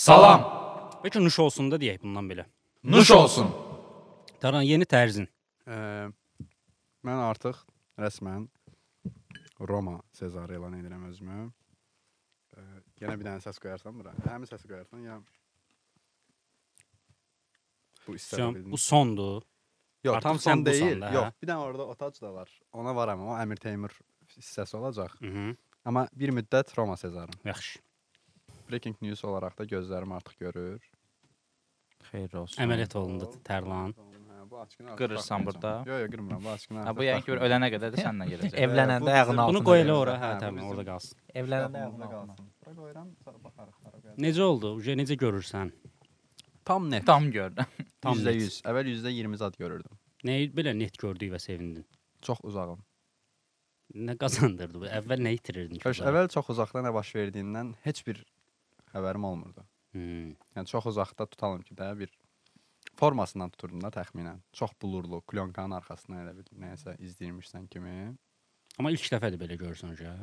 Salam. Bəlkə nuş olsun da deyək bundan belə. Nuş olsun. Tərlan, yeni tərzin. Mən artıq rəsmən Roma Sezarı elan edirəm özümü. Yenə bir dənə səs qoyarsan bura. Həmin səsi qoyarsan ya. Bu hissədə bildin. Bu sondur. Yox, artıq tam son sən busan deyil. da, Yox, hə? bir dənə orada otac da var. Ona varam, o Əmir Teymur hissəsi olacaq. Hı -hı. Amma bir müddət Roma Sezarı. Yaxşı. Breaking news olaraq da gözlərim artıq görür. Xeyir olsun. Əməliyyat olundu Tərlan. Hə, bu açqını artıq Qırırsan taxmayacağam. burada. Yox, yox, qırmıram. Bu açqını Ha, artıq bu yəqin ki bir taxmayacağam. ölənə qədər də səninlə gedəcək. Evlənəndə Bu ayağının bizim- altına. Bunu qoy elə qoyarsan. ora, hə, Hə, bu Tərlan, bizim- orada qalsın. Evlənəndə ayağının Qapımızda altına. qalsın. Bura qoyuram, sonra baxarıq. Hara qoyacağam. Necə oldu? Uje necə görürsən? Tam net. Tam gördüm. Tam net. %100. Əvvəl %20 zad görürdüm. Nəyi belə net gördük və sevindin? Çox uzağım. Nə qazandırdı bu? Əvvəl nə itirirdin ki? Qardaş, bunlara? əvvəl çox uzaqda nə baş verdiyindən heç bir xəbərim olmurdu. Hmm. Yəni çox uzaqda tutalım ki də bir formasından tuturdum da təxminən. Çox bulurlu, klonkanın arxasından elə bir nəyəsə izləyirmişsən kimi. Amma ilk dəfədir belə görürsən uje.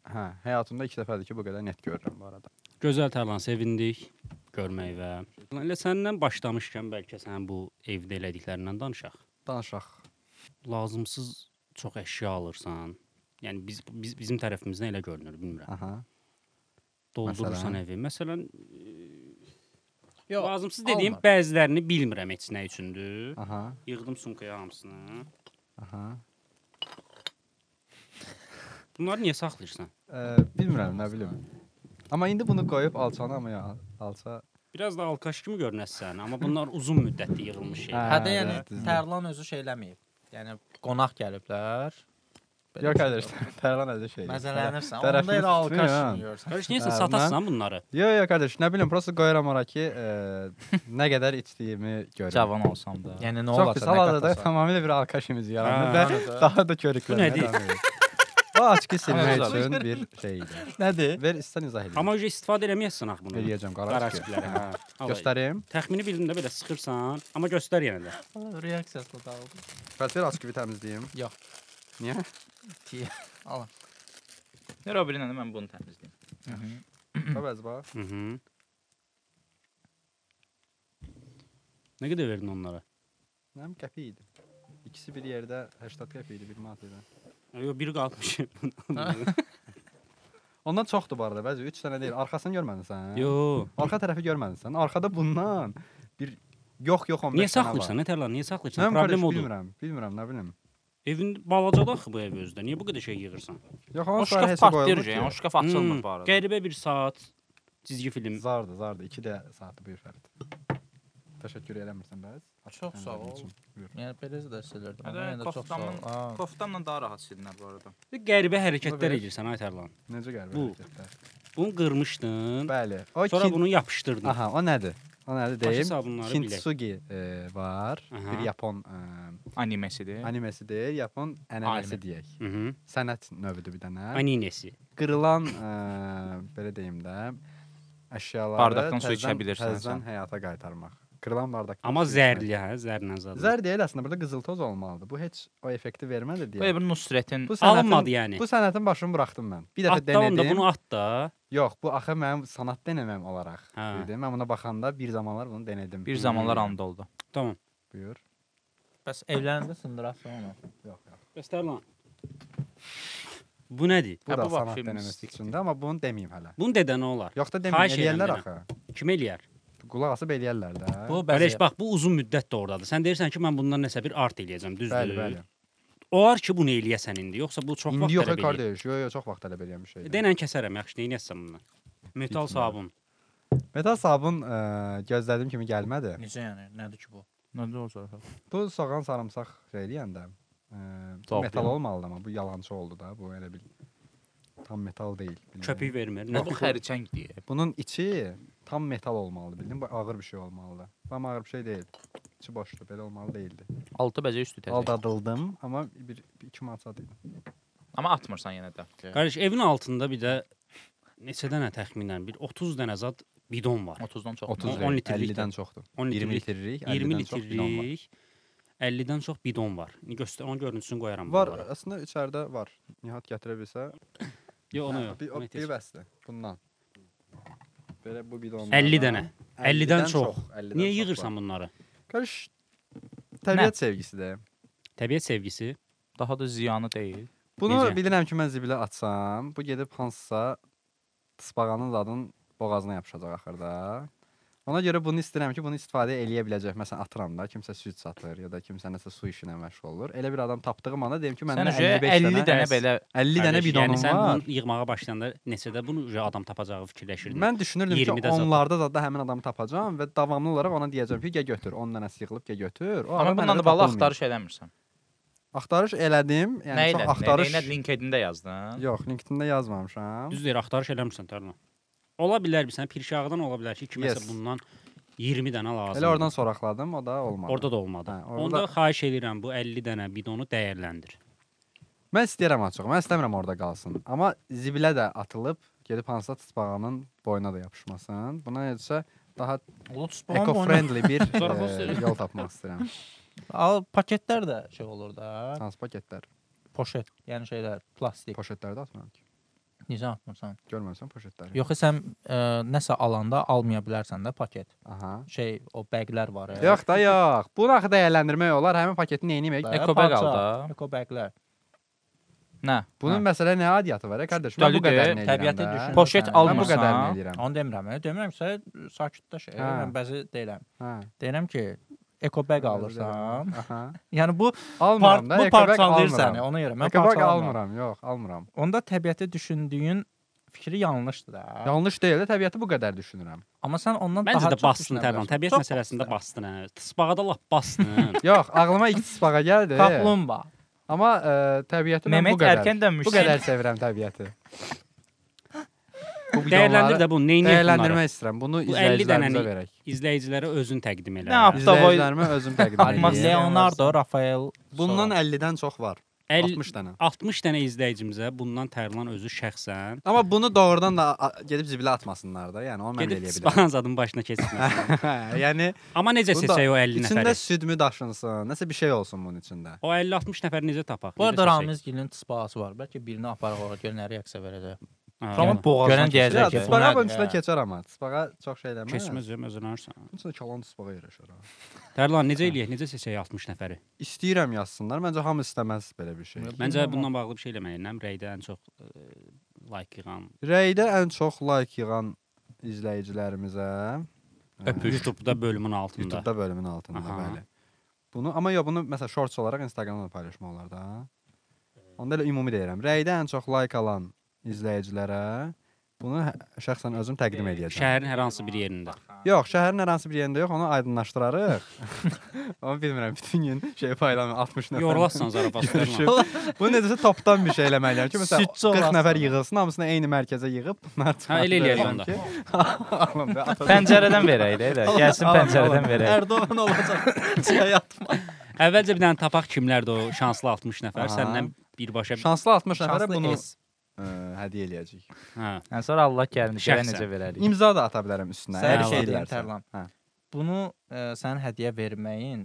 Hə, həyatımda ilk dəfədir ki, bu qədər net görürəm bu arada. Gözəl Tərlan, sevindik görmək və elə səndən başlamışkən bəlkə sənin bu evdə elədiklərindən danışaq. Danışaq. Lazımsız çox əşya alırsan. Yəni biz bizim tərəfimizdən elə görünür, bilmirəm. Aha. Doldurursan Məsələn? evi. Məsələn, Yox, lazımsız dediyim alma. bəzilərini bilmirəm heç nə üçündür. Aha. Yığdım sumkaya hamısını. Aha. Bunları niyə saxlayırsan? Bilmirəm, nə bilim. Amma indi bunu qoyub alçanı amma ya alça Biraz da alkaş kimi görünəsən, amma bunlar uzun müddətli yığılmış şeylər. Hə də yəni düzdür. Tərlan özü şey eləməyib. Yəni qonaq gəliblər. Belə Yox bir şey qardaş, Tərlan özü şey. Məzələnirsən. Tərəfini Onda elə alkaş tutmuyor, kimi görürsən. Qardaş, niyəsə Hə, satasan bunları? Yox, yox qardaş, nə bilim, prosta qoyuram ora ki, nə qədər içdiyimi görüm. Cavan olsam da. Yəni nə Çox olarsa pis. nə Hal-hazırda qatasan. tamamilə bir alkaş imici yarandı Hə, və daha da körüklənməyə Bu nədir? davam edir. Bu açqı silmək Amma üçün bir şey idi. Nədir? Ver, istən izah edeyim. Amma öcə istifadə eləməyəsən axı bunu. Eləyəcəm qara Qara açqı. açqıları, hə. Al, Göstərim. Təxmini bildim də belə sıxırsan, amma göstər yenə də. Reaksiyası dağıldı. Bəs ver açqı bir təmizləyim. Yox. Niyə? Tiyə. Al. Ver o birinə də mən bunu təmizləyim. Bax, bax. Hı -hı. Nə qədər verdin onlara? Nəm qəpik idi. İkisi bir yerdə 80 qəpik idi, 1 manat idi. Yox, biri qalmış. Ondan çoxdur bu arada, bəzi 3 dənə deyil. Arxasını görmədin sən? Yox. Arxa tərəfi görmədin sən. Arxada bundan bir yox, yox 15 Niyə dənə var. saxlayırsan? Nə tərlər? Niyə saxlayırsan? Nəm qardaş, Problem odur. bilmirəm. Bilmirəm, nə bilim. Evin balacadır axı bu ev özü də. Niyə bu qədər şey yığırsan? Yox, O ondan sonra şkaf heç partlayır, qoyulmur yəni o ki. şkaf açılmır bu arada. Qəribə bir saat cizgi film. Zardı, zardı. 2 də saatı buyur Fərid. Təşəkkür eləmirsən bəs? Açıq Çox sağ təmizlədiyin ol. üçün. Buyur. Yəni belə də silirdim. Hədə, Amma yenə də çox sağ ol. koftamın- Ha. Koftamla daha rahat silinər bu arada. Bir qəribə hərəkətlər ver. edirsən ay Tərlan. Necə qəribə Bu. hərəkətlər. Bunu qırmışdın. Bəli. O Sonra bunu yapışdırdın. Aha, o nədir? O nədir Başı deyim? sabunları bilək. Kintsugi var. Aha. Bir yapon Animesidir. animesidir. Yapon ənənəsi Anime. deyək. Hı -hı. Sənət növüdür bir dənə. Aninesi. Qırılan belə deyim də əşyaları Bardaqdan su içə bilirsən təzədən sən. həyata qaytarmaq. Qırılan bardaqdan Amma su içmək. zərli hə, zərlə zadı. Zər deyil əslində, burada qızıl toz olmalıdır. Bu heç o effekti vermədi Bu deyə. bir Nusretin Bu sənətin, Alınmadı yəni. Bu sənətin başını buraxdım mən. Bir dəfə At da onda denedim. bunu at da. Yox, bu axı mənim sənət deneməm olaraq Hə. idi. Mən buna baxanda bir zamanlar bunu denedim. bir zamanlar anda oldu. Tamam. Buyur. Bəs evlənəndə sındırasan onu. Yox, yox. Göstər lan. Bu nədir? Bu Hə, da bu sənət vapşe deneməsi mistikdir. üçündür, amma bunu deməyim hələ. Bunu dedə nə olar? Yox da deməyim, Xahiş edirəm eləyərlər denə. axı. Kim eləyər? Qulaq asıb eləyərlər də. Bu Qardaş bəzi bax bu uzun müddət də ordadır. Sən deyirsən ki, mən bundan nəsə bir art eləyəcəm, düzdür? Bəli, bəli. Olar ki, bunu eləyəsən indi, yoxsa bu çox İndi vaxt yox tələb eləyir. qardaş, yox, yox, çox vaxt tələb eləyən bir şeydir. Denən kəsərəm, yaxşı, nə edəsən bundan? Metal Bitmir. sabun. Metal sabun gözlədiyim kimi gəlmədi. necə yəni? Nədir ki bu? Nə olacaq? Bu soğan sarımsaq şey eləyəndə Doğru. metal olmalıdır amma bu yalançı oldu da. Bu elə bil tam metal deyil. Bildin? Köpük vermir. Nə bu xərçəng deyə. Bunun içi tam metal olmalıdır, bildin? Bu ağır bir şey olmalıdır. Bu amma ağır bir şey deyil. İçi boşdur, belə olmalı deyildi. Altı bəzək üstü təzə. Aldadıldım, amma bir 2 manat idi. Amma atmırsan yenə də. Qardaş, evin altında bir də neçə dənə təxminən bir 30 dənə zad bidon var. 30-dan çox. 30 10 deyil, litrlik 50-dən çoxdur. 10 20 litrlik, litrlik, 20 50-dən çox bidon var. litrlik 50-dən çox bidon var. İndi göstər, onun görüntüsünü qoyaram Var, buralara. əslində içəridə var. Nihat gətirə bilsə. Yox, ona yox. Bir, Ona o, ehtiyac bir bəsdir bundan. Belə bu bidonlardan. 50 dənə. 50-dən çox. 50-dən Niyə çox yığırsan var. bunları? Qardaş, təbiət sevgisidir. Təbiət sevgisi. Daha da ziyanı deyil. Bunu Necə? bilirəm ki, mən zibilə atsam, bu gedib hansısa tısbağanın zadın boğazına yapışacaq axırda. Ona görə bunu istəyirəm ki, bunu istifadə eləyə biləcək. Məsələn, atıram da, kimsə süd satır ya da kimsə nəsə su işi ilə məşğul olur. Elə bir adam tapdığım anda deyim ki, Sən məndə uje 55 50 dənə dənə belə 50 dənə Qardaş, bidonum yəni sən var. bunu yığmağa başlayanda neçədə bunu uje adam tapacağı fikirləşirdin? Mən düşünürdüm ki, 20-də zaten. onlarda da həmin adamı tapacağam və davamlı olaraq ona deyəcəm ki, gəl götür. 10 dənəsi yığılıb gəl götür. O Amma adam bundan hələ da bağlı tapılmayıb. axtarış eləmirsən. Axtarış elədim. Yəni Nə çox elədin? axtarış Nə LinkedIn-də yazdın? Yox, LinkedIn-də yazmamışam. Düz deyir, axtarış eləmirsən Tərlan. Ola bilər bir sən Pirşağıdan ola bilər ki, kiməsə Yes. bundan 20 dənə lazımdır. Elə oradan soraqladım, o da olmadı. Orada da olmadı. Hə, orada Onda da- xahiş edirəm bu 50 dənə bidonu dəyərləndir. Mən istəyirəm açıq. Mən istəmirəm orada qalsın. Amma zibilə də atılıb gedib hansısa tısbağanın boynuna da yapışmasın. Buna necəsə daha Ola tısbağanın boynuna. eco-friendly bir Zarafat söylüyor. yol tapmaq istəyirəm. Al paketlər də şey olur da. Hansı paketlər? Poşet, yəni şeylər, plastik. Poşetlərdə atmıram ki. Necə atmırsan? Görməmisən poşetləri? Yox, sən nəsə alanda almaya bilərsən də paket. Aha. Şey, o bəqlər var. Yox da yox. Bunu axı dəyərləndirmək olar. Həmin paketi nə etmək? Da, Eco bag parça, al da. Eco baglər. Nə? Bunun Nə? məsələ nə adiyyatı var, qardaş? Mən bu Dəlidir. qədərini eləyirəm. Təbiəti də. düşün. Poşet Mən Mən bu almırsan. qədərini eləyirəm. Onu demirəm. Demirəm ki, sən sakitdə şey. Hə. Mən bəzi deyirəm. Hə. Deyirəm ki, eco bag alırsan. Aha. Yəni bu Almıram da, bu eco bag parçalayır almıram. səni. Ona görə mən Eco bag parçalamıram. almıram, yox, almıram. Onda təbiəti düşündüyün fikri yanlışdır da. Yanlış deyil də, təbiəti bu qədər düşünürəm. Amma sən ondan Məncə daha də çox bastın düşünə Tərlan. bilərsən. Təbiət Çox məsələsində bastın. bastın. Hə. Tısbağada lap bastın. Yox, ağlıma ilk tısbağa gəldi. Kaplumbağa. Amma təbiəti mən bu Mehmet qədər. erkən dönmüş. Bu qədər sevirəm təbiəti. Bu Dəyərləndir də bunu. Neyniyək bunları? Dəyərləndirmək istəyirəm. Bunu Bu 50 izləyicilərimizə dənəni verək. İzləyicilərə özün təqdim elə. Nə yap? Avtovoy- İzləyicilərimə özüm təqdim Almaz edeyim. Leonardo, Rafael. Bundan sonra. 50-dən çox var. 50 60 dənə. 60 dənə izləyicimizə bundan Tərlan özü şəxsən Amma bunu doğrudan da gedib zibilə atmasınlar da. Yəni onu mən də gedib eləyə bilərəm. tısbağanın zadın başına keçməsin. yəni Amma necə Bunu da seçək o 50 içində nəfəri? südmü daşınsın, nəsə bir şey olsun bunun içində. O 50-60 nəfəri necə tapaq? Bu arada Necə seçək? Ramiz Gilin tısbağası var. Bəlkə birini aparaq ora gör nə reaksiya verəcək. Ha, Amma yəni. boğazına Görən keçir. deyəcək Ya, ki, bu tısbağa nədir, bunun içində hə? keçər amma. Tısbağa çox şey eləməz. Keçməz ya, məzənərsən. Bunun içində kalan tısbağa yerləşər. ha. Tərlan necə eləyək? Necə seçək 60 nəfəri? İstəyirəm yazsınlar. Məncə hamı istəməz belə bir şey. Məncə bundan bağlı bir şey eləməliyəm. Rəydə ən çox like yığan Rəydə ən çox like yığan izləyicilərimizə Öpüş. YouTube-da bölümün altında. YouTube-da bölümün altında, Aha. bəli. Bunu amma yox, bunu məsələn shorts olaraq Instagramda da paylaşmaq olar da. Onda elə ümumi deyirəm. Rəydə ən çox like alan izləyicilərə bunu şəxsən özüm təqdim eləyəcəm. Şəhərin hər hansı bir yerində. Yox, şəhərin hər hansı bir yerində yox, onu aydınlaşdırarıq. Onu bilmirəm, bütün gün şey paylamıram 60 nəfər. Yorulasan zarafat Tərlan. Görüşüb. Bu necəsə topdan bir şey eləməliyəm ki, məsələn Südçü 40 olasın. nəfər yığılsın, hamısını eyni mərkəzə yığıb bunlar Hə, elə eləyək onda. ki, alın da, atacaq. Pəncərədən verək də elə. Gəlsin Alın, pəncərədən alın. verək. Erdoğan olacaq. Çay atma. Əvvəlcə bir dənə tapaq kimlərdir o şanslı 60 nəfər Aha. səndən birbaşa. Şanslı 60 nəfərə Şanslı bunu S. hədiyyə eləyəcəyik. Hə. Yəni sonra Allah kərimdir, görək Şəxsən. necə verərik. İmza da ata bilərəm üstünə. Sənə Əgər bir şey deyim istəyirlərsə. Tərlan. Hə. Bunu sənin hədiyyə verməyin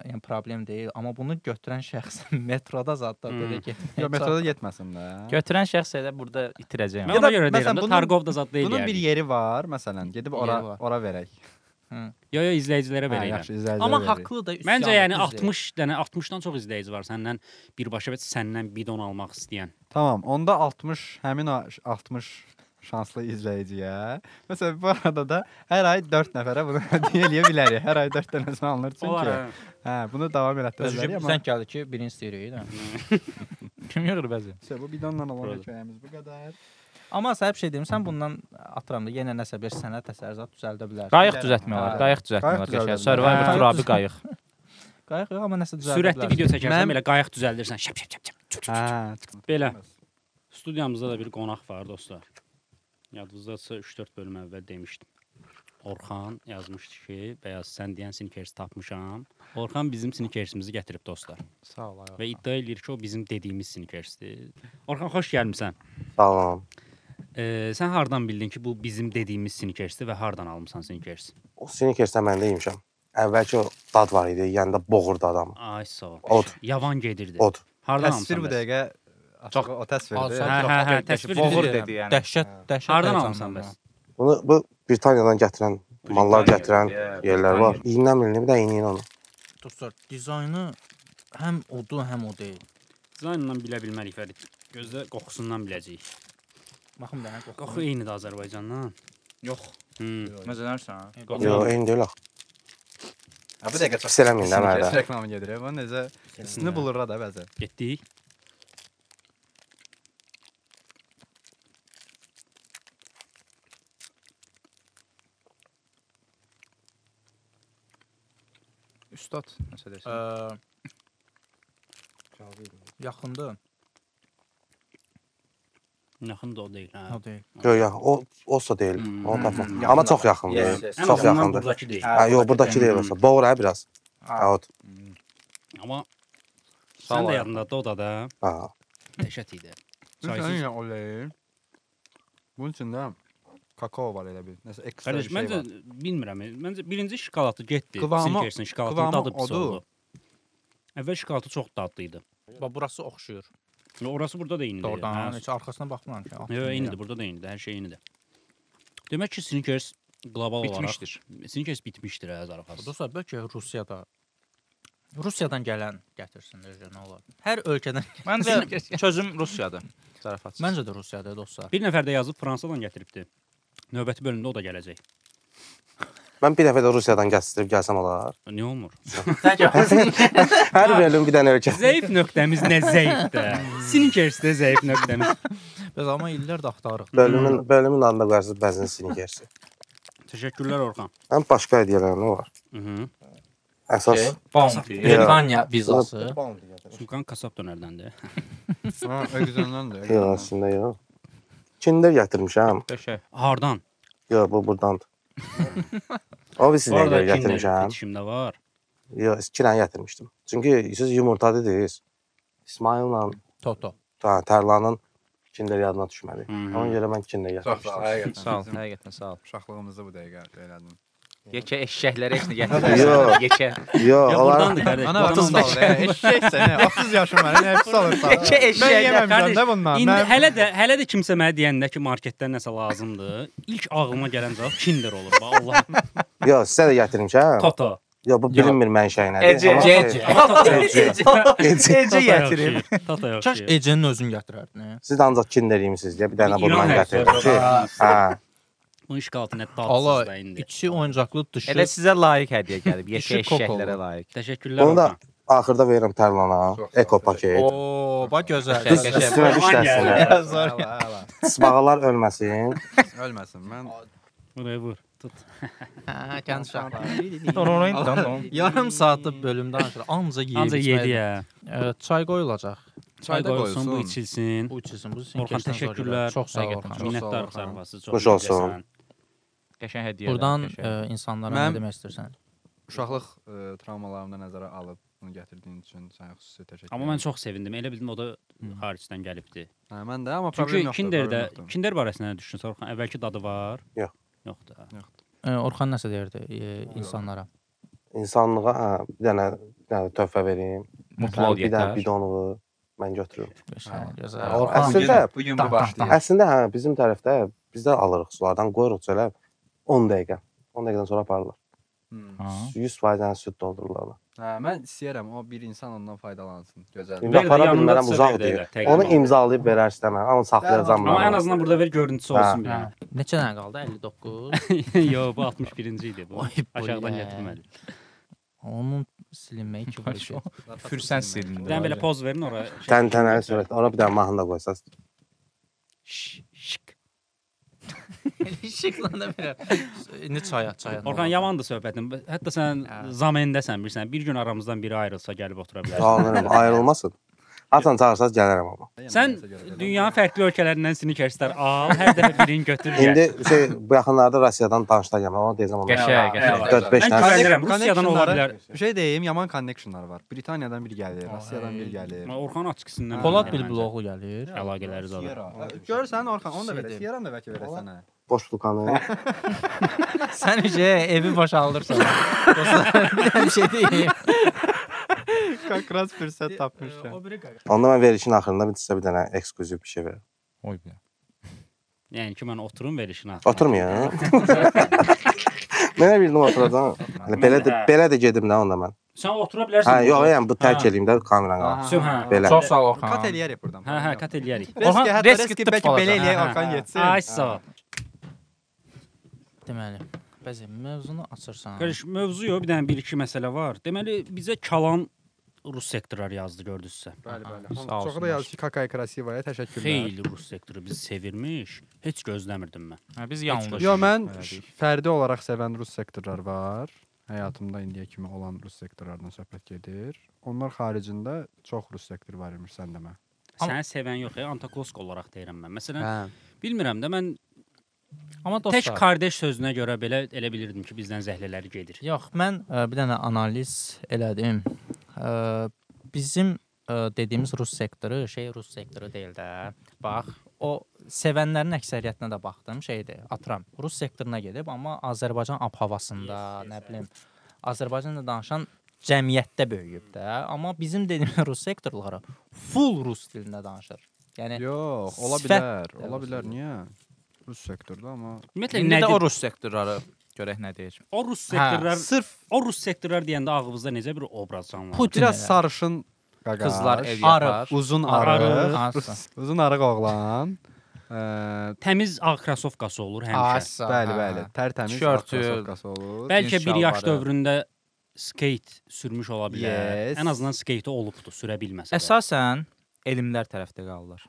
yəni problem deyil, amma bunu götürən şəxsin metroda zadda belə getmək. Yox, metroda getməsin də. Götürən şəxs elə burada itirəcəyəm. Mən Ya da ona görə məsələn deyirəm də bunun- Tarqov da zad deyil. Bunun bir yeri var, məsələn, gedib ora Yeri var. ora verək. Yo yo izləyicilərə Hə, verək. yaxşı, izləyicilərə Amma verək. haqlı da üsyan. Məncə yəni düz deyir. 60 dənə 60-dan çox izləyici var səndən birbaşa və səndən bidon almaq istəyən. Tamam, onda 60, həmin o 60 şanslı izləyiciyə. Məsələn, bu arada da hər ay 4 nəfərə bunu hədiyyə eləyə bilərik. Hər ay 4 dənəsini alınır çünki. Olar. Hə. Hə, bunu davam elətdirə Özü bilərik amma. zəng gəldi ki, birini istəyirik də. Kim yığır bəzi? İşte bu bidonla olan Doğru. hekayəmiz bu qədər. Amma sənə bir şey deyim, sən bundan atıram da yenə nəsə bir sənət əsəri zad düzəldə bilərsən. Qayıq düzəltmək olar, Hə. qayıq düzəltmək Qayıq olar qəşəng. düzəldə Survivor bilər. Turabi qayıq. Qayıq yox, amma nəsə düzəldə Sürətli bilərsən. video çəkərsən Mənim- belə qayıq düzəldirsən. Şəp şəp şəp şəp. Çup, çup, çup. Hə. Belə. Studiyamızda da bir qonaq var dostlar. Yadınızdadsa 3-4 bölüm əvvəl demişdim. Orxan yazmışdı ki, bəyaz sən deyən sneakers tapmışam. Orxan bizim sneakersimizi gətirib dostlar. Sağ ol. ay Və iddia eləyir ki, o bizim dediyimiz sneakersdir. Orxan xoş gəlmisən. Salam. Sən hardan bildin ki, bu bizim dediyimiz sneakersdir və hardan almısan sneakers? O sneakersdən mən də yemişəm. Əvvəlki o dad var idi, yəni də boğurdu adamı. Ay sağ ol. Od. Yavan gedirdi. Od. Hardan Təsvir almısan bu bəs? dəqiqə açıq o təsvirdir. Hə, Hə, hə, hə, təsvir Boğur edirəm. dedi yəni. Dəhşət, dəhşət. Hardan həyəcanlı almısan ya. bəs? Bunu bu Britaniyadan gətirən, mallar gətirən yerlər var. İyindən bilinir, bir də iyinin onu. Dostlar, dizaynı həm odur, həm o deyil. Dizaynla bilə bilmərik Fərid. Gözlə qoxusundan biləcəyik. Baxın bir dənə qoxu. Qoxu eynidir Azərbaycandan. Yox. Məzələrsən? Yox, eyni deyil axı. Ha, bu dəqiqə çox Pis eləməyin də mənə. Reklamı gedir. Bu necə üstünü bulur da bəzən. Getdik. Üstad, nəsə desin. Yaxındır. Yaxın da o deyil, hə. O deyil. Yox, yox, o olsa deyil. Onu tapmaq. Amma çox yaxındır. Yes, yes. Ən Çox azından yaxındır. buradakı deyil. Hə, yox, buradakı deyil olsa. Boğur hə biraz. Hə, odur. Amma Sağ sən ol. də yadındadır o da da. Hə. Dəhşət idi. Çaysız. Çaysız. Oley. Bunun içində kakao var elə bir. Nəsə ekstra bir Qardaş, şey məncə var. bilmirəm. Məncə birinci şokoladı getdi. Qıvamı- Snickers'in şokoladının qıvamı dadı pis odur. oldu. Əvvəl şokoladı çox dadlı idi. Bax burası oxşuyur. Orası burada da eynidir. Doğrudan, Hə. heç arxasına baxmıram ki. Yox, eynidir, burada da eynidir, hər şey eynidir. Demək ki, Snickers qlobal Bitmişdir. olaraq Snickers bitmişdir hə, zarafat. Dostlar, bəlkə Rusiyada Rusiyadan gələn gətirsinlər, nə olar. Hər ölkədən. Məncə çözüm Rusiyadır. Zarafatsız. Məncə də Rusiyada dostlar. Bir nəfər də yazıb Fransadan gətiribdi. Növbəti bölümdə o da gələcək. Mən bir dəfə də Rusiyadan gətirib gəlsəm olar. Niyə olmur? Hər bölüm bir dənə ölkə. Zəif nöqtəmiz nə zəifdir. Snickers-də zəif nöqtəmiz. Biz amma illərdir axtarırıq. Bölümün adını da qoyarsınız bəzən Snickersi. Təşəkkürlər Orxan. Həm başqa hədiyyələr nə var? Əsas Bounty. Britaniya vizası. Sultan kasab dönərdəndir. Ha, ögüzəndəndir. yox, əslində yox. Kinder gətirmişəm. Qəşəng. Hardan? Yox, bu burdandır. O bir Bu siz nəyə arada görə Kinder gətirmişəm? fetişimdə var. Yox, iki dənə gətirmişdim. Çünki siz yumurta dediniz. İsmaillə Toto. Tərlanın Kinder yadına düşmədi. Hı. Ona görə mən Kinder Çox sağ ol. gətirmişdim. Həqiqətən. Sağ ol, həqiqətən sağ ol. Uşaqlığımızda bu dəqiqə elədin. Yekə eşşəklərə heç nə gətirmirsən. Yox. Yekə. Yox, Ya onlar burdandır qardaş. Ana Buradan 30 olmaz. Eşşəksən, 30 yaşım var, nə hepsi alırsan. Yekə Mən eşşəklər. yeməmişəm də bundan. İndi Mən hələ də kimsə mənə deyəndə ki, marketdən nəsə lazımdır, ilk ağlıma gələn cavab Kinder olur. Bax Allah. Yox, sizə də gətirmişəm. Toto. Yox, bu bilinmir mən şey nədir. Ece, Amma Ece. Ece. Ece gətirib. Toto yox. Kaş Ecenin özünü gətirərdin. hə? Siz də ancaq Kinder yemisiniz deyə bir dənə İran bundan hərfi gətirdim ki. Hə. Bunun şokoladı nə Allah dadsız da indi. içi oyuncaqlı, dışı. Elə sizə layiq hədiyyə gəlib. Yekə Dışı kokolu. eşşəklərə layiq. Təşəkkürlər. Bunu da Orxan. axırda verirəm Tərlana. Eko paket. Oo, bax gözəl. Qəşəng, Düz üstünə düş dəstinə. Əla, əla. Sbağalar ölməsin. Ölməsin. Mən Buraya vur. Tut. Hə, kənd uşaqları. Yarım saatlıq bölümdən aşırı anca yeyib. Ancaq yedi ya. Çay qoyulacaq. Çay Çay da qoyulsun, bu qoyulsun. içilsin. Bu içilsin, bu Orxan, Snickersdən sonra təşəkkürlər. gələr. Çox sağ ol Həqiqətən Orxan. çox sağ ol, Minnətdarıq Orxan. zarafatsız. Çox Xoş olsun. incəsən. Qəşəng hədiyyə. Buradan insanlara nə Mən- demək istəyirsən? uşaqlıq travmalarımda nəzərə alıb bunu gətirdiyin üçün sənə xüsusi təşəkkür Amma mən çox sevindim. Elə bildim o da xaricdən gəlibdi. Hə, mən də amma problem Çünki yoxdur. Kinderdə, problem yoxdur. Kinder barəsində nə düşünürsən Orxan? Əvvəlki dadı var? Yox. Yoxdur. Orxan nəsə deyirdi insanlara. İnsanlığa hə, bir dənə töhfə verim. Mutlu ol Bir dənə yetər. bidonu mən götürürüm. Qəşəng, gözəl. Hə, Orxan Əslində Bu gün bu başlayır. Əslində hə, bizim tərəfdə biz də alırıq sulardan, qoyuruq çölə 10 dəqiqə. 10 dəqiqədən sonra aparırlar. Hmm. 100% dənə süd doldururlar ona. Hə, mən istəyirəm o bir insan ondan faydalansın. Gözəl. İndi Ver də apara yanında bilmərəm, tutsa uzaq ver də deyil. elə, təqdim Onu olunur. imzalayıb verərsə mən, onu saxlayacağam Amma mən. ən azından burada ver görüntüsü Hə. olsun bir dənə. Neçə dənə qaldı? 59. Yox, bu 61-ci idi bu. Oy, Aşağıdan bu gətirmədi. Onun silinməyi ki var ki. Fürsən silindi. Bir dənə belə poz verin ora. şey- Təntənəli sürət. Ora bir dənə mahnı da qoysaz. Şık. İşıqla da belə. İndi çaya, çaya. Orxan yamandır söhbətin. Hətta sən zamendəsən bilirsən. Bir gün aramızdan biri ayrılsa gəlib otura bilərsən. Alınıram, ayrılmasın. Hasan çağırsaz gələrəm amma. Sən dünyanın fərqli ölkələrindən Snickerslər al, hər dəfə birini götür gəl. İndi şey bu yaxınlarda Rusiyadan danışlar gəlmə, ona deyəcəm ona. Qəşəng, qəşəng. 4-5 Mən dənə. güvənirəm, Rusiyadan ola bilər. Bir şey deyim, yaman connectionlar var. Britaniyadan bir gəlir, Rusiyadan bir gəlir. Amma Orxan açıqsından. Polad bilirəm məncə. Bilbiloğlu gəlir. Əlaqələri zadı. Sierra. Görsən Orxan, onu da Şey verə. deyim. Sierra da bəlkə verəsən hə. Boş vulkanı. Sən şey evi boşaldırsan. Dostlar, bir dənə bir şey deyim. Kakras fürsət tapmışam. O biri qaqa. Onda mən verilişin axırında bir sizə bir dənə eksklüziv bir şey verirəm. Oy bilə. Yəni ki, mən oturum verilişini atıram. Oturmayın. Mən nə bildim oturacam. Elə belə də gedim də onda mən. Sən otura bilərsən. Hə, yox, yəni bu tərk eləyim də kameranı qabaq. Hə. Belə. Çox sağ ol Orxan. Kat eləyərik burdan. Hə, hə, kat eləyərik. Reski, hətta Reski reski tıp bəlkə belə olacaq. eləyək Hə, Orxan hə. getsin. Ay sağ ol. Deməli, bəzi mövzunu açırsan. Qardaş, mövzu yox, bir dənə bir-iki məsələ var. Deməli, bizə Kalan rus sektorlar yazdı gördünüzsə. Bəli, bəli. Sağ Çoxu da olsunlar. yazdı ki, kakaya krasivaya təşəkkürlər. Xeyli rus sektoru bizi sevirmiş. Heç gözləmirdim mən. Hə, biz yanlış. Yo, mən elədik. fərdi olaraq sevən rus sektorlar var. Həyatımda indiyə kimi olan rus sektorlardan söhbət gedir. Onlar xaricində çox rus sektoru var imiş sən demə. Səni sevən yox, Antaklosk olaraq deyirəm mən. Məsələn, Hə. bilmirəm də mən Amma tək dostlar, kardeş sözünə görə belə elə bilirdim ki, bizdən zəhlələri gedir. yox, mən bir dənə analiz elədim. Bizim dediyimiz rus sektoru şey rus sektoru deyil də. Bax, o sevənlərin əksəriyyətinə də baxdım, şeydir, atıram. Rus sektoruna gedib, amma Azərbaycan ab-havasında, nə bilim, Azərbaycanda danışan cəmiyyətdə böyüyüb də. Amma bizim dediyimiz rus sektorları full rus dilində danışır. Yəni Yox, ola sifət bilər. də Ola rus bilər. Niyə? Rus sektorda amma Ümumiyyətlə İndi də nədir? o rus sektorları görək nə deyir. O rus sektorlar, sırf o rus sektorlar deyəndə ağlınızda necə bir obraz canlanır? Putin biraz elə. sarışın qaqaş, Qızlar ev Arıq. yapar. uzun Arıq. arıq, Arıq. uzun arıq oğlan. Təmiz ağ krasovkası olur həmişə. Asa, Bəli, hə. bəli, tərtəmiz ağ Tişörtü. krasovkası olur. Bəlkə bir yaş şalvarı. dövründə skate sürmüş ola bilər. Yes. Ən azından skate olubdu, sürə bilməsə də. Əsasən elmlər tərəfdə qalırlar.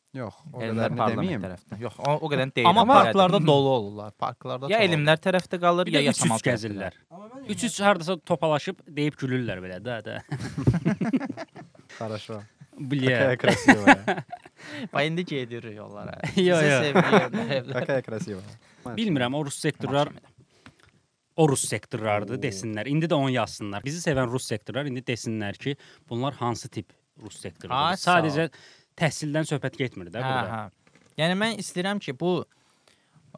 Yox, o Elmlər qədərini parlament deməyim. tərəfdə. Yox, o qədərini deyirəm. Amma belədir. parklarda dolu olurlar. Parklarda ya çox elmlər tərəfdə qalır, Bir ya də üç-üç yasamal tərəfdə. gəzirlər. Üç-üç hardasa topalaşıb deyib gülürlər belə də də. Xaraşo. Bliyə. Kakaya krasivaya. olur. Bax indi gedirik onlara. Yo, Bizi yo. sevgililər evlər. Kakaya krasivaya. Bilmirəm, o rus sektorlar o rus sektorlardır desinlər. İndi də onu yazsınlar. Bizi sevən rus sektorlar indi desinlər ki, bunlar hansı tip rus sektorudur. Ay, sağ ol. Sadəcə təhsildən söhbət getmir də Hə, burada. hə. Yəni mən istəyirəm ki, bu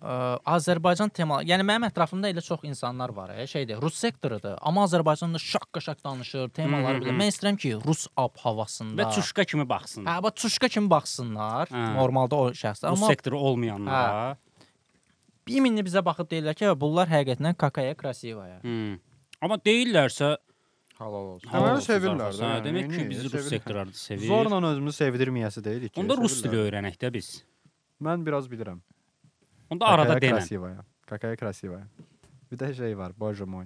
Azərbaycan temalı, yəni mənim ətrafımda elə çox insanlar var, şeydir, rus sektorudur, amma Azərbaycanda şaqqa-şaq danışır, temaları bilir. Mən istəyirəm ki, rus ab-havasında Və çuşka kimi baxsın. Hə, bax çuşka kimi baxsınlar. Hə. Normalda o şəxslər, Rus amma sektoru olmayanlara. bir minni bizə baxıb deyirlər ki, bunlar həqiqətən kakaya krasivaya. Hmm. Amma deyirlərsə Halal olsun. halal Hə, olsun sevirlər zarafat. də, Hə, yəni, demək ki, neyniyir, bizi rus sevirlər. sektorları sevir. Zorla özümüzü sevdirməyəsi deyilik ki. Onda rus sevirlər. dili öyrənək də biz. Mən biraz bilirəm. Onda arada Kakaya denən. krasivaya. Kakaya krasivaya. Bir də şey var, bože moy.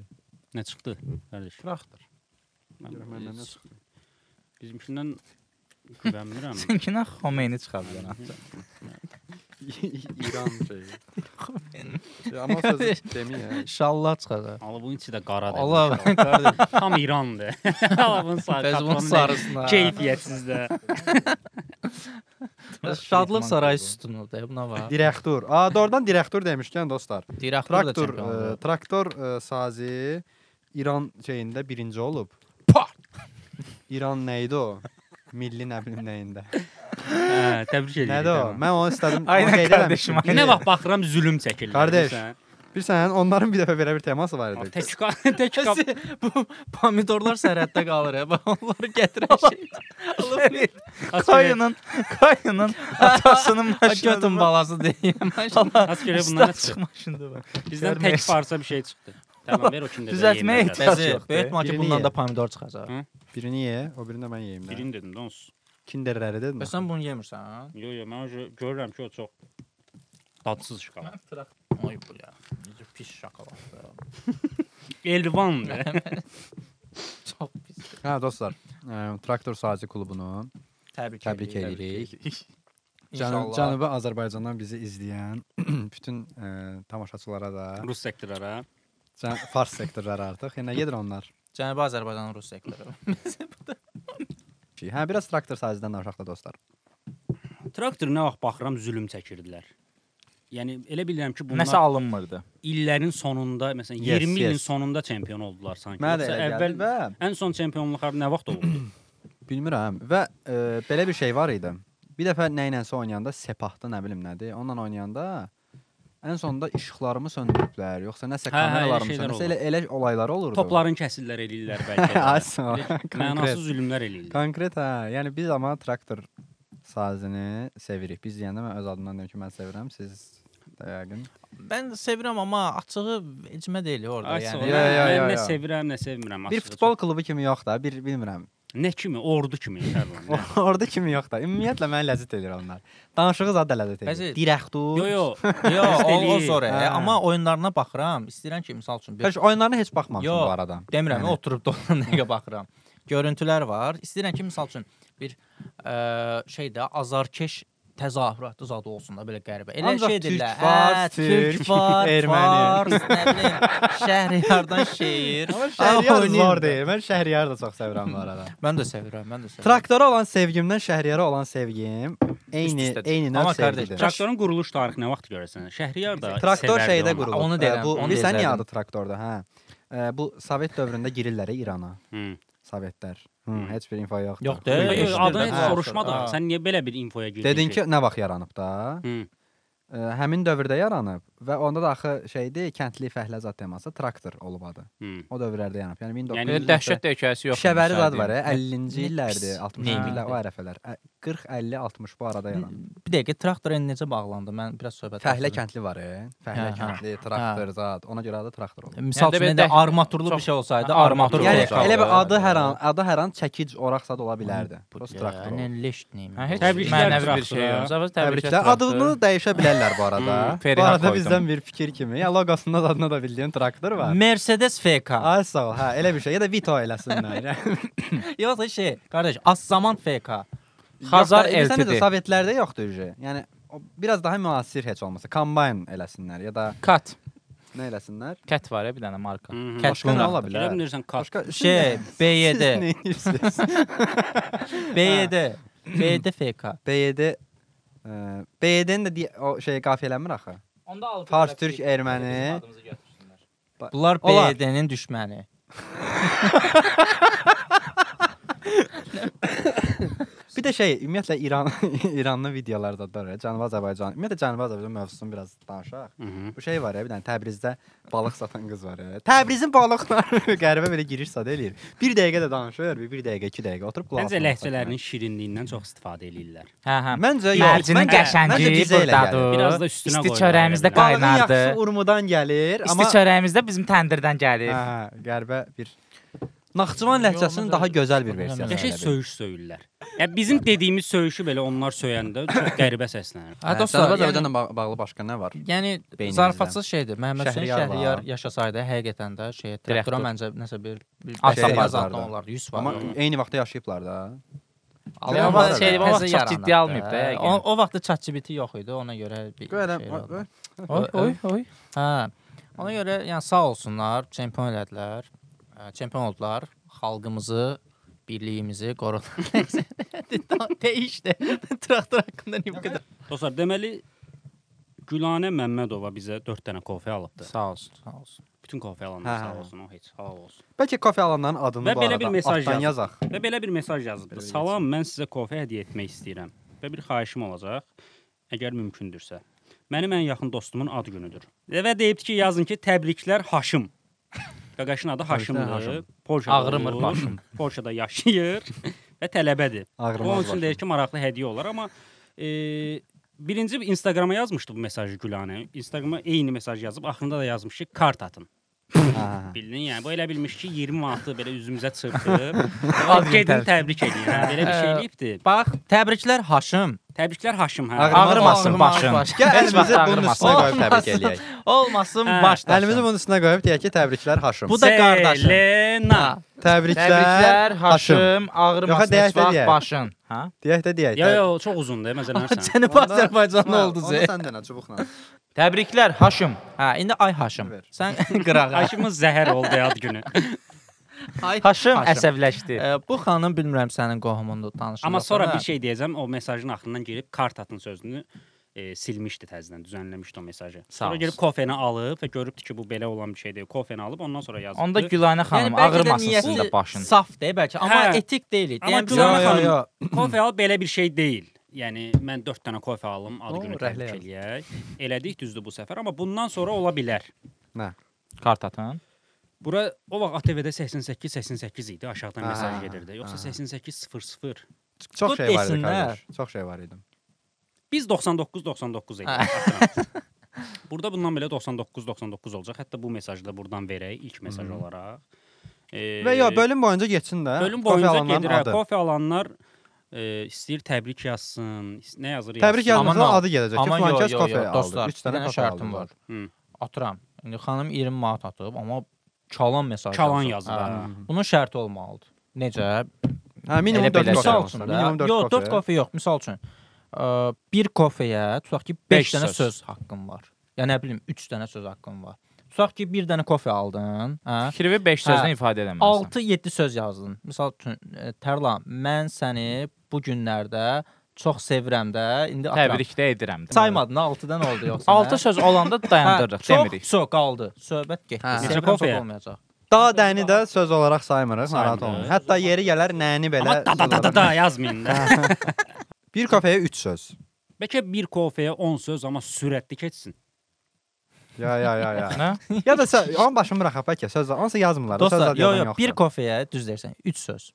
Nə çıxdı qardaş? Traktor. Mən Görək məndən nə heç Bizimkindən güvənmirəm. Sənkinə Xomeyni çıxa bilər. İran şeyi. Ya, amma o sözü deməyək. İnşallah çıxacaq. Allah bunun içi də qaradır. Allah qardaş. Tam İrandır. Allah bunun sarı Bəs bunun katmanı sarısına. keyfiyyətsiz də. Şadlıq sarayı sütunudur, buna bax. Direktor. Aa, doğrudan direktor demişkən dostlar. Direktor da Traktor, çempion oldu. traktor sazi İran şeyində birinci olub. İran nə idi o? Milli nə bilim nəyində. Hə, təbrik edirəm. Nədir o? Mən onu istədim. Onu Aynen qeyd qardaşım, eləmişdim. Nə vaxt baxıram zülüm çəkirlər. Qardaş, bilirsən? Bilirsən, onların bir dəfə belə bir teması var idi. Tək tək Bu pomidorlar sərhəddə qalır, hə. Bax, onları gətirən şey. Alıb Kayının atasının maşını. götün balası deyim. Az görə bunlar nə çıxdı? Maşındır bax. Bizdən tək Görməyəsən. parça bir şey çıxdı. Tamam, ver o kimdə. Düzəltməyə ehtiyac Bəzi, yoxdur. böyük ehtimal ki, Birini bundan ye. da pomidor çıxacaq. Birini ye, o birini də mən yeyim də. Birini dedim də onsuz. Kinderləri dedim. Bəs sən bunu yemirsən? Yo yo, mən o görürəm ki, o çox dadsız şokolad. Ay bu ya. Necə pis şokoladdır. Elvandır. Çox pisdir. Hə dostlar, Traktor Sazi klubunu Təbrik, təbrik edirik. edirik. İnşallah. Cənubi Azərbaycandan bizi izləyən bütün tamaşaçılara da, Rus sektorlara. Fars sektorları artıq. Yəni nə gedir onlar? Cənubi Azərbaycanın rus sektoru. Hə, biraz Traktor Sazidən danışaq da dostlar. Traktor nə vaxt baxıram zülüm çəkirdilər. Yəni elə bilirəm ki, bunlar Nəsə alınmırdı. illərin sonunda, məsələn, Yes, 20 ilin yes. sonunda çempion oldular sanki. Mənə də Yoxsa elə əvvəl gəldi və ən son çempionluqlar nə vaxt oldu? bilmirəm və belə bir şey var idi. Bir dəfə nə ilənsə oynayanda Sepahda nə bilim nədir, onunla oynayanda ən sonunda işıqlarımı söndürüblər, yoxsa nəsə Hə, hə, elə kameralarımı şeylər söndürüblər, elə elə olaylar olurdu. Topların kəsirlər eləyirlər bəlkə. də. Az, Mənasız zülmlər eləyirlər. Konkret hə, yəni biz amma Traktor sazini sevirik. Biz deyəndə mən öz adımdan deyim ki, mən sevirəm, siz də yəqin. Mən sevirəm amma açığı icmə deyil orada Ay, yəni. Yo, yo, yo, Mən nə yo. sevirəm, nə sevmirəm. Bir açığı. futbol klubu kimi yox da, bir bilmirəm. Nə kimi, ordu kimi Tərlan. nə? Orada kimi yox da. Ümumiyyətlə mənə ləzzət eləyir onlar. Danışığı zad da ləzzət eləyir. Bəzi- Dirəxtur. Yo, yo. Yo, o eləyir. zor. Hə. Amma oyunlarına baxıram. İstəyirəm ki, misal üçün bir Heç oyunlarına heç baxmamışam Yo, bu arada. demirəm, Yəni. oturub da nəyə baxıram. Görüntülər var. İstəyirəm ki, misal üçün bir şeydə azarkeş təzahüratı zad olsun da belə qəribə. Elə Ancaq şey Türk, deyirlər. Fars, hə, Türk, Türk var, erməni. Fars, nə bilim, Şəhriyardan şeir. Amma Şəhriyar oynayır zor da. deyil. Mən Şəhriyarı da çox sevirəm bu arada. Mən də sevirəm, mən də sevirəm. Traktora olan sevgimdən Şəhriyara olan sevgim eyni üstədir. eyni növ Amma qardaş, sevgidir. Traktorun quruluş tarixi nə vaxt görəsən? Şəhriyar da Traktor sevərdi şeydə onu. qurulub. Onu deyirəm, Bu onu bilirsən niyə deyəcəkdim. adı traktordur, hə? Bu Sovet dövründə girirlər İrana. Hı. Sovetlər. Hı, heç bir info yoxdur. Yox, Yox, eşidirdim. adını heç Hə. soruşma da. Ha. Sən niyə belə bir infoya girdin? Dedin ki, nə vaxt yaranıb da? Hı. Həmin dövrdə yaranıb və onda da axı şeydir, kəndli fəhlə zad teması traktor olub adı. Hı. O dövrlərdə yaranıb. Yəni 1900 Yəni Belə dəhşət də hekayəsi yoxdur. Şəbəri zad var, 50-ci Nə illərdir, pis 60-cı neymi. illər, o ərəfələr. 40, 50, 60 bu arada yaranıb. Bir dəqiqə traktor indi necə bağlandı? Mən biraz söhbət Fəhlə açdım. kəndli var, fəhlə Hə, hə. kəndli, traktor zad. Ona görə adı traktor olub. Misal Yəni də üçün belə indi armaturlu çox- bir şey olsaydı, Hə, armatur armatur Yəni olsaydı. elə bir adı hər an, adı hər an çəkic, oraq zad ola bilərdi. Prosta traktor Yəni olub. leş neymi. Hə, heç Təbriklər mənəvi bir şey traktora. yox. Zaten Təbriklər. Adını dəyişə bilərlər bu arada. Bu Feriha arada qoydum. bizdən bir fikir kimi. Ya loqosunda da adını da bildiyin traktor var. Mercedes FK. Ay sağ ol. Hə, elə bir şey. Ya da Vito eləsinlər. Yoxsa şey, qardaş, Aszaman FK. Xazar Yox da, bilirsən LTD. necə, Sovetlərdə yoxdur uje. Yəni o biraz daha müasir heç olmasa kombayn eləsinlər ya da Kat. nə eləsinlər? Kat var ya bir dənə marka. Hı. Kat Başqa nə ola Elə bilər? bilirsən kat. Başqa Şey, BYD, Siz nə edirsiniz? BYD, BYD FK. BYD BYD-nin də o şey qafiyələnmir axı. Onda alıb Fars, türk, erməni. Bunlar Olar. BYD-nin düşməni. Bir də şey, ümumiyyətlə İran İranlı videolarda da var. Cənubi Azərbaycan. Ümumiyyətlə Cənubi Azərbaycan mövzusunu biraz danışaq. Hı. Bu şey var ya, bir dənə Təbrizdə balıq satan qız var ya. Təbrizin balıqları qəribə belə giriş sadə eləyir. Bir dəqiqə də danışır, bir dəqiqə, 2 dəqiqə oturub qulaq Məncə asmaq ləhcələrinin şirinliyindən çox istifadə eləyirlər. Hə, hə. Məncə yox. Mərcinin Məncə qəşəngi bizə elə gəlir. burdadır. Biraz da üstünə İsti qoyurlar çörəyimiz də elə bil. Balığın qaynardı. yaxşısı urmudan gəlir, İsti amma çörəyimiz də bizim təndirdən gəlir. Hə, qəribə bir Naxçıvan ləhcəsinin daha gözəl bir versiyası. Qəşəng elə bil. söyüş söyürlər. Ya bizim dediyimiz söyüşü belə onlar söyəndə çox qəribə səslənir. Hə, Hə, dostlar, Cənubi yəni, Azərbaycanla bağlı başqa nə var? yəni Beynimizdə. zarafatsız şeydir. Məhəmməd Hüseyn Şəhriyar var. Şəhriyar yaşasaydı həqiqətən də şey traktora Direktor. məncə nəsə bir At şey sapardı. zaddan olardı. 100 var. Amma eyni vaxtda yaşayıblar da. Allah Var var elə. Şey, o vaxt təzə çox yaranıb ciddi da. almayıb da yəqin. O vaxtda ChatGPT yox idi, ona görə bir Görə, şey oldu. Oy, oy, oy. Hə. Ona görə yəni sağ olsunlar, çempion elədilər. Çempion oldular. Xalqımızı, birliyimizi qorudular. Dəyişdi. Traktor haqqında nə bu qədər. Dostlar, deməli Gülanə Məmmədova bizə 4 dənə kofe alıbdı. Sağ olsun. Sağ olsun. Bütün kofe alanlar Hə, sağ hə. olsun, o heç halal olsun. Bəlkə kofe alanların adını Və bu belə arada bir mesaj altdan yazıb. yazaq. Və belə bir mesaj yazıbdı. Belə Salam, mən sizə kofe hədiyyə etmək istəyirəm və bir xahişim olacaq, əgər mümkündürsə. Mənim ən yaxın dostumun ad günüdür. Və deyibdi ki, yazın ki, təbriklər Haşim. Qaqaşın adı Haşimdir. Haşim. Polşada Ağrımır olur, başım. Polşada yaşayır və tələbədir. Ağrımaz Onun üçün başım. deyir ki, maraqlı hədiyyə olar, amma birinci Instagrama yazmışdı bu mesajı Gülanə. Instagrama eyni mesaj yazıb, axırında da yazmış ki, kart atın. Hə, hə. Bildin, yəni bu elə bilmiş ki, 20 manatı belə üzümüzə çırpıb. Ad gedin təbrik eləyin. Hə, belə bir şey eləyibdi. Bax, təbriklər Haşim. Təbriklər Haşim, hə. Ağrımaz Ağrımasın başın. Gəl Heç vaxt əlimizi bunun ağrımasın. üstünə qoyub təbrik eləyək. Olmasın Hə. baş daşın. Əlimizi bunun üstünə qoyub deyək ki, təbriklər Haşim. Bu da qardaşım. Selena. Təbriklər, Təbriklər Haşim. Haşim, ağrımasın Yox, deyək heç də vaxt deyək. başın. Hə? Deyək də deyək. Yo, yo, çox uzundur, məzələnərsən. Cənubi Azərbaycanlı oldu Onu zə. sən denə çubuqla. Təbriklər Haşim. Hə, indi ay Haşim. Ver. Sən qırağa. Haşımız zəhər oldu ad günü. Ay Haşim əsəbləşdi. Bu xanım bilmirəm sənin qohumundur, tanışın. Amma yoxsa sonra nə? bir şey deyəcəm, o mesajın axırından girib kart atın sözünü silmişdi təzədən, düzənləmişdi o mesajı. Sağ Sonra girib olsun. kofeni alıb və görübdü ki, bu belə olan bir şey deyil. Kofeni alıb ondan sonra yazıbdı. Onda Gülanə xanım bəlkə də ağrımasın niyyəti sizin də başın. Saf deyil bəlkə, amma Hə. etik deyil. Amma Deyəm, Gülanə Yo, yo, xanım, yo. kofe al belə bir şey deyil. Yəni mən 4 dənə kofe alım, ad O, günü rəhlə təbrik eləyək. Elədik düzdür bu səfər, amma bundan sonra ola bilər. Nə? Kart atın. Bura o vaxt ATV-də 88 88 idi, aşağıdan Aha, mesaj gedirdi. Yoxsa aha. 88 00. Çox şey var idi qardaş. Çox şey var idi. Biz 99-99 edirik. Burada bundan belə 99-99 olacaq. Hətta bu mesajı da buradan verək ilk mesaj olaraq. Və ya bölüm boyunca getsin də. Bölüm boyunca gedir. Kofe alanlar istəyir təbrik yazsın. Nə yazır yazsın. Təbrik yazmasa adı gələcək ki, filan kəs kofe aldı. Dostlar, 3 dənə şərtim var. Atıram. İndi xanım 20 manat atıb, amma çalan mesaj yazıb. Çalan yazıb. Bunun şərti olmalıdır. Necə? Hə, minimum 4 kofe. Minimum 4 kofe. Yox, 4 kofe yox. Misal üçün, bir kofeyə tutaq ki, 5 dənə söz haqqım var. Ya nə bilim, 3 dənə söz haqqım var. Tutaq ki, bir dənə kofe aldın. Fikrini 5 sözlə ifadə eləməlisən. 6-7 söz yazdın. Misal üçün, Tərlan, mən səni bu günlərdə çox sevirəm də. İndi atıram. Təbrik də edirəm də. Saymadın, 6-dan oldu yoxsa nə? 6 söz olanda dayandırırıq, demirik. Çox qaldı. Söhbət getdi. Neçə kofeyə? Olmayacaq. Da dəni də söz olaraq saymırıq, narahat olmayın. Hətta yeri gələr nəni belə. Amma da da da da yazmayın da. Bir kofeyə 3 söz. Bəlkə bir kofeyə 10 söz, amma sürətli keçsin. Ya. Ya da onun başını bıraxaq bəlkə söz, onsa yazmırlar. Dostlar, yox, bir kofeyə düz deyirsən, 3 söz.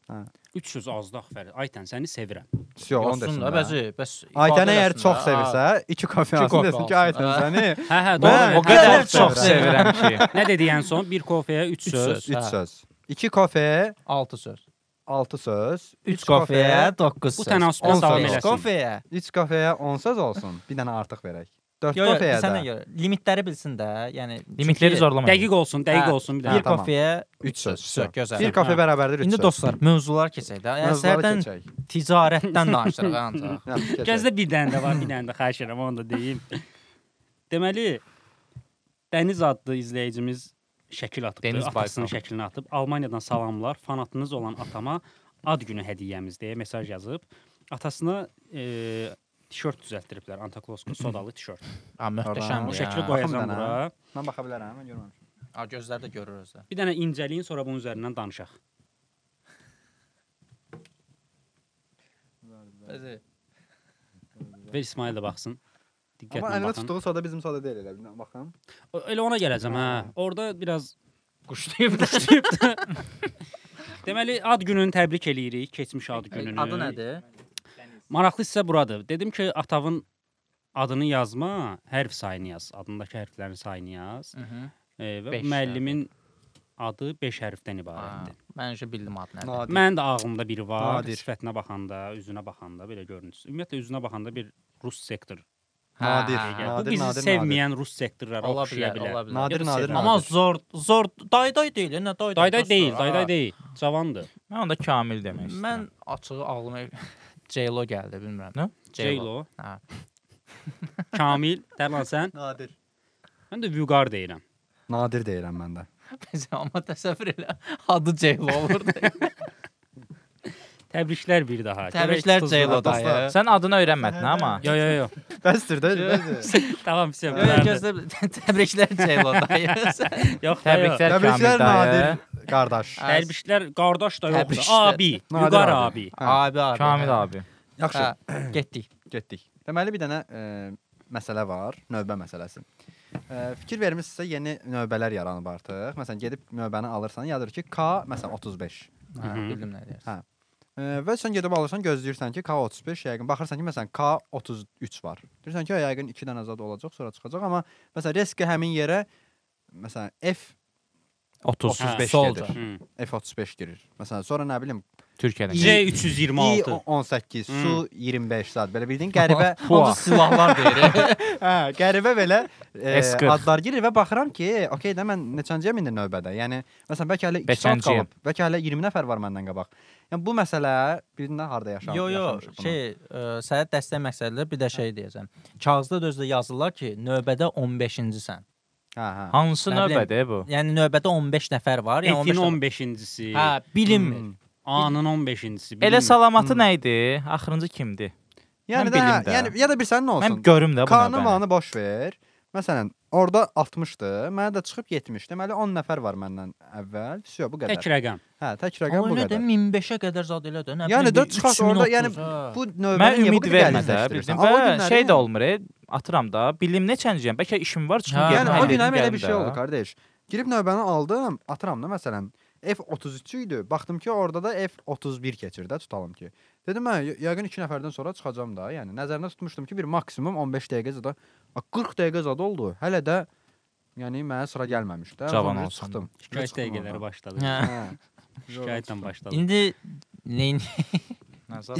3 söz azdı axı Fərid. Aytən, səni sevirəm. Yox, onu desin. Bəzi, bəs Aytən əgər çox sevirsə, 2 kofe alsın desin ki, Aytən səni. Hə, doğru. O qədər çox sevirəm ki. Nə dedi ən son? Bir kofeyə 3 söz. 3 söz. 2 kofeyə 6 söz. 6 söz. 3 kofeyə 9 söz. Bu tənasübə salam eləsin. Kofeyə. 3 kofeyə 10 söz olsun. Bir dənə artıq verək. 4 kofeyə də. Sənə görə limitləri bilsin də. Yəni limitləri zorlamayın. Dəqiq olsun, dəqiq olsun bir dənə. Bir kofeyə 3 söz. Gözəl. Bir kofe bərabərdir 3 söz. İndi dostlar, mövzular keçək də. Yəni səhərdən ticarətdən danışırıq ancaq. Gözdə bir dənə də var, bir dənə də xahiş edirəm, onu da deyim. Deməli, Dəniz adlı izləyicimiz şəkil atıbdır, atasının şəklini atıb. Almaniyadan salamlar, fanatınız olan atama ad günü hədiyyəmiz deyə mesaj yazıb. Atasına tişört düzəltdiriblər, Antaklosko sodalı tişört. Ha, möhtəşəmdir. Bu şəkli qoyacam bura. Mən baxa bilərəm, mən görməmişəm. Ha, gözlər də görür özü. Bir dənə incəliyin, sonra bunun üzərindən danışaq. Ver İsmail də baxsın. Amma əlində tutduğu soda bizim soda deyil elə, baxın. Elə ona gələcəm, hə. Orada biraz quşlayıb. Deməli, ad gününü təbrik eləyirik, keçmiş ad gününü. Adı nədir? Maraqlı hissə buradır. Dedim ki, atavın adını yazma, hərf sayını yaz. Adındakı hərflərin sayını yaz. Və müəllimin adı 5 hərfdən ibarətdir. Mən isə bildim adı nədir. Mənim də ağlımda biri var. Sifətinə baxanda, üzünə baxanda belə görüntüsü. Ümumiyyətlə, üzünə baxanda bir rus sektor. Nadir. Bu bizi sevməyən rus sektorlara oxşaya bilər. Nadir, nadir. Amma zor, dayday deyil, nə dayday. Dayday deyil, dayday deyil. Cavandır. Mən onda Kamil demək istəyirəm. Mən açığı ağlıma Ceylo gəldi, bilmirəm. Nə? Ceylo. Hə. Kamil, Tərlan sən? Nadir. Mən də Vüqar deyirəm. Nadir deyirəm mən də. Amma təsəvvür elə, adı Ceylo olurdu. Təbriklər bir daha. Təbriklər Ceylo dayı. Sən adını öyrənmədin amma. Yo. Bəsdir də. Tamam, vəsə. Gözlə, təbriklər Ceylo dayı. Yox, təbriklər Kamil dayı. Nadir qardaş. Təbriklər qardaş da yoxdur. Abi, Vüqar abi. Abi. Kamil abi. Yaxşı. Getdik. Getdik. Deməli bir dənə məsələ var, növbə məsələsi. Fikir vermişsinizsə yeni növbələr yaranıb artıq. Məsələn, gedib növbəni alırsan, yazır ki, K məsələn 35. Hə, bildim nə deyirsən. Hə. Və sən gedib alırsan, gözləyirsən ki, K35 yəqin. Baxırsan ki, məsələn, K33 var. Deyirsən ki, yəqin 2 dənə zad olacaq, sonra çıxacaq. Amma məsələn, riski həmin yerə məsələn, F35 gedir. F35 girir. Məsələn, sonra nə bilim, Türkiyədən. C326, I18, Su 25 zad. Belə bildiyin qəribə Hansı silahlar deyir. Hə, qəribə belə adlar girir və baxıram ki, okey də mən neçənciyəm indi növbədə. Yəni məsələn bəlkə hələ 2 saat qalıb, bəlkə hələ 20 nəfər var məndən qabaq. Yəni bu məsələ birində harda yaşanmışıq? Yox, şey, sənə dəstək məqsədlə bir də şey deyəcəm. Kağızda da özdə yazırlar ki, növbədə 15-cisən. Hə. Hansı növbədir bu? Yəni növbədə 15 nəfər var. F-in 15-incisi. Hə, bilinmir. A-nın 15-incisi. Elə salamatı nə idi? Axırıncı kimdir? Yəni də, yəni ya da bir sənin olsun. Mən görüm də bu növbəni. K-nı manı boş ver. Məsələn, orada 60-dır. Mənə də çıxıb 70. Deməli 10 nəfər var məndən əvvəl. Vəsə, bu qədər. Tək rəqəm. Hə, tək rəqəm bu qədər. qədər. Amma elə də 1005-ə qədər zad elə də. Yəni də çıxaq orada, yəni bu növbəni niyə bu qədər qəlizləşdirirsən? Və şey də olmur, atıram da, bilim neçənciyəm. Bəlkə işim var, çıxım gedim. Yəni o günə elə bir şey oldu qardaş. Girib növbəni aldım, atıram da məsələn. F33 idi. Baxdım ki, orada da F31 keçir də, tutalım ki. Dedim mən yəqin 2 nəfərdən sonra çıxacam da. Yəni nəzərimdə tutmuşdum ki, bir maksimum 15 dəqiqə zada, 40 dəqiqə zada oldu. Hələ də yəni mənə sıra gəlməmişdi. Cavan Sonra olsan. çıxdım. Şikayət dəqiqələri başladı. Hə. Hə. Şikayətlə başladı. İndi neyin?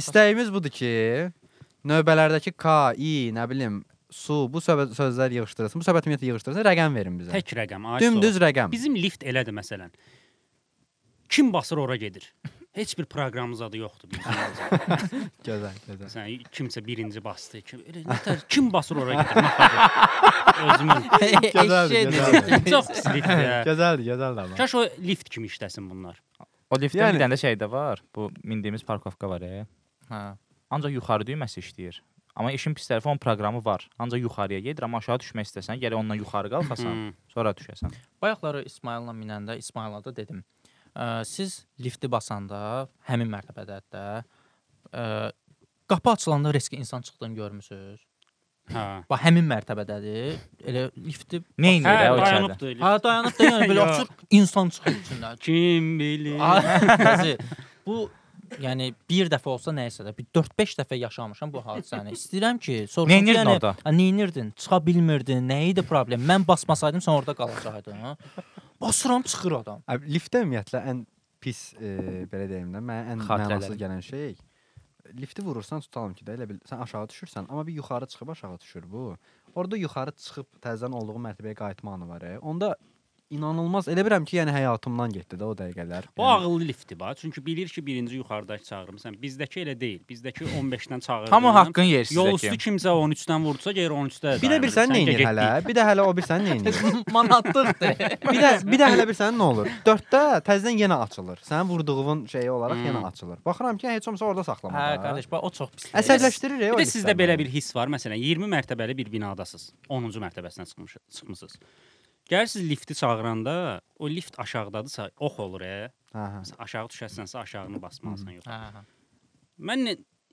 İstəyimiz budur ki, növbələrdəki K, I, nə bilim, su, bu sözlər yığışdırılsın. Bu söhbət ümumiyyətlə yığışdırılsın, rəqəm verin bizə. Tək rəqəm. Ay, Dümdüz rəqəm. Bizim lift elədir məsələn. Kim basır ora gedir. Heç bir proqramımız adı yoxdur bizim. Gözəl, gözəl. Məsələn, kimsə birinci bastı, kim elə nətər kim basır ora gedir. Özümün. Gözəldir, gözəldir. Çox pis liftdir. hə. Gözəldir, gözəldir amma. Kaş o lift kimi işləsin bunlar. O liftdə Yəni- bir dənə də şey də var. Bu mindiyimiz parkovka var. Hə. Ancaq yuxarı düyməsi işləyir. Amma işin pis tərəfi onun proqramı var. Ancaq yuxarıya gedir, amma aşağı düşmək istəsən, gərək ondan yuxarı qalxasan, sonra düşəsən. Bayaqları İsmayılla minəndə İsmayıla da dedim. Siz lifti basanda həmin mərtəbədə hətta qapı açılanda riski insan çıxdığını görmüsüz? Hə. Bax həmin mərtəbədədir. Elə lifti Nə edir Hə, o içəridə? dayanıbdı lift. Hə dayanıb da yəni belə açır, insan çıxır içindən. Kim bilir? Qəzi, bu yəni bir dəfə olsa nə isə də bir 4-5 dəfə yaşamışam bu hadisəni. İstəyirəm ki, soruşum ki, Neynirdin yəni, orada? Hə, neynirdin? Çıxa bilmirdin. Nə idi problem? Mən basmasaydım sən orada qalacaqdın. Hə? Basıram çıxır adam. Abi, liftdə ümumiyyətlə ən pis belə deyim də, mənə ən Xatirələrim. mənasız gələn şey lifti vurursan tutalım ki də elə bil sən aşağı düşürsən, amma bir yuxarı çıxıb aşağı düşür bu. Orada yuxarı çıxıb təzədən olduğu mərtəbəyə qayıtma anı var. Onda inanılmaz elə bilirəm ki, yəni həyatımdan getdi də o dəqiqələr. O ağıllı liftdir bax. Çünki bilir ki, birinci yuxarıdakı çağırır. Məsələn, bizdəki elə deyil. Bizdəki 15-dən çağırır. Hamı haqqın yer Yol sizə üstü ki. kimsə 13-dən vurdusa, geri 13-də. Bir də bir sən nə edir hələ? Bir də hələ o bir sən nə edir? Manatlıqdır. Bir də hələ bir sən nə olur? 4-də təzədən yenə açılır. Sənin vurduğun şeyi olaraq yenə açılır. Baxıram ki, heç olmasa orada saxlama. Hə, da. qardaş, bax o çox pisdir. Əsəbləşdirir. Bir o də sizdə liftlər belə məni. bir hiss var. Məsələn, 20 mərtəbəli bir binadasınız. 10-cu mərtəbəsinə çıxmısınız. Gəlirsiz lifti çağıranda, o lift aşağıdadırsa, ox olur. Hə, hə. Məsələn, aşağı düşərsənsə aşağını basmalısan yox. Hə, hə. Mən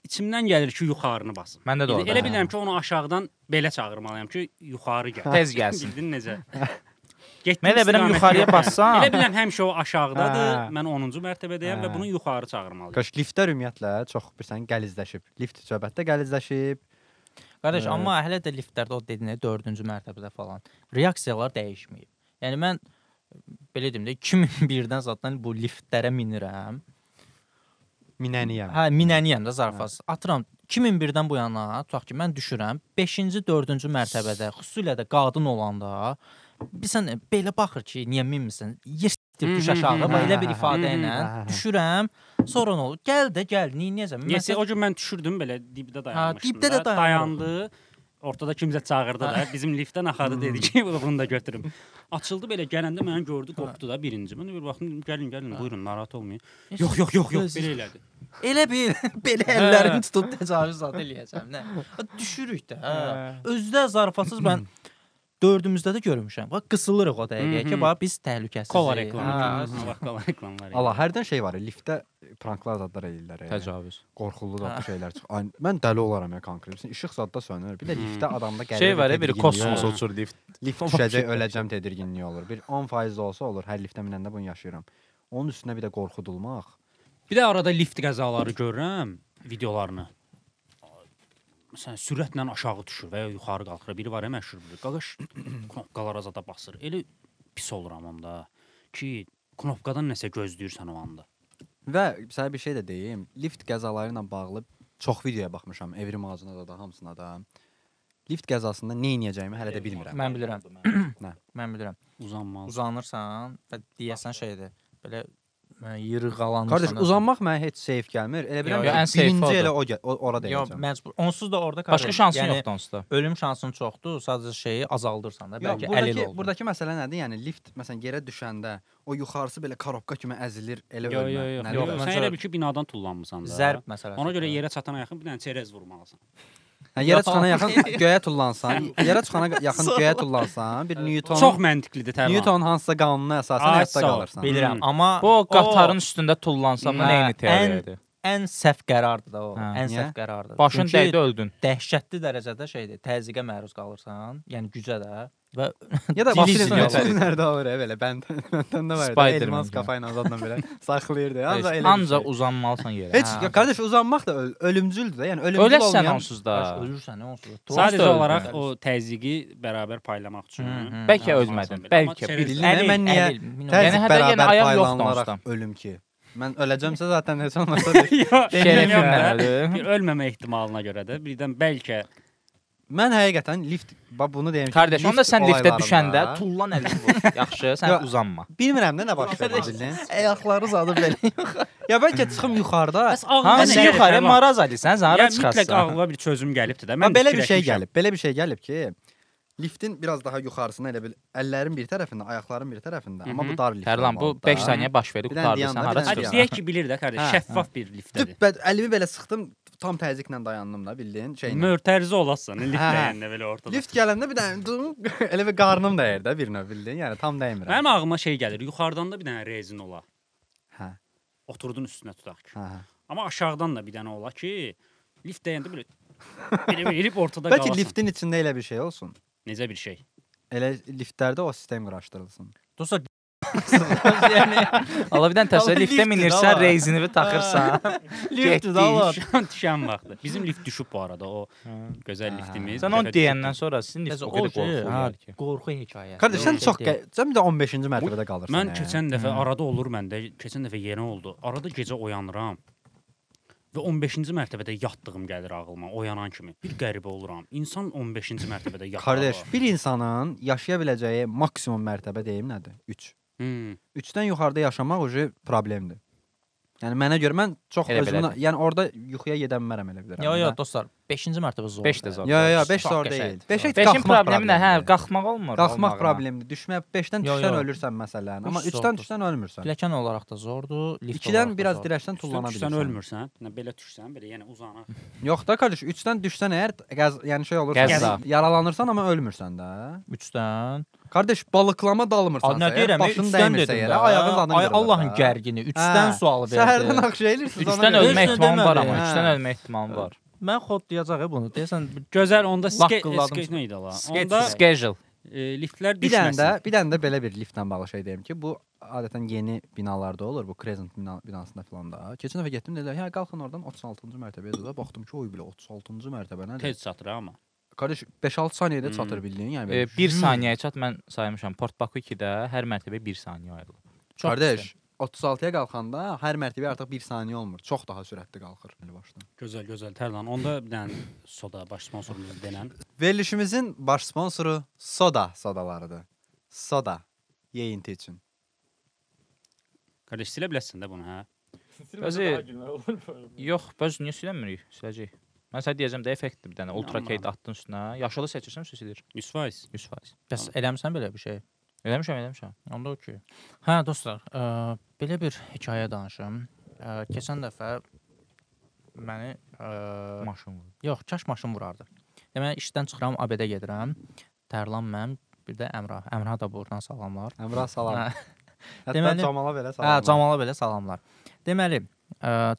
içimdən gəlir ki, yuxarını basım. Məndə də Elə, orada. elə bilirəm ki, onu aşağıdan belə çağırmalıyam ki, yuxarı gəl. Tez gəlsin. Bildin necə? Getdiyim Mən elə bilirəm istiqamət yuxarıya yoxdur. bassam. Elə bilirəm həmişə o aşağıdadır. Hə. Mən 10-cu mərtəbədəyəm və Hə. bunu yuxarı çağırmalıyam. Qaş liftlər ümumiyyətlə çox bilirsən gəlizləşib. Lift söhbətdə gəlizləşib. Qardaş, amma hələ də liftlərdə o dediyinə 4-cü mərtəbədə falan reaksiyalar dəyişməyib. Yəni mən belə deyim də 2001-dən zaten bu liftlərə minirəm. Minəniyəm. Hə, minəniyəm də zarafat. Atıram 2001-dən bu yana, tutaq ki, mən düşürəm 5-ci, 4-cü mərtəbədə, xüsusilə də qadın olanda bilirsən belə baxır ki, niyə minmirsən? Yer s**tir düş aşağı, bax elə bir ifadə ilə düşürəm. Sonra nə olur? Gəl də gəl, neyniyəsən? Niyəsə o gün mən düşürdüm belə dibdə dayanmışdım. dibdə də da. dayanırıq. Dayandı. Ortada kimsə çağırdı da, bizim liftdən axardı dedi ki, bunu da götürüm. Açıldı belə gələndə məni gördü, qopdu da birinci. Mən də bir baxdım, dedim, gəlin, gəlin, buyurun, narahat olmayın. Yox, yox, yox, yox, belə elədi. Elə bil belə əllərini tutub təcavüz zad eləyəcəm, nə? Düşürük də. Hə. Özü də zarafatsız mən dördümüzdə də görmüşəm. Bax qısılırıq o dəqiqəyə ki, bax biz təhlükəsizik. Kola reklamı. Hə. kimi. Bax, kola reklamları. Allah hərdən şey var, liftdə pranklar zadlar eləyirlər. Təcavüz. Qorxulu zadlı şeylər çıx. Ay, mən dəli olaram ya konkret. Bilirsən, İşıq zadda sönür. Bir də liftdə adamda qəribə Şey var ya, bir tedirginlik kosmos olur. uçur lift. Lift düşəcək, öləcəm tedirginliyi olur. Bir 10% də olsa olur. Hər liftə minəndə bunu yaşayıram. Onun üstünə bir də qorxudulmaq. Bir də arada lift qəzaları görürəm videolarını. Məsələn, sürətlə aşağı düşür və ya yuxarı qalxır. Biri var ya məşhur biri. Qaqaş knopkalara zada basır. Elə pis oluram onda ki, knopkadan nəsə gözləyirsən o anda. Və sənə bir şey də deyim. Lift qəzaları ilə bağlı çox videoya baxmışam. Evrim ağacına da, da hamısına da. Lift qəzasında nə edəcəyimi hələ də bilmirəm. Mən bilirəm. Nə? Mən bilirəm. Uzanmalı. Uzanırsan və deyəsən şeydir. Belə yırğalanırsan. Qardaş, uzanmaq mənə heç safe gəlmir. Elə bilirəm Yox, ki, ən safe birinci odur. elə o ora Yox, dəyəcəm. məcbur. Onsuz da orada qardaş. Başqa şansın yəni, yoxdur onsuz da. Ölüm şansın çoxdur, sadəcə şeyi azaldırsan da, Yox, bəlkə əlil buradakı, oldun. buradakı məsələ nədir? Yəni lift məsələn yerə düşəndə o yuxarısı belə korobka kimi əzilir, elə Yox, ölmə. yox, yox. Nədir? Yox, Yox, sən məncə- elə bil ki, binadan tullanmısan da. Zərb məsələsi. Ona görə yerə çatana yaxın bir dənə çerez vurmalısan. Hə, yerə çıxana yaxın göyə tullansan, yerə çıxana yaxın göyə tullansan, bir Newton Çox məntiqlidir Tərlan. Newton hansısa qanununa əsasən Ay, həyatda sağ ol. qalırsan. Bilirəm, Hmm. amma Bu o qatarın üstündə tullansam da Hə, nə eyni teoriya idi. ən səhv qərardır da o. Hə. Ən Niyə? səhv qərardır. Başın Çünki dəydi öldün. dəhşətli dərəcədə şeydir, təzyiqə məruz qalırsan, yəni gücə də. Və Ya da Dil filmlərdə olur belə. Bəndən də var idi. Elmas kafa ilə zadla belə saxlayırdı. Ancaq elə. Ancaq uzanmalısan yerə. Heç ya qardaş uzanmaq da ölümcüldür də. Yəni ölümcül Öləsən olmayan onsuz da. Ölürsən onsuz da. Sadəcə olaraq o təzyiqi bərabər paylamaq üçün. Bəlkə ölmədin. Bəlkə. Mən niyə təzyiq bərabər paylanılaraq ölüm ki? Mən öləcəmsə zaten heç olmasa şərəfimlə ölüm. Bir ölməmə ehtimalına görə də birdən bəlkə mən həqiqətən lift bax bunu deyim ki, qardaş, onda sən liftə düşəndə tullan əlini vur. Yaxşı, sən uzanma. Bilmirəm də nə baş verir bildin. Ayaqları zadı belə. Ya bəlkə çıxım yuxarıda. Hansı yuxarı maraz alisən, sən hara çıxasan? Mütləq ağlıma bir çözüm gəlibdi də. Mən belə bir şey gəlib. Belə bir şey gəlib ki, liftin biraz daha yuxarısına elə bil əllərin bir tərəfində, ayaqların bir tərəfində, amma bu dar lift. Tərlan, bu 5 saniyə baş verdi, qurtardı, sən hara çıxırsan? Deyək ki, bilir də qardaş, şəffaf bir liftədir. Düb, əlimi belə sıxdım, tam təzyiqlə dayandım da, bildin, şeylə. Mörtərizə olasan, lift dəyəndə belə ortada. Lift gələndə bir dənə elə bir qarnım dəyir də bir növ, bildin, yəni tam dəymirəm. Mənim ağlıma şey gəlir, yuxarıdan da bir dənə rezin ola. Hə. Oturdun üstünə tutaq ki. Amma aşağıdan da bir dənə ola ki, lift dəyəndə belə belə elib ortada qalasan. Bəlkə liftin içində elə bir şey olsun. Necə bir şey? Elə liftlərdə o sistem quraşdırılsın. Dostlar, yəni Allah bir dənə təsəvvür liftə minirsən, rezini taxırsan. Liftdir Allah. Düşən vaxtı. Bizim lift düşüb bu arada, o gözəl liftimiz. Sən onu deyəndən sonra sizin lift o qədər qorxu gəlir ki. Qorxu hekayəsi. Qardaş, sən çox sən bir də 15-ci mərtəbədə qalırsan. Mən keçən dəfə arada olur məndə, keçən dəfə yenə oldu. Arada gecə oyanıram. Və 15-ci mərtəbədə yatdığım gəlir ağlıma, oyanan kimi. Bir qəribə oluram. İnsan 15-ci mərtəbədə yatar. Qardaş, bir insanın yaşaya biləcəyi maksimum mərtəbə deyim nədir? 3. 3-dən yuxarıda yaşamaq ucu problemdir. Yəni mənə görə mən çox özümün, yəni orada yuxuya gedə bilmərəm elə bilirəm. Yox, yox dostlar, 5-ci mərtəbə zordur. 5 də zordur. Yox, yox, 5 zor deyil. 5-ə qalxmaq problemi nə? Hə, qalxmaq olmur. Qalxmaq problemdir. Düşmə 5-dən düşsən ölürsən məsələn, amma 3-dən düşsən ölmürsən. Pilləkən olaraq da zordur, lift 2-dən biraz dirəkdən tullana bilirsən. Düşsən ölmürsən. Nə belə düşsən, belə yəni uzanaq. Yox da qardaş, 3-dən düşsən əgər yəni şey olursan, yaralanırsan amma ölmürsən də. 3-dən. Qardaş, balıqlama dalmırsan. Nə deyirəm? Başın dəymirsə yerə, ayağın zadın qırılır. Ay Allahın gərgini. 3-dən sual verdi. Səhərdən axşam elirsiz. 3-dən ölmə ehtimalım var amma, 3-dən ölmə ehtimalım var. Mən xodlayacaq bunu. Deyəsən gözəl onda sketch nə idi ala? Onda schedule. Liftlər düşməsin. Bir dənə də belə bir liftlə bağlı şey deyim ki, bu adətən yeni binalarda olur, bu Crescent binasında filan da. Keçən dəfə getdim, dedilər, hə qalxın oradan 36-cı mərtəbəyə də baxdım ki, oy belə 36-cı mərtəbə nədir? Tez çatır amma. Qardaş 5-6 saniyədə çatır bildiyin, yəni. 1 saniyəyə çat mən saymışam. Port Baku 2-də hər mərtəbəyə 1 saniyə ayrılır. Qardaş, 36-ya qalxanda hər mərtəbəyə artıq 1 saniyə olmur. Çox daha sürətli qalxır elə başdan. Gözəl, gözəl Tərlan. Onda bir dənə soda baş sponsorumuz denən. Verilişimizin baş sponsoru Soda sodalarıdır. Soda yeyinti üçün. Qardaş, silə bilərsən də bunu, hə? Özü yox, bəzi niyə siləmirik? Siləcəyik. Mən sənə deyəcəm də effektdir bir dənə. Ultra Kate atdın üstünə. Yaşılı seçirsən, silir. 100%. 100%. Bəs eləmisən belə bir şey? Eləmişəm, eləmişəm. Onda okey. Hə dostlar, belə bir hekayə danışım. Keçən dəfə məni maşın vurdu. Yox, kaş maşın vurardı. Deməli işdən çıxıram, ABD gedirəm. Tərlan mən, bir də Əmrah. Əmrah da buradan salamlar. Əmrah salam. Hətta Deməli, Camala belə salamlar. Hə, Camala belə salamlar. Deməli,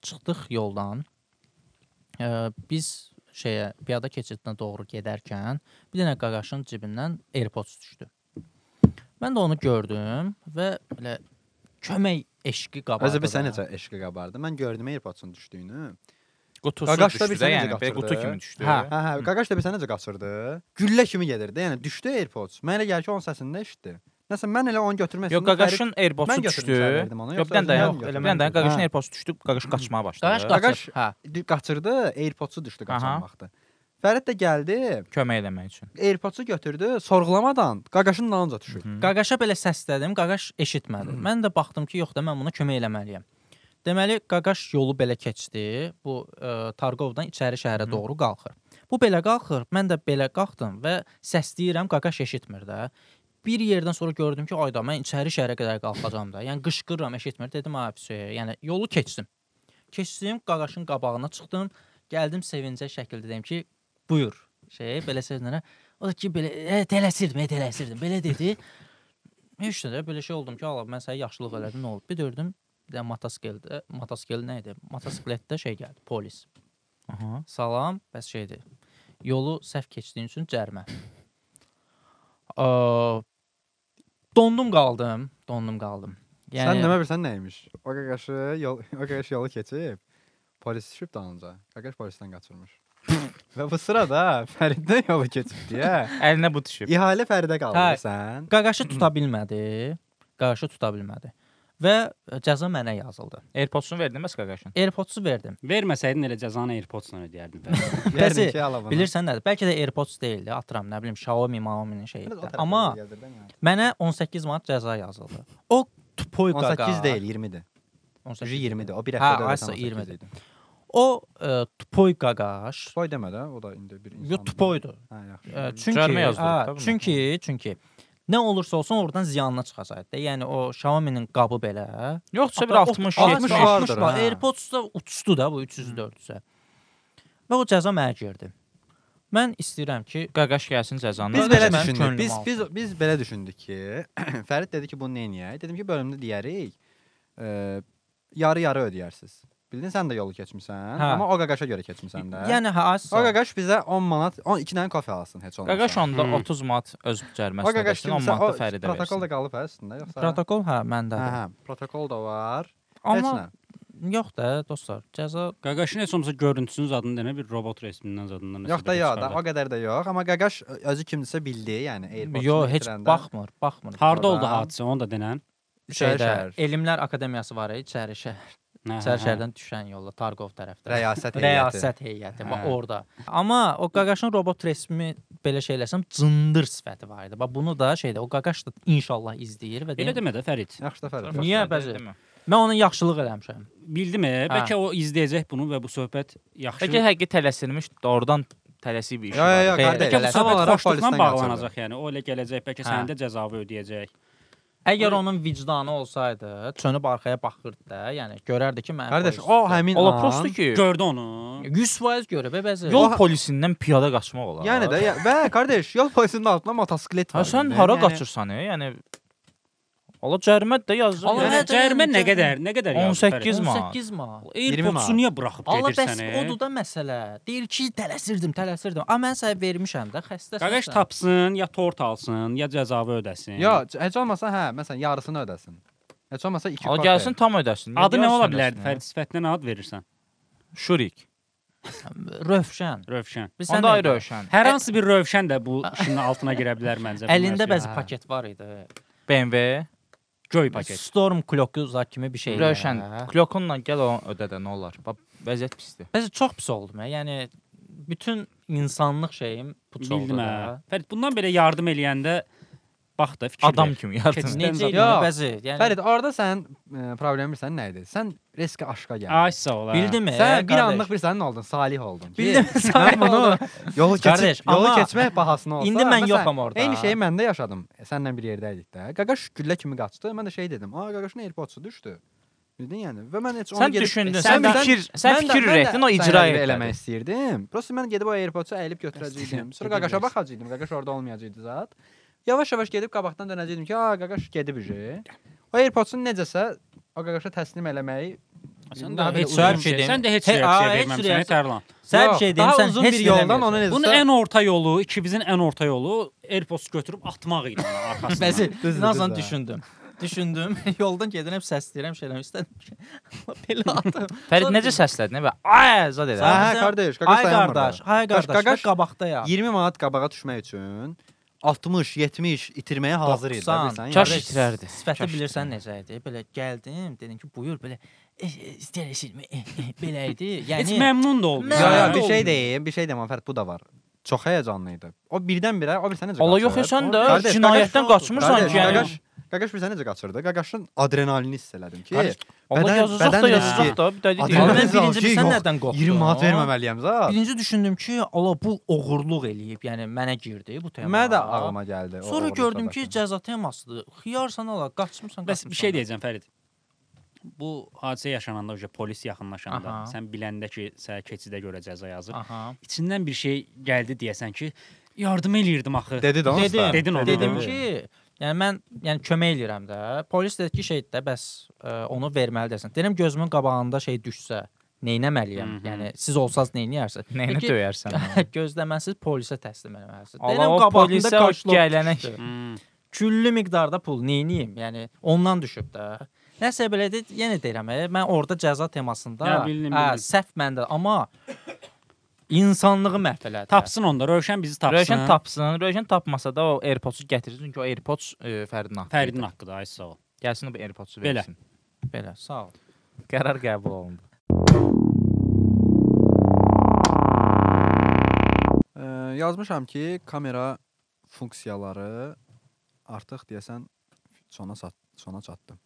çıxdıq yoldan. Biz şeyə, piyada keçidinə doğru gedərkən bir dənə qaqaşın cibindən AirPods düşdü. Mən də onu gördüm və belə kömək eşqi qabardı. Özü bir sən necə eşqi qabardı? Mən gördüm AirPods-un düşdüyünü. Qutusu Qaqaş da düşdü bir də, sənə yəni necə belə qutu qaçırdı? kimi düşdü. Hə. Hə, hə, qaqaş da bir sənə necə qaçırdı? Güllə kimi gedirdi. Yəni düşdü AirPods. Mən elə gəlir ki, onun səsini də eşitdi. Nəsə mən elə onu götürmək Yox, qaqaşın AirPods-u Mən düşdü. götürmüşəm, verdim ona, Yox, yoxsa bir dənə özüm yox, götürdüm. bir dənə qaqaşın Hə. AirPods-u düşdü, qaqaş qaçmağa başladı. Qaqaş qaçır. Qaqaş Hə. qaçırdı, AirPods-u düşdü qaçan Aha. vaxtı. Fərid də gəldi, Kömək eləmək üçün. AirPods-u götürdü, sorğulamadan qaqaşın dalınca düşür. Qaqaşa belə səslədim, qaqaş eşitmədi. Mən də baxdım ki, yox da mən buna kömək eləməliyəm. Deməli, qaqaş yolu belə keçdi. Bu Targovdan içəri şəhərə doğru qalxır. Bu belə qalxır, mən də belə qalxdım və səsləyirəm, qaqaş eşitmir də. Bir yerdən sonra gördüm ki, ayda mən içəri şəhərə qədər qalxacam da. Yəni qışqırıram, eşitmir. Dedim, ha, yəni yolu keçdim. Keçdim, qaqaşın qabağına çıxdım. Gəldim sevincə şəkildə dedim ki, buyur. Şey, belə sözlərə. O da ki, belə tələsirdim, tələsirdim. Belə dedi. Heç nə də belə şey oldum ki, Allah mən sənə yaxşılıq elədim, nə oldu? Bir gördüm, bir də motosikletdə, motosiklet nə idi? Motosikletdə şey gəldi, polis. Aha. Salam, bəs şeydir. Yolu səhv keçdiyin üçün cərimə. Dondum qaldım, dondum qaldım. Yəni... Sən demə bilsən nə imiş? O qaqaşı yol, o qaqaş yolu keçib, polis düşüb dalınca. Qaqaş polisdən qaçırmış. Və bu sırada Fəriddən yolu keçib deyə əlinə bu düşüb. İhalə Fəridə qaldı Hə. sən. Qaqaşı tuta bilmədi. Qaqaşı tuta bilmədi. Və cəza mənə yazıldı. AirPods-unu verdin bəs qaqaşın? AirPods-u verdim. Verməsəydin elə cəzanı AirPods-la ödəyərdin. Fərid. Deyərdin ki, ala bunu. Bilirsən nədir? Bəlkə də AirPods deyildi, atıram, nə bilim Xiaomi, Xiaomi-nin şeyi. Biraz o tərəfə Amma doğru gəzirdim ya. mənə 18 manat cəza yazıldı. O tupoy qaqaş. 18 deyil, 20-dir. 18 20-dir. O bir Hə, həftədə aysa ödəsən 18 20-dir. idi. O tupoy qaqaş. Tupoy demə də, o da indi bir insan. Yox, tupoydu. Hə, yaxşı. Çünki Cərimə yazdırıb hə, da bunu. çünki nə olursa olsun oradan ziyanına çıxacaqdı. Yəni o Xiaomi-nin qabı belə. Yoxsa bir 60 60 70 vardır, var. hə. AirPods da uçdu da bu 300-400-ə. Və o cəza mənə girdi. Mən istəyirəm ki, Qaqaş gəlsin cəzanı. Biz Qardaş, belə mənim düşündük. könlüm Biz alsın. biz biz belə düşündük ki, Fərid dedi ki, bunu nə eləyək? Dedim ki, bölümdə deyərik. Yarı-yarı ödəyərsiz. Bildin sən də yolu keçmisən, Hə. amma o qaqaşa görə keçmisən də. yəni hə, az o qaqaş bizə 10 manat, 12 dənə kofe alsın heç olmasa. Qaqaş onda 30 manat öz O cəriməsini qaqaş ödəsin, 10 kimsə manat o da Fəridə protokol versin. da qalıb hə üstündə yoxsa? Protokol hə Hə, məndədir. hə, protokol da var. Heç Amma nə. yox da dostlar, cəza Qaqaşın heç olmasa görüntüsünün zadını demə, bir robot resmindən zadından nəsə Yox da belə yox da, çıxardı. o qədər də yox, amma qaqaş özü kimdirsə bildi, yəni AirPods-unu yox, heç itirəndə. baxmır, baxmır. Harda oldu Oradan. hadisə, onu da denən. İçəri Şeydə, şəhər. Elmlər Akademiyası var, içəri şəhər. Hə, İçəri hə, hə. şəhərdən düşən yolda Tarqov tərəfdə. Rəyasət heyəti. Rəyasət heyəti, bax Hə. orada. Amma o qaqaşın robot resmi belə şey eləsəm cındır sifəti var idi. Bax bunu da şeydə o qaqaş da inşallah izləyir və Elə deyir, demə də Fərid. Yaxşı da Fərid. Niyə bəzi? Mən ona yaxşılıq eləmişəm. Bildim, Hə. bəlkə o izləyəcək bunu və bu söhbət yaxşı. Bəlkə həqiqi tələsirmiş, doğrudan tələsik bir işi Yo, yo, var. yo, Xeyr, qardaş, Bəlkə bu Tələsi- tam söhbət olaraq xoşluqla polisdən bağlanacaq, yəni. O elə gələcək, bəlkə Hə. sənin də cəzavı ödəyəcək. Əgər onun vicdanı olsaydı, çönüb arxaya baxırdı da, yəni görərdi ki, mən Qardaş, o həmin Ola an prosto ki, Gördü onu. 100% görüb, bəzi. yol polisindən piyada qaçmaq olar. Yəni də ya, və qardaş, yol polisinin altında motosiklet Hə var. sən indi. hara Yəni- qaçırsan, yəni Ola cərimə də yazır. Allah Yəni hə, cərimə nə cərimə. qədər, nə qədər yazdı Fərid? 18 manat. 18 manat. AirPods-u niyə buraxıb Allah bəs gedirsən? odur da məsələ. Deyir ki, tələsirdim, tələsirdim. A mən sənə vermişəm də, xəstəsən. Qaqaş sən. tapsın, ya tort alsın, ya cəzavı ödəsin. Yo, heç olmasa hə, məsələn yarısını ödəsin. Heç olmasa 2 Ala kofe. gəlsin tam ödəsin. Niyə Adı nə yarısını ola bilərdi? ödəsin, Fərid sifətinə nə ad verirsən? Şurik. Rövşən. Rövşən. Bilirsən Onda nə ay idi? Rövşən. Hər hansı bir Rövşən də bu işin altına girə bilər məncə. bu Əlində mərcə. bəzi paket var idi. BMW. Göy paket. Storm Clock zat kimi bir şey. idi. Rövşən, klokunla gəl o ödə də nə olar? Bax vəziyyət pisdir. Bəzi çox pis oldum. Yəni bütün insanlıq şeyim puç oldu. Bildim hə. Da. Fərid bundan belə yardım eləyəndə bax da fikir Adam ver. kimi yardım. Keçid- Necə idi Yox. bəzi? Yəni Fərid, orada sən problemi bilirsən nə idi? Sən riskə aşka gəldin. Ay sağ ol. hə. Bildim. Sən bir anlıq bir sən nə oldun? Salih oldun. Ki, Bildim, salih Mən bunu yolu keçib, Qardaş, yolu amma keçmək bahasına olsa. İndi mən məsələn, yoxam orada. Eyni şeyi mən də yaşadım. Səninlə bir yerdə idik də. Qaqaş güllə kimi qaçdı. Mən də şey dedim. A, qaqaşın AirPods-u düşdü. Bildin yəni? Və mən heç onu Sən gedib düşündün, Sən sən fikir, sən mən də- fikir mən də ürətdin, o sən icra elə etdi. Eləmək istəyirdim. Prosta mən gedib o AirPods-u əyilib götürəcəydim. Sonra qaqaşa baxacaqdım. Qaqaş orada olmayacaqdı zat. Yavaş-yavaş gedib qabaqdan dönəcəydim ki, a, qaqaş gedib uje. O AirPods-un necəsə o qaqaşa təslim eləməyi Sən də daha belə heç uzun Sən bir şey şey, deyim. sən də heç He, reaksiya a, heç verməmisən, reaksiya- Tərlan. Sən bir Yox, şey deyim, daha sən uzun heç bir yoldan eləməyəcəksən. ona necəsə Bunun ən orta yolu, ikimizin ən orta yolu AirPods götürüb atmaq idi ona arxasından. Bəzi, Düzdür, inansan düzdür. düşündüm. Düşündüm, yoldan gedirəm, səsləyirəm, şeyləm istədim ki, belə atım. Fərid Sonra necə səslədin və ay zad elə. Hə, hə, Sən- qardaş, qaqaş Ay dayanmır. qardaş, ay qardaş, Qaqaş və qabaqdayam. 20 manat qabağa düşmək üçün 60, 70 itirməyə hazır idi, 90. bilirsən? Kaş Yəni. itirərdi. Sifəti Kaş bilirsən necə idi? Belə gəldim, dedim ki, buyur belə istəyirsinmi? Belə idi. Heç Yəni məmnun da olmuyor. Yo, yo, Məmnun bir şey deyim, bir şey deyim, amma Fərid bu da var. Çox həyəcanlı idi. O birdən-birə, o bir sənə necə Allah qaçır? yox, sən də Qardaş, cinayətdən qaqaş- qaçmırsan Qardaş, ki, yəni. qaqaş, qaqaş bir sənə necə qaçırdı? Qaqaşın adrenalini hiss elədim ki, Qardaş, Allah bədən- yazacaq da bədən yazacaq riski. da, bir dəqiqə Adrenalin Amma mən deyil. birinci ki, bilsən yox, nədən qorxdum? 20 manat verməməliyəm zat. Birinci düşündüm ki, Allah bu oğurluq eləyib, yəni mənə girdi bu tema. Mənə də ağlıma gəldi. o Sonra oğurluq gördüm ki, zadakı. cəza temasıdır. Xiyarsan Allah, qaçmısan, Bəs bir şey deyəcəm Fərid. Bu hadisə yaşananda, uje polis yaxınlaşanda, Aha. sən biləndə ki, sənə keçidə görə cəza yazır. Aha. İçindən bir şey gəldi deyəsən ki, yardım eləyirdim axı. Dedi də onsuz da. Dedim, Dedin onu. Dedim Dedi. ki, yəni mən yəni kömək eləyirəm də. Polis dedi ki, şey də bəs onu verməlidirsən. Deyirəm gözümün qabağında şey düşsə, Neynəməliyəm? Yəni siz olsaz neynəyərsiniz? Nəyinə döyərsən? Gözləməsiz polisə təslim eləməlisiniz. Allah, Deyirəm o qabağında polisə o kaşlok gələnə- düşdü. Küllü miqdarda pul neyniyim? Yəni ondan düşüb də. Nəsə belədir, yenə deyirəm, mən orada cəza temasında Ya, bildim, hə, bildim. səhv məndə, amma insanlığı məhv elədi. Tapsın onda, Rövşən bizi tapsın. Rövşən tapsın. Rövşən tapmasa da o AirPods-u gətirsin, çünki o AirPods Fəridin haqqıdır. Fəridin haqqıdır, ay sağ ol. Gəlsin o AirPods-u Belə. versin. Belə, sağ ol. Qərar qəbul olundu. Yazmışam ki, kamera funksiyaları artıq deyəsən sona çatdı.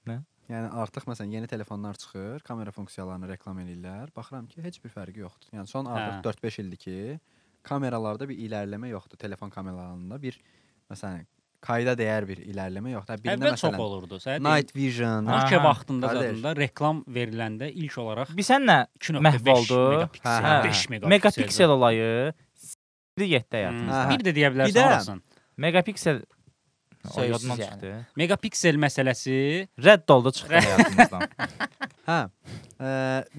Nə? Yəni artıq məsələn yeni telefonlar çıxır, kamera funksiyalarını reklam eləyirlər. Baxıram ki, heç bir fərqi yoxdur. Yəni son artıq 4-5 ildir ki, kameralarda bir irəliləmə yoxdur. Telefon kameralarında bir məsələn kayda dəyər bir irəliləmə yoxdur. Hə, birində Əvvəl çox məsələn olurdu. Sən night vision, Nokia vaxtında Qardaş. zadında reklam veriləndə ilk olaraq Bilsən nə 2.5 məhv oldu? megapiksel, Hə, 5 megapiksel. Megapiksel olayı s**di getdi həyatımızda. Hə. Bir də deyə Bir bilərsən də- orasın. Megapiksel O, Söysüz yadımdan yəni. çıxdı. Megapiksel məsələsi Rədd oldu, çıxdı həyatımızdan. Hə.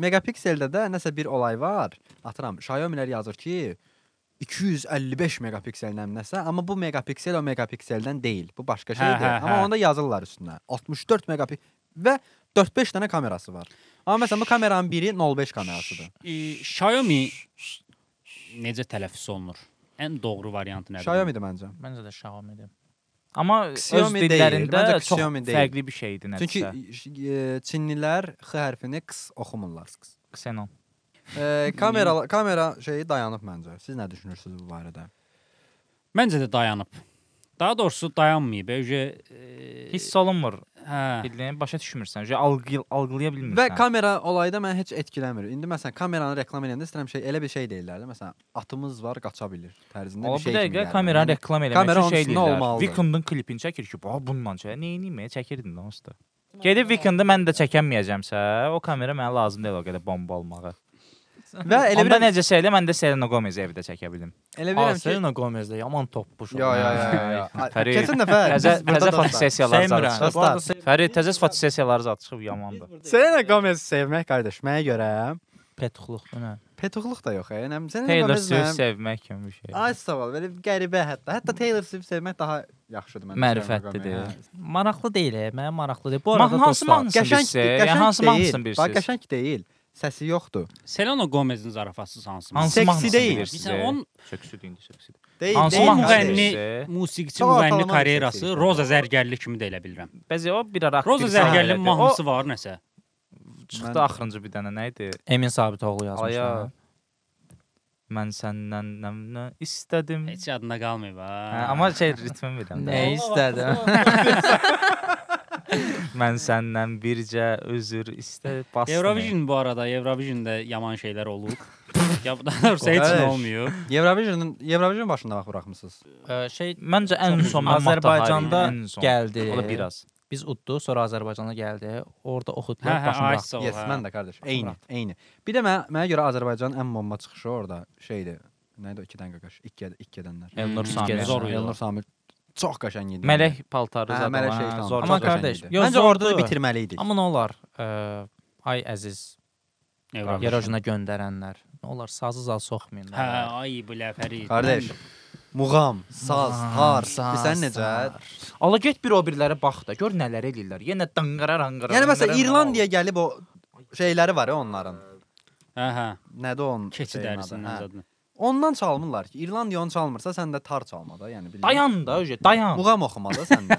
Megapikseldə də nəsə bir olay var. Atıram, Xiaomi-lər yazır ki, 255 megapiksellə nəsə, amma bu megapiksel o megapikseldən deyil. Bu başqa şeydir. Hə, hə, Amma hə. onda yazırlar üstünə. 64 megapik və 4-5 dənə kamerası var. Amma məsələn bu kameranın biri 0.5 kamerasıdır. Xiaomi necə tələffüz olunur? Ən doğru variantı nədir? Xiaomi-dir məncə. Məncə də Xiaomi-dir. Amma öz Xiaomi deyil, dillərində məncə çox Xiaomi deyil. fərqli bir şeydir nədirsə. Çünki Çinlilər x hərfini x oxumurlar. Xenon. Kamera şeyi dayanıb məncə. Siz nə düşünürsünüz bu barədə? Məncə də dayanıb. Daha doğrusu dayanmayıb. Öcə Hiss olunmur. hə. Bildin, başa düşmürsən. Algılaya bilmirsən. Və kamera olayı da məni heç etkiləmir. İndi məsələn kameranı reklam eləyəndə istəyirəm şey elə bir şey deyirlər də. Məsələn atımız var, qaça bilir tərzində Ola bir bu şey kimi dəqiqə gəlir. kameranı Yəni, reklam eləmək kamera üçün onun şey üstündə eləyirlər. olmalıdır. Weekend-ın klipini çəkir ki, bax bununla çək. Neyniyim, çəkirdin də onsuz da. Gedib Weekend-ı mən də çəkəməyəcəmsə, o kamera mənə lazım deyil o qədər bomba olmağı. Və elə Onda bilirəm, necəsə elə mən də Selena Gomez evdə çəkə bilim. elə bilirəm ki, Selena Gomez də yaman toppuş. Yo yo yo yo. Fərid, Keçən dəfə Təzə biz burada təzə dostlar- fotosessiyalar zad Sevmirəm. çıxıb. Bu arada sevmirəm. Fərid təzə fotosessiyalar zad çıxıb yamandır. Selena Gomez sevmək qardaş, mənə görə Petuxluqdur nə? petuxluq da yox, yəni Selena Taylor Gomez Swift mənim sevmək kimi bir şey. Ay sağ ol, belə qəribə hətta. Hətta Taylor Swift sevmək daha yaxşıdır məncə. Mərifətlidir. Selena Gomez. Maraqlı deyil, mənə maraqlı deyil. Bu arada Hansı dostlar, mahnısını Qəşəng, bilirsiz? Yəni qəşəng hansı deyil. mahnısını Bax bilirsiniz? qəşəng deyil. Səsi yoxdur. Selena Gomezin zarafatsız hansı Hansı Seksi mahnısını deyil. bilirsiniz? Bilirsən, onun Seksidir indi, seksidir. Deyil, Hansı deyil, mahnısını müğənni- bilirsiniz? musiqiçi Çox müğənni ortalama bir karyerası seksilik. Roza Zərgərli kimi də elə bilirəm. Bəzi o bir ara Roza aktrisa Zərgərlinin elədi. mahnısı var nəsə. O çıxdı axırıncı bir dənə nə idi? Emin Sabitoğlu yazmış. Aya. Aya. Mən səndən nə, nə istədim. Heç yadında qalmayıb ha. Hə, amma şey ritmini bilirəm. Nə istədim? Mən səndən bircə üzr istə bastım. Eurovision bu arada Eurovision'da yaman şeylər olub. ya daha doğrusu heç nə Qardaş. olmayıb. Eurovision'un Eurovision başında vaxt buraxmısınız. Şey Məncə ən son mən Azərbaycanda ən son. gəldi. O da biraz. Biz utdu, sonra Azərbaycana gəldi. Orada Hə, oxutdular, hə, başım ay buraxdı. sağ ol. Yes, hə. mən də qardaş. Eyni, eyni. Bir də mənə görə Azərbaycanın ən bomba çıxışı orada şeydir. Nə idi o iki dənə qaqaş? İlk gedənlər. Elnur Hmm, Samir. Zor idi. Elnur Samir çox qəşəng idi. Mələk paltarı Hə, zad Mələk olan, hə, şeytan. zor. Amma Çox qəşəng qardaş, idi. yox, Məncə orada da zordur. bitirməli idik. Amma nə olar? Ay əziz Eurovision. Eurovision-a göndərənlər. Nə olar sazı zal soxmayın. Hə, ay bilə Fərid. Qardaş, muğam, saz, tar, bilirsən necə? Ala get bir o birilərə bax da, gör nələr eləyirlər. Yenə danqara ranqara. Yəni məsələn İrlandiya gəlib o şeyləri var ya onların. Hə, hə. Nədir onun Keçi şeyin adı? dərisindən Hə. zadını. Ondan çalmırlar ki. İrlandiya onu çalmırsa sən də tar çalma da, yəni bilirsən. Dayan da, öje, dayan. Muğam oxuma da sən də.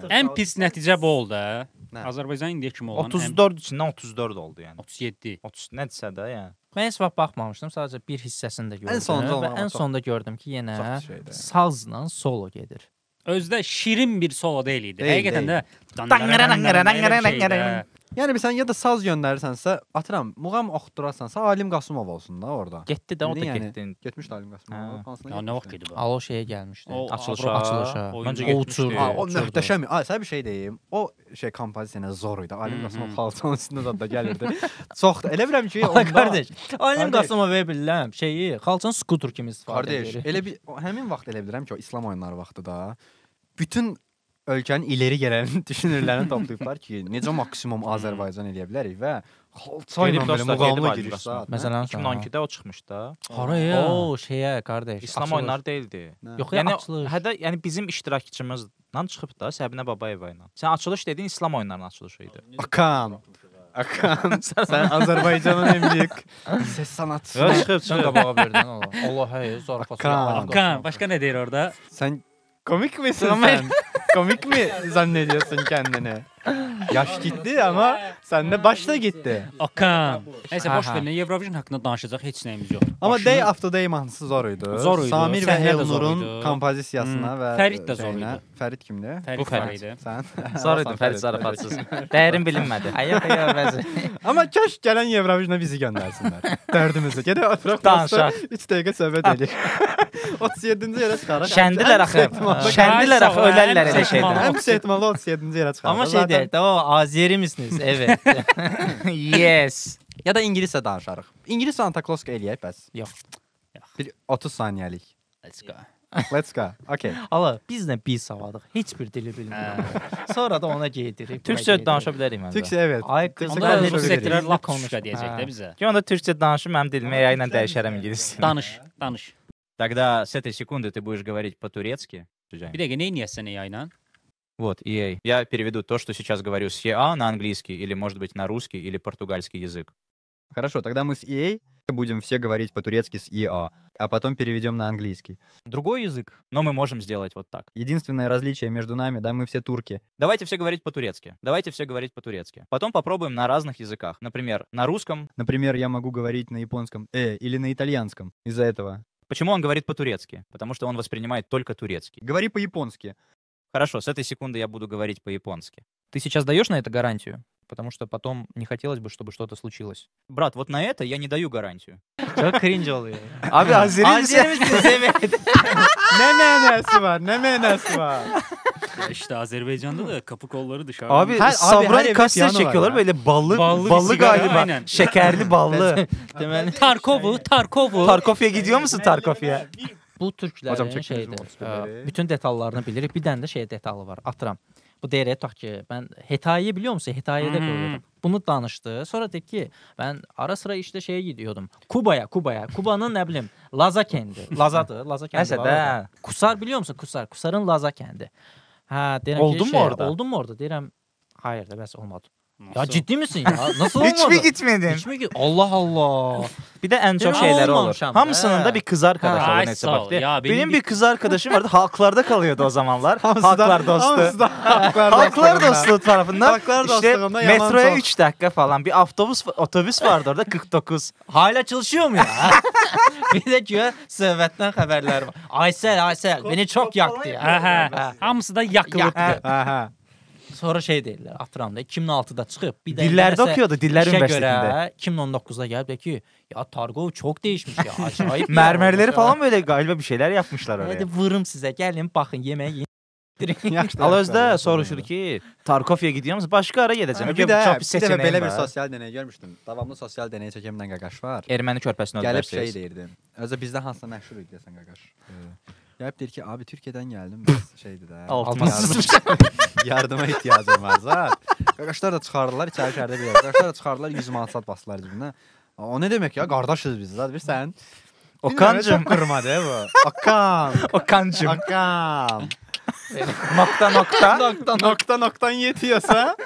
Ən pis nəticə bu oldu. Hə. Nə? Azərbaycan indiyə kimi olan ən 34 içindən 34 oldu yəni. 37. 30 nədirsə də yəni. Mən heç vaxt baxmamışdım, sadəcə bir hissəsini də gördüm. sonuncu və olmaq ən çox- sonda gördüm ki, yenə Çox pis şeydir. sazla solo gedir. Özdə şirin bir solo deyil idi. Deyil, Həqiqətən də Danqara, danqara, danqara, danqara. Yəni sən ya da saz göndərirsənsə, atıram, muğam oxutdurasansa Alim Qasımov olsun da orada. Getdi də o da Bildin yəni. getdi. Getmişdi Alim Qasımov. Hə. Hansına Ya nə vaxt getmişdi? gedib o? Alo şeyə gəlmişdi. O Açılışa. Avropa Açılışa. oyununa. Məncə O getmişdi. uçurdu. Ha, o Uçurdu. möhtəşəm. Ay, sənə bir şey deyim. O şey kompozisiya nə zor idi. Alim Qasımov xalçanın üstündə zad da gəlirdi. Çox da. Elə bilirəm ki, Onda... onda Qardaş, Alim Qardaş. Qasımov bilirəm, şeyi, xalçanı skuter kimi istifadə Qardaş, edir. elə bir o, həmin vaxt elə bilirəm ki, o İslam oyunları vaxtı da bütün ölkənin ileri gələn düşünürlərini toplayıblar ki, necə maksimum Azərbaycan eləyə bilərik və xalça ilə Gedib belə dostlar, muğamlı gedib giriş Adidas-a. saat. Məsələn, 2012-də o çıxmış da. Haraya? O şeyə qardaş. İslam açılış. oyunları deyildi. Yox, Yəni açılış. hədə yəni bizim iştirakçımızla çıxıb da Səbinə Babayeva ilə. Sən açılış dediyin İslam oyunlarının açılışı idi. Akan. Akan. Sən Azərbaycanın en büyük ses sanatçısı. Yox, çıxıb, Sən çıxıb. qabağa verdin Allah. Allah hey, zarafat. Akan. Akan, başqa nə deyir orada? Sen komik misin sen? Komik mi zannediyorsun kendini? Yaş gitti ama sende baş da gitti. Akan. Nəysə boş Aha. verin, Eurovision haqqında danışacaq heç nəyimiz yox. Ama Başını- Day After Day mahnısı zor idi. Zor idi, Samir və səhnə də zor Elnur'un idi. kompozisiyasına və Fərid də zor şeyinə. idi. Fərid kimdi? Fərid Bu var Fərid. idi. Sən. Zor idi Fərid zarafatsız. Dəyərin bilinmədi. Ayaq ayaq bəzi. Ama kaş gələn Eurovision'a bizi göndərsinlər. Dərdimizi. Gedək oturaq Danışaq. 3 dəqiqə söhbət edək. 37-ci yerə çıxarıq. Şəndilər axı. Şəndilər axı ölərlər elə şeydən. Ən pis ehtimalı 37-ci yerə çıxarıq. Amma şey deyir, də o Azeri misiniz? Evet. Yes. Ya da ingiliscə danışarıq. İngilis Santa Claus eləyək bəs. Yox. Bir 30 saniyəlik. Let's go. Let's go. Okay. Allah, biz nə biz savadıq. Heç bir dili bilmirik. Sonra da ona geydirik. buna Türkcə geydirik. danışa bilərik məncə. Türkcə evet. Ay qız, Türkcə Onda konuşa rus bilirik. sektorlar lap Konuş. şuşka deyəcək də Hə. bizə. Ki onda türkcə danışım, mənim dilimi AI ilə dəyişərəm ingilis dilinə. Danış, danış. Тогда с этой секунды ты будешь говорить по-турецки. Bir dəqiqə nə eləyəsən AI ilə? Вот, EA. Я переведу то, что сейчас говорю с EA на английский, или, может быть, на русский или португальский язык. Хорошо, тогда мы с EA будем все говорить по-турецки с EA, а потом переведем на английский. Другой язык, но мы можем сделать вот так. Единственное различие между нами, да, мы все турки. Давайте все говорить по-турецки. Давайте все говорить по-турецки. Потом попробуем на разных языках. Например, на русском. Например, я могу говорить на японском или на итальянском из-за этого. Почему он говорит по-турецки? Потому что он воспринимает только турецкий. Говори по-японски. Хорошо, с этой секунды я буду говорить по-японски. Ты сейчас даешь на это гарантию? Потому что потом не хотелось бы, чтобы что-то случилось. Брат, вот на это я не даю гарантию. Çox cringe oluyor. Abi Azeri misin? Azeri misiniz? Evet. Ne mənası var? Ne mənası var? Ya İşte Azerbaycan'da da kapı kolları dışarıda. Abi Her- abi her Savran evde kaster piyano var çekiyorlar ya. böyle ballı Ballı ballı, bir sigara, galiba. aynen. Şekerli ballı. Deməli Tarkovu, Tarkovu. Tarkofya gidiyor musun Tarkofya? bu Hocam türklərin çəkdiniz mi şeydir. 31-ləri? Bütün detallarını bilirik. Bir dənə də şey detalı var. Atıram. Bu deyir tutaq ki, mən Hetayi biliyor musun? Hetayidə qalıyordum. Bunu danışdı. Sonra dedi ki, mən ara sıra işte şeyə gediyordum. Kubaya, Kubaya. Kubanın nə bilim, Laza kəndi. Lazadır, Laza kəndi. Nəsə var də. orada. Kusar biliyor musun? Kusar. Kusarın Laza kəndi. Hə, deyirəm ki, Oldun mu şey, orada? Oldun mu orada? Deyirəm, hayır da bəs olmadı. Ya Nasıl? ciddi misin ya? Nasıl olmadı? Hiç mi gitmedin? Hiç mi? Allah Allah. Bir də ən çox Deyirəm, şeyləri olur. olmamışam da. Hamısının da bir kız arkadaşı Ay, olur nəsə sağ ol. bax. deyə. Ya, benim Benim bir- bir kız arkadaşım vardı. Halklarda kalıyordu o zamanlar. Halklar dostu. Hamısı da Halklar, Halklar dostluğunda. dostluğu tarafından Halklar işte dostluğunda yaman metroya çox. 3 dakika falan bir avtobus otobüs vardı orada 49. Hala çalışıyor mu ya? bir də güya söhbətdən xəbərlər var. Aysel, Aysel beni çok yaktı ya. Hə, hə. Hamısı da yakılıbdı. Aha. Sonra şey deyirlər, atıram da 2006-da çıxıb bir də Dillərdə nəsə okuyordu, Dillər işə Universitetində. görə 2019-da gəlib dedi ki, ya Targov çox değişmiş ya, acayip. ya. Mermerleri falan böyle galiba bir şeyler yapmışlar oraya. Hadi vurum sizə, gəlin baxın yeməyi yeyin. Ala özü də soruşur ki, Tarkofya gidiyor musun? Başqa ara gedəcəm. Bir də, Çox pis bir dəfə seçənəyim belə bir var. sosial deney görmüşdüm. Davamlı sosial deney çəkən bir dənə qaqaş var. Erməni körpəsini Gəlib şey öldürərsiniz. deyirdi. Özü bizdə hansısa məşhur idi deyəsən qaqaş. Gəlib deyir ki, abi Türkiyədən gəldim. Biz şeydir də. Altıma Yardıma ehtiyacım var zat. Qaqaşlar da çıxardılar içəri şəhərdə bir yer. Qaqaşlar da çıxardılar 100 manat sat basdılar cibinə. O nə demək ya? Qardaşız biz zat bilirsən. Okancım. Çox qırmadı bu. Okan. Okancım. Okan. Nokta nokta. Nokta noktan yetiyorsa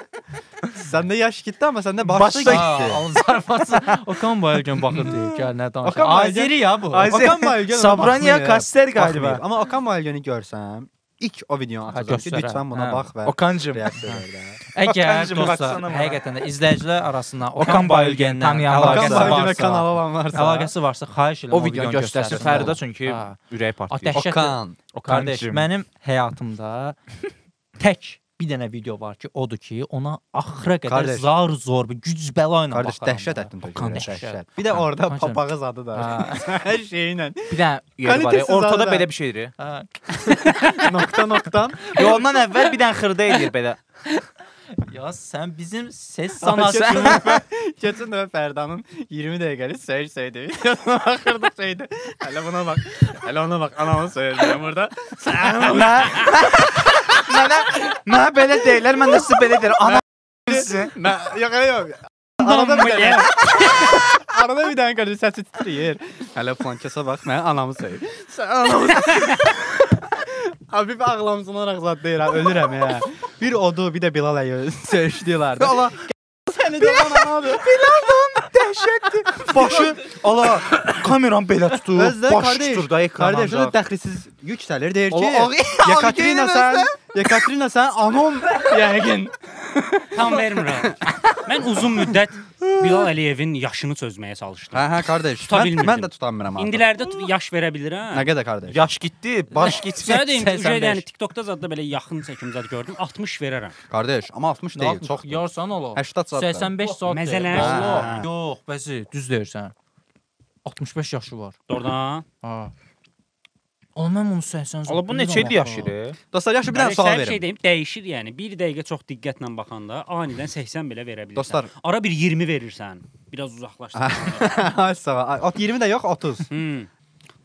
sende yaş gitti ama sende başta Başta gitti. Alın zarfası. Okan Bayülgen baxır deyir, gəl nə danışır. Okan Bayülgen- Azeri ya bu. Azeri. Okan Bayülgen ona Sabranya baxmayıb. Kaster galiba. Baxmayıb. Ama Okan Bayülgen'i görsəm ilk o videonu açacağım ki göstər, hə. lütfen buna Hə. bax və Okancım. reaksiya ver də. Əgər Okancım, dostlar, baxsana bana. həqiqətən də izləyicilər arasında Okan Okan Bayülgenlə Bayülgenlə tanıyan Okan əlaqəsi Bayülgenə varsa, kanalı olan varsa. əlaqəsi varsa xahiş edirəm O videonu göstərsin Fərda çünki Ha. ürəyi partlayır. Dəhşətli. Okan. Qardaş, Okancım. mənim həyatımda tək bir dənə video var ki, odur ki, ona axıra qədər Qardaş. zar zor bir güc bəla ilə Qardaş baxaram dəhşət da. etdim Okan təkrar. dəhşət. Dəhşət. Bir də orada Okancım. papağı zadı da. Ha. Hər şeylə. Bir dənə yeri var. ya, Kalitesiz Ortada adı da. belə bir şeydir. Ha. Nokta noktan. Yo, ondan əvvəl bir dənə xırda eləyir belə. Ya sən bizim ses Sanatçı. sanatçımız. Keçən dəfə Fərdanın 20 dəqiqəlik seyir seydi. Videosuna baxırdıq şeydi. Hələ buna bax. Hələ ona bax. Anamı söyləyirəm burada. Mənə Mənə belə deyirlər, mən də sizə belə deyirəm. Ana sizi. Yox, yox. Arada bir dənə. Arada bir dənə qardaş səsi titrəyir. Hələ filankəsə bax, mənə anamı söyür. Sən anamı Abi bir ağlamsınaraq zad deyir, ha, ölürəm ya. Bir odu, bir də Bilal əyi söyüşdülər. Allah səni də anadır. Dəhşətdir. Başı Allah kameram belə tutur. Özdə Baş qardaş, tutur da ekran Qardaş, o da ancaq. dəxlisiz yüksəlir, deyir ki, Allah, Yekaterina sən, Yekaterina sən anom yəqin. Tam vermirəm. Mən uzun müddət Bilal Əliyevin yaşını çözməyə çalışdım. Hə, hə, qardaş. Tuta bilmirdim. Mən də tutamıram artıq. İndilərdə yaş verə bilirəm. Nə qədər qardaş? Yaş getdi, baş getdi. Sənə deyim ki, 85. yəni TikTokda zadda belə yaxın çəkim zad gördüm, 60 verərəm. Qardaş, amma 60 deyil, çoxdur. Yarsan ola. 80 zad. 85 saat. Məzələnir. Allah. Hə. Yox, bəzi, düz deyirsən. 65 yaşı var. Doğrudan. Ha. Oğlum mən bunu 80 zad. Allah bu neçə il bilirəm axı. yaş idi? Dostlar, yaxşı bir dənə Qardaş, sual sənə bir şey verim. deyim, dəyişir yəni. Bir dəqiqə çox diqqətlə baxanda anidən 80 belə verə bilirsən. Dostlar, Ara bir 20 verirsən. Biraz uzaqlaşsan. ay sağ ol. 20 də yox, 30.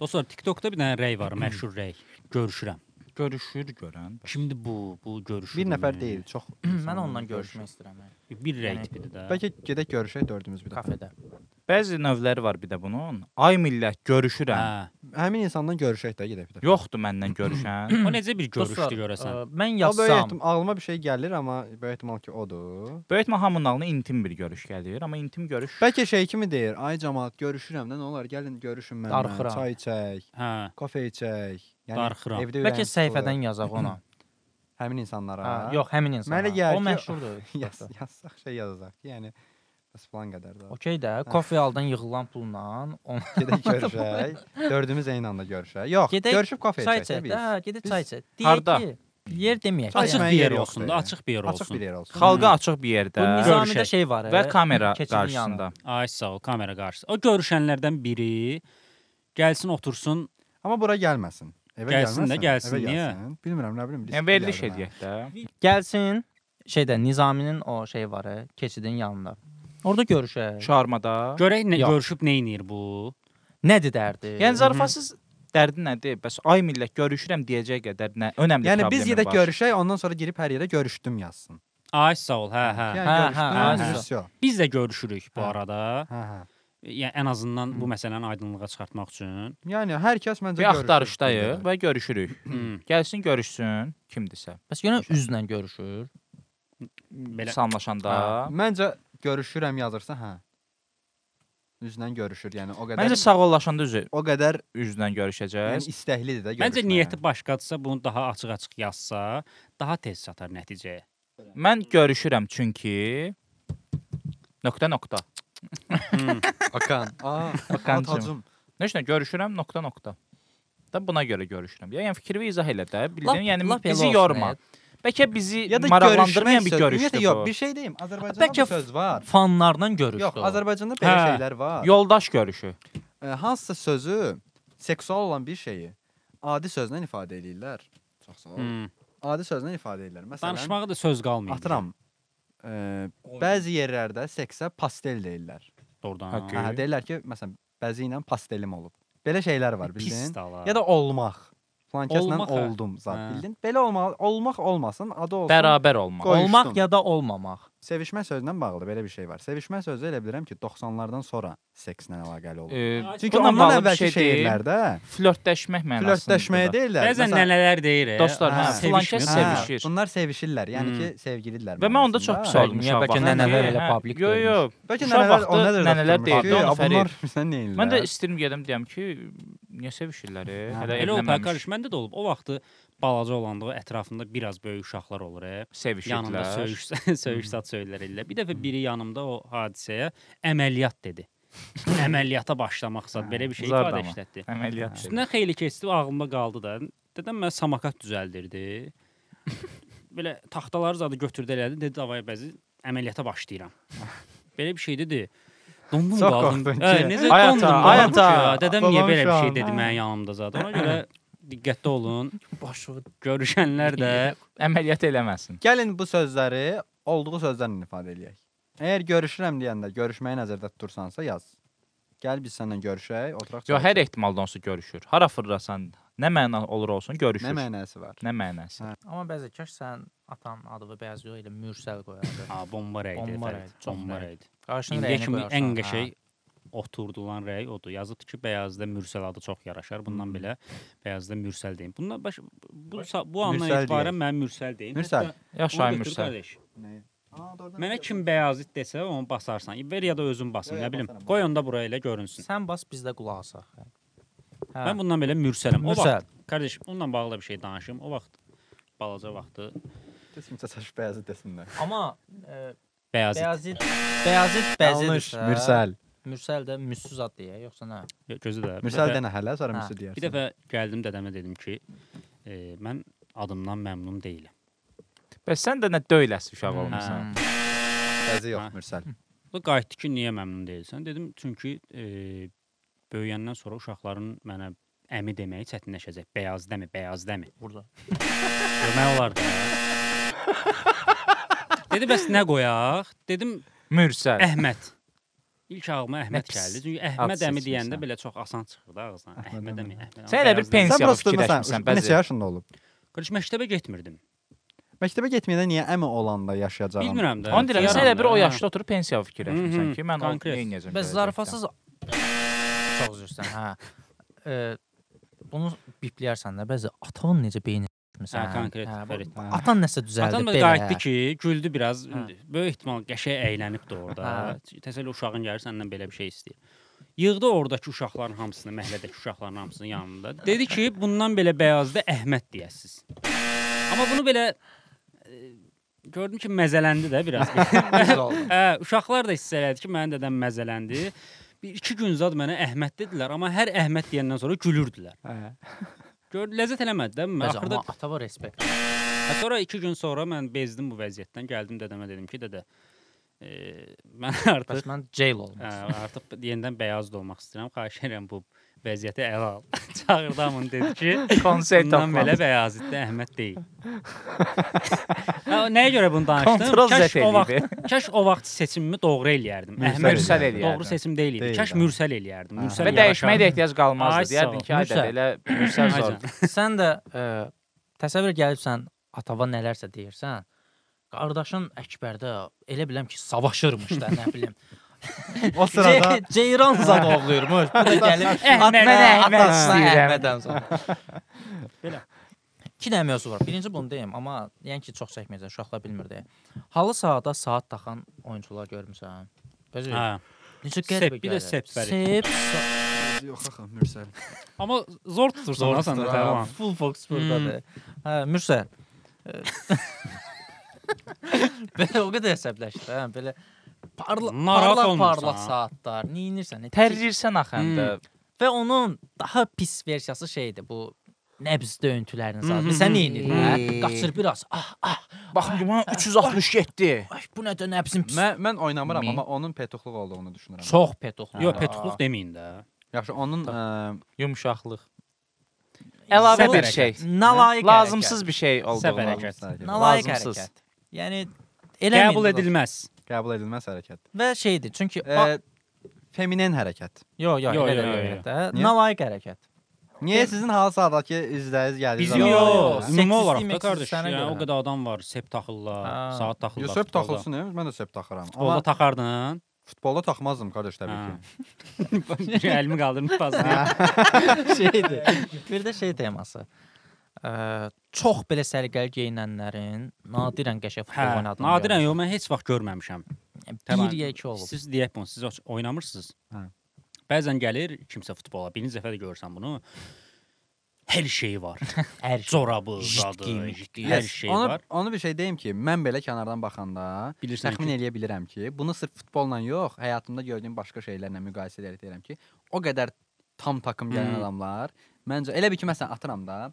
Dostlar, TikTokda bir dənə rəy var, məşhur rəy. Görüşürəm. Görüşür görən. Şimdi bu görüşür. Bir nəfər deyil, çox. Mən ondan görüşmək istəyirəm. Bir rəy Yəni- tipidir də. Bəlkə gedək görüşək dördümüz bir dəfə. Kafedə. Bəzi növləri var bir də bunun. Ay millət görüşürəm. Hə. Həmin insandan görüşək də gedək bir dəfə. Yoxdur məndən görüşən. O necə bir görüşdür Dostlar, görəsən? Mən O böyük yazsam, ehtimal ağlıma bir şey gəlir, amma böyük ehtimal ki odur. Böyük ehtimal hamının ağlına intim bir görüş gəlir, amma intim görüş Bəlkə şey kimi deyir? Ay camaat, görüşürəm də, nə olar, gəlin görüşün mənlə. Darıxıram. Çay içək, Hə. kofe içək. Yəni Darıxıram. evdə bəlkə ürəyim sıxılır. səhifədən yazaq ona. Həmin insanlara. Ha, yox, həmin insana. Mənə gəlir O ki- məşhurdur. Yazsaq şey yazacaq ki, yəni bəs falan qədər də. Okey də, kofe aldan yığılan pulla ona Gedək görüşək. Dördümüz eyni anda görüşək. Yox, Gedək görüşüb kofe çay içək də içək. biz. Hə, gedək Biz çay içək. Deyək Harda? ki, yer deməyək. Çay Açıq içməyə bir yer yer yoxdur. olsun da, açıq bir yer Açıq olsun. bir yer olsun. xalqa açıq bir Bu yerdə Nizamidə Görüşək. şey var. və kamera keçidin yanı. qarşısında. Ay sağ ol, kamera qarşısı. O görüşənlərdən biri gəlsin otursun. Amma bura gəlməsin. Evə Gəlsin də, gəlməsin. gəlsin, Evə niyə? gəlsin. Bilmirəm, nə bilim. Yəni riskli veriliş gəlir mənə. eləyək də. Gəlsin şeydə Nizaminin o şeyi var, keçidin yanında. Orada görüşək. Çağırmada. Görək nə Yox. görüşüb nə eləyir bu? Nədir dərdi? Yəni zarafatsız dərdi nədir? Bəs ay millət görüşürəm deyəcək qədər nə önəmli Yəni biz problemi gedək var? görüşək, ondan sonra girib hər yerə görüşdüm yazsın. Ay sağ ol, hə, hə. Yəni Hə, görüşdüm, hə, ay, vəsyo. Biz də görüşürük bu Hə. arada. Hə, hə. Yəni ən azından bu məsələni aydınlığa çıxartmaq üçün. Yəni hər kəs məncə Bir görüşür. axtarışdayıq və görüşürük. Hmm. Gəlsin görüşsün kimdirsə. Bəs yenə üzlə görüşür. Belə Salamlaşanda. Məncə görüşürəm yazırsa, hə. Üzlə görüşür, yəni o qədər. Məncə sağollaşanda üzü o qədər üzlə görüşəcəyiz. yəni istəklidir də görüşməyə. Məncə niyyəti başqadırsa, bunu daha açıq-açıq yazsa, daha tez çatar nəticəyə. Mən görüşürəm çünki nöqtə nöqtə. Akan. Aa, Akancım. Atacım. Nə üçün görüşürəm nöqtə nöqtə. Da buna görə görüşürəm. Yəni fikrimi izah elə də, bildin? Lap- Yəni lap elə bizi olsun, yorma. e. Bəlkə bizi Ya da maraqlandırmayan bir görüşmək sözü. görüşdür Ümumiyyətlə yox, bu. bir şey deyim. Azərbaycanda Bəlkə bu söz var. Fanlarla görüşdü. Yox, o. Azərbaycanda belə Hə. şeylər var. Yoldaş görüşü. Hansısa sözü seksual olan bir şeyi adi sözlə ifadə eləyirlər. Çox sağ ol. Hmm. Adi sözlə ifadə eləyirlər. Məsələn, Danışmağa da söz qalmayıb. atıram. Bəzi yerlərdə seksə pastel deyirlər. Doğrudan. Haqqı. Hə, deyirlər ki, məsələn, bəzi ilə pastelim olub. Belə şeylər var, Pis bildin? dala. Ya da olmaq. Filan kəslə Olmaq, hə. oldum zat, Hə. bildin? Belə olmalı, olmaq olmasın, adı olsun. Bərabər olmaq. Qoy- Olmaq Qoyuşdum. ya da olmamaq. Sevişmə sözündən bağlı belə bir şey var. Sevişmə sözü elə bilirəm ki, 90-lardan sonra sekslə əlaqəli olub. Çünki Bununla ondan bağlı bir əvvəlki şey deyim. şeirlərdə Flörtləşmək mənasında. flörtləşməyə deyirlər. Bəzən Məsələn, nənələr deyir. Dostlar, hə, filan kəs hə, sevişir. Bunlar sevişirlər, yəni Hmm. ki, sevgilidirlər. Və mən onda çox pis mənasında. oldum Niyə uşaq bəlkə vaxtı. nənələr elə Hə, public Yo, yo. Bəlkə Uşaq nənələr o vaxtı nəzərdə nənələr tutulmuş ki, deyirdi onu "A, bunlar Fərid. sən nə eləyirlər?" Mən də istəyirəm gedim deyəm ki, niyə sevişirlər? Hələ Elə olub, hə, evlənməmiş qardaş, məndə də olub. O vaxtı balaca olanda o ətrafında biraz böyük uşaqlar olur, Yanında sevişirdilər. söyüş söyüş zat söylər ellər. Bir dəfə biri yanımda o hadisəyə əməliyyat dedi. Əməliyyata başlamaq zat belə bir şey Zar ifadə dama. işlətdi. Əməliyyat. dedi. Üstündən xeyli keçdi, ağlımda qaldı da. Dedəm mən samokat düzəldirdi. Belə taxtaları zadı götürdü elədi. Dedi davay bəzi əməliyyata başlayıram. Belə bir şey dedi. Dondum Çox qaldım. qorxdun Hə, ki. necə Ay ata, dondum ay qaldım ki, ata. ya, Dədəm niyə Babam belə bir şey şu dedi an. mənim yanımda zad. Ona görə diqqətli olun. Başı Görüşənlər də Əməliyyat eləməsin. Gəlin bu sözləri olduğu sözlərlə ifadə eləyək. Əgər görüşürəm deyəndə görüşməyi nəzərdə tutursansa yaz. Gəl biz səninlə görüşək, oturaq. Yo, çay hər içək. ehtimalda onsuz görüşür. Hara fırlasan, nə məna olur olsun görüşür. Nə mənası var? Nə mənası? Hə. Amma bəzi kaş sən atanın adı və Bəyazı yox, elə Mürsəl qoyardı. Ha, bomba rəydi. Bomba rəydi, çox Bomba rəydi. rəydi. Qarşının İndiyə rəyini kimi qoyarsan. ən qəşəng oturdulan rəy odur. Yazıbdı ki, Bəyazda Mürsəl adı çox yaraşar. Bundan belə Bəyazda Mürsəl deyim. Bundan baş bu andan Mürsəl etibarən deyək. mən Mürsəl deyim. Mürsəl. Hətta Yaşay onu götür Mürsəl. qardaş. Nəyi? Aa, doğrudan. Mənə kim Bəyazit desə, onu basarsan. Ver ya da özün basın, Yo, nə yo, bilim. basarım. Qoy onu da buraya elə görünsün. Sən bas, biz də qulaq asaq. Hə. Mən bundan belə Mürsələm. O Mürsəl. vaxt, qardaş, onunla bağlı da bir şey danışım. O vaxt balaca vaxtı Heç kimsə çaşıb Bəyazı desin də. Amma Bəyazit. Bəyazit Bəyazit Yanlış, bəzidirsə. Mürsəl. Mürsəl də müssüz ad deyə, yoxsa nə? Gözü də. Bir Mürsəl dəfə- denə hələ, sonra Hə. müsü deyərsən. Bir dəfə gəldim dədəmə dedim ki, mən adımdan məmnun deyiləm. Bəs sən də nə döyləsi uşaq olmusan. Bəzi yox, Hə. Mürsəl. O qayıtdı ki, niyə məmnun deyilsən? Dedim, çünki böyüyəndən sonra uşaqların mənə əmi deməyi çətinləşəcək. Bəyaz dəmi, bəyaz dəmi? Burada. Demək olar da. Dedi, bəs nə qoyaq? Dedim, Mürsəl. Əhməd. İlk ağlıma Əhməd pis gəldi. Çünki ad Əhməd əmi deyəndə seçmisən. belə çox asan çıxır da ağızdan. Əhməd əmi, Əhməd. Sən elə bir Bəyaz dəmi. Sən pensiyalı prosta məsələn, fikirləşmisən neçə bəzi. yaşında olub? Qardaş, məktəbə getmirdim. Məktəbə getməyəndə niyə əmi olanda yaşayacağam? Bilmirəm də. Onu deyirəm, sən elə bir o Yaram da, yaşda oturub pensiyalı fikirləşmisən ki, mən o Konkret. nə edəcəm? Bəs zarafatsız çox üzr istəyirəm, hə. Bunu bipləyərsən də bəzi atanın necə beyni s**misən. Hə, konkret, Hə, bu- Fərid. Atan nəsə düzəldib Atam da belə. qayıtdı ki, güldü biraz. Hə. Böyük ehtimal qəşəng əylənibdi orada. Hə. Təsəvvür uşağın gəlir səndən belə bir şey istəyir. Yığdı oradakı uşaqların hamısını, məhəllədəki uşaqların hamısını yanında. Dedi ki, bundan belə Bəyazda Əhməd deyəsiz. Amma bunu belə gördüm ki, məzələndi də biraz. Düz oldu. Hə, uşaqlar da hiss elədi ki, mənim dədəm məzələndi. Bir iki gün zad mənə Əhməd dedilər, amma hər Əhməd deyəndən sonra gülürdülər. Hə. Gördü, ləzzət eləmədi də. Bəzi, Axırda amma atava respekt. Hə, sonra 2 gün sonra mən bezdim bu vəziyyətdən. Gəldim dədəmə dedim ki, dədə, mən artıq Bəs mən jail olmaq hə, istəyirəm. artıq yenidən bəyaz da olmaq istəyirəm. Xahiş edirəm bu vəziyyəti ələ al. Çağırdı hamını dedi ki, Konsey bundan belə toplandı. Bəyazitdə Əhməd deyil. Hə, nəyə görə bunu danışdım? Kontrol Kaş Z o vaxt, eləyib. kaş o vaxt seçimimi doğru eləyərdim. Mürsəl Əhməd Mürsəl eləyərdin. doğru seçim deyil idi. Deyil, Kaş hə. Mürsəl eləyərdim. Hə. Mürsəl Və dəyişməyə də ehtiyac Ay, qalmazdı. sağ Deyərdin ol. ki, ay dədə Mürsəl. elə Mürsəl zordur. Sən də təsəvvür gəlibsən atava nələrsə deyirsən. Qardaşın Əkbərdə elə biləm ki, savaşırmış da, nə bilim. O sırada Ceyran zad ovlayırmış. Bu da gəlib Əhməd, Mən Əhməd atasına istəyirəm. Əhmədəm sonra. Belə. İki dənə mövzu var. Birinci bunu deyim, amma yəni ki, çox çəkməyəcəm, uşaqlar bilmir deyə. Halı sahada saat taxan oyunçular görmüsən? Bəzi Hə. necə qəribə Sep, bir də gəlir. sep, Fərid. Sep, yox axı Mürsəl. Amma zor tutursan ha sən də tamam. Full focus burdadır. Hə, Mürsəl. Belə o qədər əsəbləşdi, hə, belə Narahat parlaq olmursan, parlaq ha? saatlar. Neynirsən? Tərləyirsən axı həm də. Və onun daha pis versiyası şeydir, bu nəbz döyüntülərinin zaten. Bilirsən nə edir, hə? Qaçır biraz. Ah, ah, Baxın ki, mənə 367. ay, bu nə də nəbzim pis. Mən oynamıram, Mi? amma onun petuxluq olduğunu düşünürəm. Çox petuxluq. Yox, petuxluq deməyin də. Yaxşı, onun Yumşaqlıq. Əlavə Səb bir hərəkət. şey. Nalayiq Lazımsız bir şey Səb olduğunu. hərəkət. Nalayiq Lazımsız. hərəkət. Yəni eləməyin. Qəbul edilməz. Qəbul edilməz hərəkət. Və şeydir, çünki Feminen hərəkət. Yo, yo, Yo, elə yo, də yo, deyil yo. də. Niyə? Nalayiq hərəkət. Niyə sizin halı sahadakı üzləyiz gəldiniz? Bizim Yox, yox, ümumi seksistlik, olaraq da meksistlik qardaş. sənə Yəni görə. o qədər adam var, sep taxırlar, Ha. saat taxırlar. Yusuf futbolda. taxılsın, mən də sep taxıram. Futbolda Amma taxardın. futbolda taxmazdım qardaş təbii Hə. ki. Əlimi qaldırdım fazla. Şeydir. Bir də şey teması. Çox belə səliqəli geyinənlərin nadirən qəşəng futbol Hə, oynadığını nadirən yox, mən heç vaxt görməmişəm. görmüşəm. Bir ya iki olub. Siz deyək bunu, siz oynamırsınız. Hə. Bəzən gəlir kimsə futbola, birinci dəfə də görürsən bunu. Hər şeyi var. Hər şey. Corabı, Jit zadı, geyimi. jit, hər şey onu, var. Onu bir şey deyim ki, mən belə kənardan baxanda Bilirsən təxmin ki, eləyə bilirəm ki, bunu sırf futbolla yox, həyatımda gördüyüm başqa şeylərlə müqayisə edərək deyirəm ki, o qədər tam takım gələn adamlar məncə elə bir ki, məsələn atıram da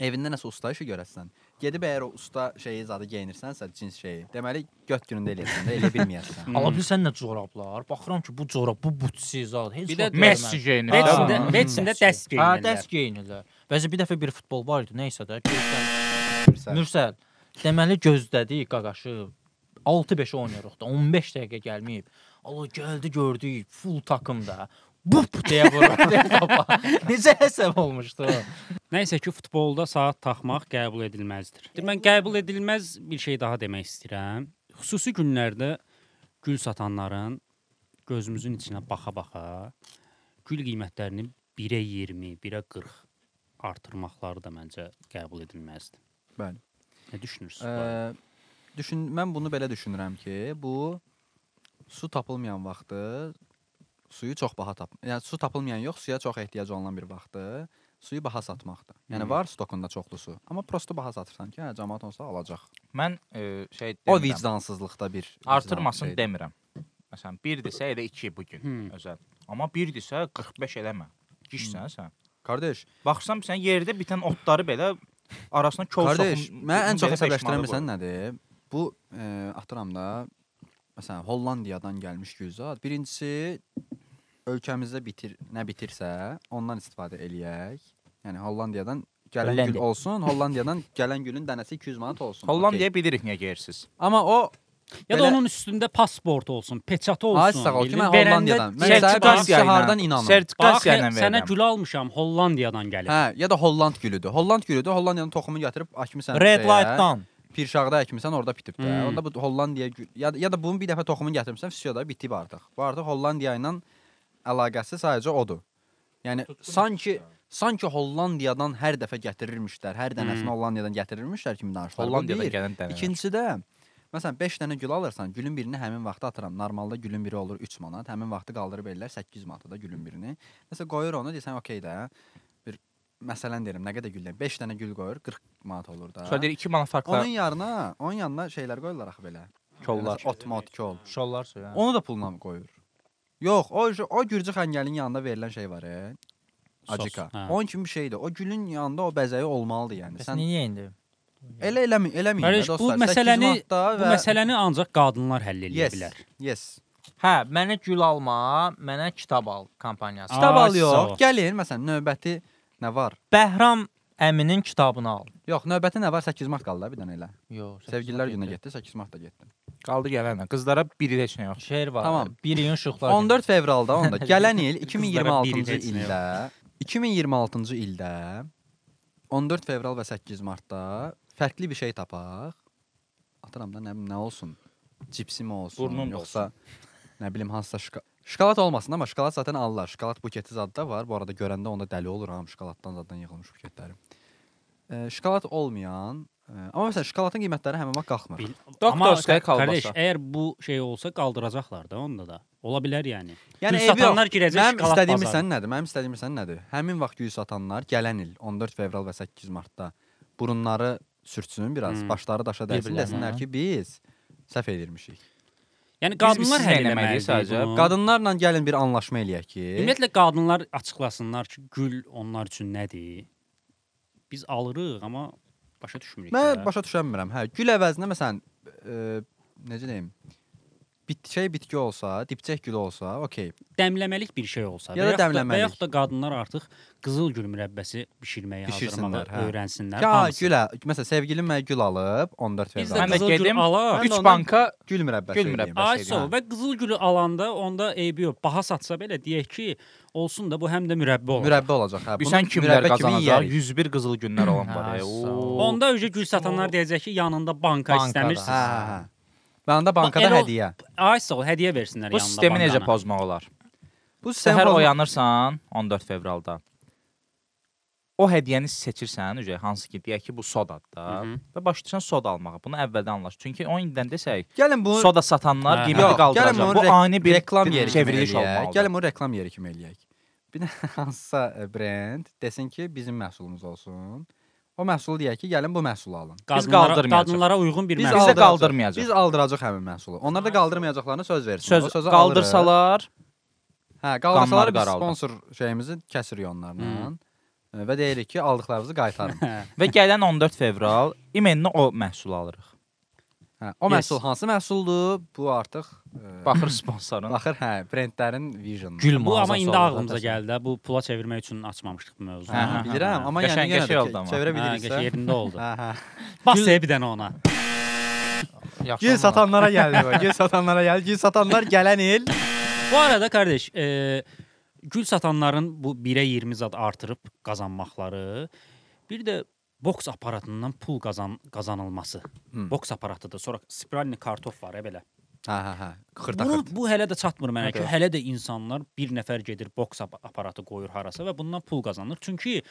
evində nəsə usta işi görəsən. Gedib əgər o usta şeyi zadı geyinirsənsə, cins şeyi, deməli göt günündə eləyəsən də, eləyə bilməyəsən. Ala bilirsən nə corablar? Baxıram ki, bu corab, bu butsi zad. Heç Bir də vaxt Messi görməmişəm. geyinir. Betsində, Ha. Betsində dəst Hə, geyinirlər. dəst geyinirlər. Bəzi bir dəfə bir futbol var idi, nəysə də. Gözdən Mürsəl. Mürsəl. Deməli gözlədik qaqaşı. 6-5 oynayırıq da. 15 dəqiqə gəlməyib. Allah gəldi gördük full takımda. Bup deyə vurur topa. Necə həsəb olmuşdu o? Nəysə ki, futbolda saat taxmaq qəbul edilməzdir. Mən qəbul edilməz bir şey daha demək istəyirəm. Xüsusi günlərdə gül satanların gözümüzün içinə baxa-baxa gül qiymətlərini 1-ə 20, 1-ə 40 artırmaqları da məncə qəbul edilməzdir. Bəli. Nə düşünürsünüz? bu barədə? Mən bunu belə düşünürəm ki, bu su tapılmayan vaxtı suyu çox baha tap. Yəni su tapılmayan yox, suya çox ehtiyac olunan bir vaxtı suyu baha satmaqdır. Yəni var stokunda çoxlu su, amma prosto baha satırsan ki, hə cəmaət onsa alacaq. Mən şey O demirəm. vicdansızlıqda bir Artırmasın vicdan şeydir. demirəm. Məsələn, 1-dirsə elə 2 bu gün özəl. Amma 1-dirsə 45 eləmə. Gişsən sən. Qardaş, Baxsam sən yerdə bitən otları belə arasına kol qardaş, soxum. mən ən çox belə əsəbləşdirən peşmanı bilirsən nədir? Bu atıram da məsələn Hollandiyadan gəlmiş gülzad. Birincisi ölkəmizdə bitir, nə bitirsə ondan istifadə eləyək. Yəni Hollandiyadan gələn gül Hollandiya. olsun, Hollandiyadan gələn gülün dənəsi 200 manat olsun. Hollandiyaya Okey. bilirik niyə gəlirsiz. Amma o Ya da belə- onun üstündə pasport olsun, peçatı olsun. Ay sağ ol ki, bildin? mən Verəndə Hollandiyadan. Mən deyək ki, sənə bax, birincisi hardan inanım? bax, Sertifikasiya ilə sənə verirəm. gül almışam, Hollandiyadan gəlib. Hə, ya da Holland gülüdür. Holland gülüdür. Hollandiyanın toxumunu gətirib əkmisən. Red şeyə, light-dan. Pirşağda əkmisən, orada bitib də. Onda bu Hollandiya gül ya da bunun bir dəfə toxumunu gətirmisən, vəsiyo da bitib artıq. Bu artıq Hollandiya ilə əlaqəsi sadəcə odur. Yəni sanki Hollandiyadan hər dəfə gətirirmişlər, hər dənəsini Hollandiyadan gətirirmişlər kimi danışırlar. Bu Hollandiyadan bir. gələn dənələr. İkincisi də məsələn 5 dənə gül alırsan, gülün birini həmin vaxtı atıram. Normalda gülün biri olur 3 manat, həmin vaxtı qaldırıb ellər 8 manata da gülün birini. Məsələn qoyur onu, deyirsən okey də. Bir məsələn deyirəm, nə qədər gül deyirəm? 5 dənə gül qoyur, 40 manat olur da. Sonra deyir 2 manat farkla Onun yarına, onun yanına şeylər qoyurlar axı belə. kollar. Məsələn, Ot, mot, kol. Şollar suyu. hə. Onu da pulla qoyur. Yox, o gürcü xəngəlin yanında verilən şey var, e. Sos, Acika. hə. Onun kimi bir şeydir. O gülün yanında o bəzəyi olmalıdır yəni. Bəs Sən niyə indi? elə eləməyin Qardaş, də bu dostlar. məsələni 8 manatda bu və məsələni ancaq qadınlar həll eləyə yes, bilər. yes. Hə, mənə gül alma, mənə kitab al kampaniyası. Kitab Ay, al yox. sağ ol. Gəlin məsələn növbəti nə var? Bəhram əminin kitabını al. Yox, növbəti nə var? 8 mart qaldı da bir dənə elə. Yox. Sevgililər gününə getdi, 8 mart da getdi. Qaldı gələnə. Qızlara biri heç nə yox. Şeir var. Tamam. 1 iyun işıqlar. günü. 14 fevralda onda gələn il Qızlara biri 2026-cı heç nə ildə 2026-cı ildə 14 fevral və 8 martda fərqli bir şey tapaq. Atıram da nə bilim nə olsun? Cipsi mi olsun, Burnun da yoxsa nə bilim hansısa şokolad olmasın amma şokolad zaten alırlar. Şokolad buketi zad da var. Bu arada görəndə onda dəli oluram şokoladdan zaddan yığılmış buketləri. Şokolad olmayan, amma məsələn şokoladın qiymətləri həmin vaxt qalxmır. Doktorskaya Qardaş, kalbasa. əgər bu şey olsa qaldıracaqlar da onda da. Ola bilər yəni. Yəni Gül eybi yox. satanlar girəcək Mənim şokolad istədiyim bazarına. sən nədir? Mənim istədiyim sən nədir? Həmin vaxt gül satanlar gələn il 14 fevral və 8 martda burunları sürtsün biraz, başları daşa dəysin, Bir-birlərinə. desinlər ki, biz səhv edirmişik. Yəni Biz qadınlar siz həll nə eləməliyik eləməlidir sadəcə? bunu. Qadınlarla gəlin bir anlaşma eləyək ki, Ümumiyyətlə qadınlar açıqlasınlar ki, gül onlar üçün nədir? Biz alırıq, amma başa düşmürük. mən də. başa düşənmirəm. Hə, gül əvəzinə məsələn, necə deyim? Bitki bitki olsa, dipçək gülü olsa, okey. Dəmləməlik bir şey olsa Ya da və yaxud da, və dəmləməlik. yaxud da qadınlar artıq qızıl gül mürəbbəsi bişirməyi Bişirsinlər, hazırlamağı hə. öyrənsinlər. Ya hamısı. gülə, məsələn sevgilim mənə gül alıb 14 Biz də fevralda. Mən də qızıl gül gedim, alaq. Mən də 3 ondan banka gül mürəbbəsi Gül eləyim. mürəbbəsi. Ay sağ ol. Və qızıl gülü alanda onda eybi yox. Baha satsa belə deyək ki, olsun da bu həm də mürəbbə olacaq. Mürəbbə olacaq, hə. Bunu Bilirsən kimlər mürəbbə kimi qazanacaq? yeyərik. 101 qızıl günlər olan var. Ay, sağ ol. Oo. Onda öcə gül satanlar deyəcək ki, yanında banka Bankada. istəmirsiniz. Hə, hə, hə. Və onda bankada Elə o- hədiyyə. Ay sağ ol, hədiyyə versinlər Bu yanında sistemi necə bankanı. pozmaq olar? Bu sistemi Səhər pozmaq- oyanırsan 14 fevralda. O hədiyyəni seçirsən, ücə hansı ki, deyək ki, bu sodadır da və başlayırsan soda almağa. Bunu əvvəldən anlaş. Çünki o indidən desək, Gəlin bunu soda satanlar Hə, qiyməti Yox, gəlin qaldıracaq. bunu Bu ani bir reklam yeri kimi çevriliş eləyək. olmalıdır. Gəlin bunu reklam yeri kimi eləyək. Bir də hansısa brend desin ki, bizim məhsulumuz olsun. O məhsulu deyək ki, gəlin bu məhsulu alın. Biz Qadınlara, qaldırmayacaq. qadınlara uyğun bir Biz məhsul. Bizə aldıracaq. qaldırmayacaq. Biz aldıracaq həmin məhsulu. Onlar da qaldırmayacaqlarını söz versin. Söz O sözü qaldırsalar, alırıq. Hə, qaldırsalar qanlar biz qaraldı. sponsor şeyimizi kəsirik onlarla. Və deyirik ki, aldıqlarınızı qaytarın. və gələn 14 fevral imenini o məhsulu alırıq. Hə, o Yes. məhsul hansı məhsuldur? Bu artıq Baxır sponsorun. baxır hə, brendlərin vision. Gül Bu amma mağazası indi olur ağlımıza təsəvvür. gəldi də. Bu pula çevirmək üçün açmamışdıq bu mövzunu. Hə, hə, Hə, bilirəm, amma yəni Qəşəng- yenə qəşəng də oldu amma. çevirə Hə, biliriksə. qəşəng yerində oldu. Hə, hə. Bas bir dənə ona. Yaxşı Gül olmadı. satanlara gəldi bu. Gül satanlara gəldi. Gül satanlar gələn il Bu arada qardaş, Gül satanların bu 1-ə 20 zad artırıb qazanmaqları, bir də boks aparatından pul qazanılması. Boks aparatıdır. Sonra spiralni kartof var belə. Hə. Xırta-xırt. Bu hələ də çatmır mənə ki, hələ də insanlar bir nəfər gedir boks aparatı qoyur harasa və bundan pul qazanır. Çünki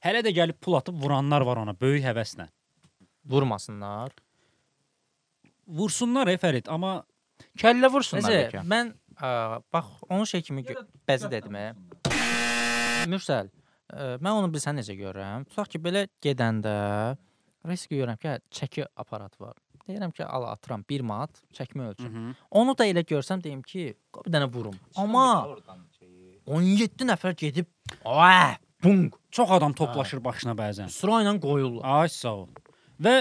hələ də gəlib pul atıb vuranlar var ona böyük həvəslə. Vurmasınlar. Vursunlar Fərid, amma kəllə vursunlar bəlkə. Mən bax onun şey kimi bəzi dedim. Mürsəl, mən onu bilsən necə görürəm? Tutaq ki, belə gedəndə risk görürəm ki, çəki aparatı var. Deyirəm ki, al atıram 1 manat çəkmə ölçüm. Onu da elə görsəm deyim ki, bir dənə vurum. Amma 17 nəfər gedib, bung. Çox adam toplaşır başına bəzən. Sıra ilə qoyurlar. Ay sağ ol. Və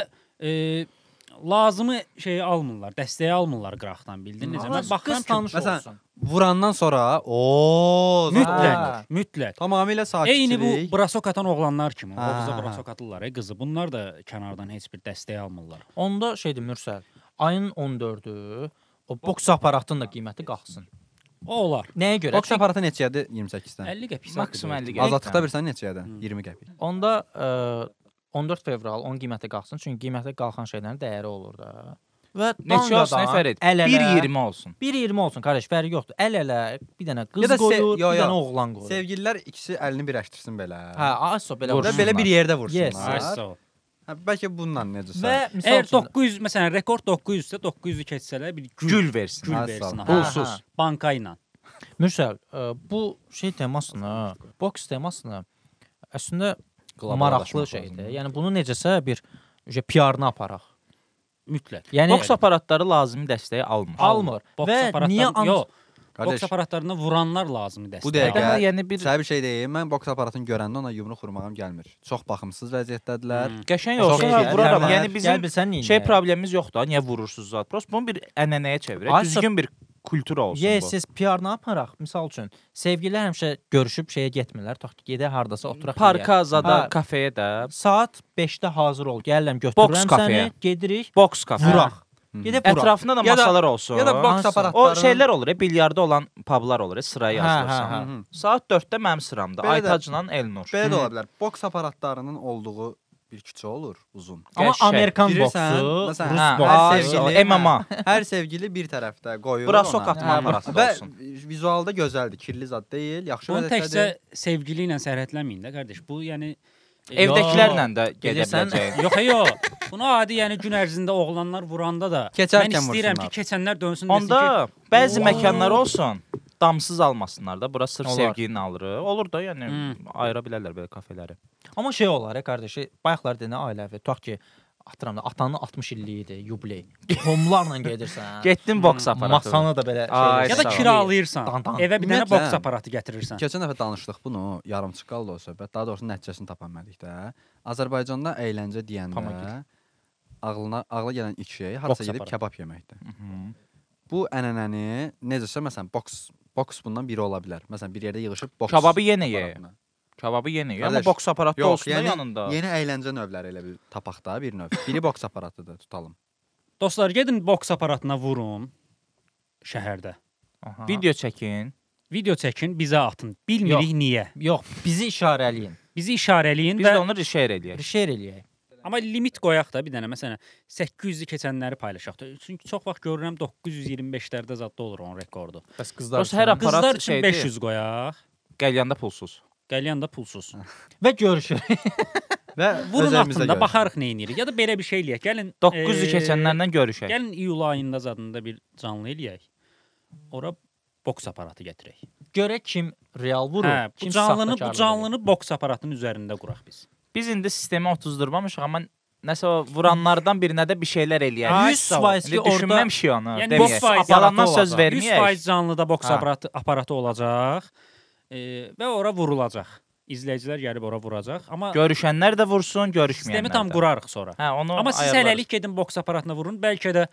lazımı şeyi almırlar, dəstəyi almırlar qıraqdan, bildin necə? Mən baxıram ki, məsələn, vurandan sonra mütləq. Tamamilə sakitçilik. Eyni bu brasok atan oğlanlar kimi, hovuza brasok atırlar, qızı. Bunlar da kənardan heç bir dəstəyi almırlar. Onda şeydir Mürsəl, ayın 14-ü o boks aparatının da qiyməti qalxsın. O olar. Nəyə görə? Boks aparatı neçəyədir 28-dən? 50 qəpik. Maksimum 50 qəpik. Azadlıqda bilirsən neçəyədir? 20 qəpik. Onda 14 fevral onun qiyməti qalxsın. Çünki qiyməti qalxan şeylərin dəyəri olur da. Və neçə olsun Fərid? 1.20 olsun. 1.20 olsun qardaş, fərqi yoxdur. Əl-ələ bir dənə qız qoyur, bir dənə oğlan qoyur. Sevgililər ikisi əlini birləşdirsin belə. Hə, aso belə vursunlar. Belə bir yerdə vursunlar. Yes. Aso. Hə, bəlkə bununla necəsə. Və əgər 900 məsələn rekord 900-sə 900-ü keçsələr bir gül versin. Gül versin. Pulsuz. Banka ilə. Mürsəl, bu şey temasını, boks temasını əslində maraqlı şeydir. Yəni bunu necəsə bir PR-ını aparaq. Mütləq. Yəni boks aparatları lazımi dəstəyi almır. Almır. Və niyə yox? Boks aparatlarına vuranlar lazımi dəstəyi. Bu dəqiqə yəni bir sənə bir şey deyim. Mən boks aparatını görəndə ona yumruq vurmağım gəlmir. Çox baxımsız vəziyyətdədirlər. Qəşəng olsa vuraram. Yəni bizim şey problemimiz yoxdur. Niyə vurursunuz zat? Prosta bunu bir ənənəyə çevirək. Düzgün bir kultur olsun bu. Yes, yes, PR-ını aparaq. Misal üçün, sevgililər həmişə görüşüb şeyə getmirlər. Tutaq ki, gedək hardasa oturaq. Parka, zada, kafeyə də. Saat 5-də hazır ol. Gəlirəm, götürürəm səni, gedirik. Boks kafeyə. Vuraq. Gedək vuraq. Ətrafında da masalar olsun. Ya da boks aparatları. O şeylər olur, bilyarda olan publar olur, sıraya yazılırsan. Saat 4-də mənim sıramda. Aytacla Elnur. Belə də ola bilər. Boks aparatlarının olduğu bir küçə olur, uzun. Amma Amerikan boksu, rus boksu, MMA. Hər sevgili bir tərəfdə qoyur ona. Brasok atma aparatı da olsun. Və vizualda gözəldir, kirli zad deyil, yaxşı Bunu vəziyyətdədir. təkcə sevgili ilə sərhədləməyin də qardaş. Bu yəni evdəkilərlə də gedə biləcək. Yox, yox. Bunu adi yəni gün ərzində oğlanlar vuranda da mən istəyirəm ki, keçənlər dönsün desin ki, onda bəzi məkanlar olsun, damsız almasınlar da. Bura sırf sevgilini alırıq. Olur da, yəni ayıra bilərlər belə kafeləri. Amma şey olar, qardaşı, bayaqlar deyənə ailəvi. Tutaq ki, atıram da, atanın 60 illiyidir, yubiley. Tohumlarla gedirsən. Getdin boks aparatı. Masanı da belə şey. Ya da kiralayırsan. Evə bir dənə boks aparatı gətirirsən. Keçən dəfə danışdıq bunu, yarımçıq qaldı o söhbət. Daha doğrusu nəticəsini tapa bilmədik də. Azərbaycanda əyləncə deyəndə ağlına gələn ilk şey harasa gedib kebab yeməkdir. Bu ənənəni necəsə məsələn boks bundan biri ola bilər. Məsələn bir yerdə yığışıb boks. Kababı yenə ye. Kababı yenə ye. Amma boks aparatı olsun da yanında. Yeni əyləncə növləri elə bir tapaqda bir növ. Biri boks aparatıdır, tutalım. Dostlar, gedin boks aparatına vurun şəhərdə. Aha. Video çəkin. Video çəkin, bizə atın. Bilmirik niyə. Yox, bizi işarələyin. Bizi işarələyin biz və də onu reshare eləyək. Reshare eləyək. Amma limit qoyaq da bir dənə. Məsələn, 800-ü keçənləri paylaşaq da. Çünki çox vaxt görürəm 925-lərdə zadda olur onun rekordu. Bəs qızlar üçün? Hər aparat qızlar üçün 500 qoyaq. Qəlyanda pulsuz. Qəlyanda pulsuz. Və görüşürük. Və vurun altında baxarıq nə edirik. Ya da belə bir şey eləyək. Gəlin 900-ü keçənlərlə görüşək. Gəlin iyul ayında zadında bir canlı eləyək. Ora boks aparatı gətirək. Görək kim real vurur, kim bu canlını boks aparatının üzərində quraq biz. Biz indi sistemi otuzdurmamışıq, amma nəsə o vuranlardan birinə də bir şeylər eləyərik. 100% ki orada düşünməmişik onu. Yəni 100% yalandan söz verməyək. 100% canlıda boks aparatı olacaq və ora vurulacaq. İzləyicilər gəlib ora vuracaq. Amma görüşənlər də vursun, görüşməyənlər də. Sistemi tam qurarıq sonra. Hə, onu amma siz hələlik gedin boks aparatına vurun. Bəlkə də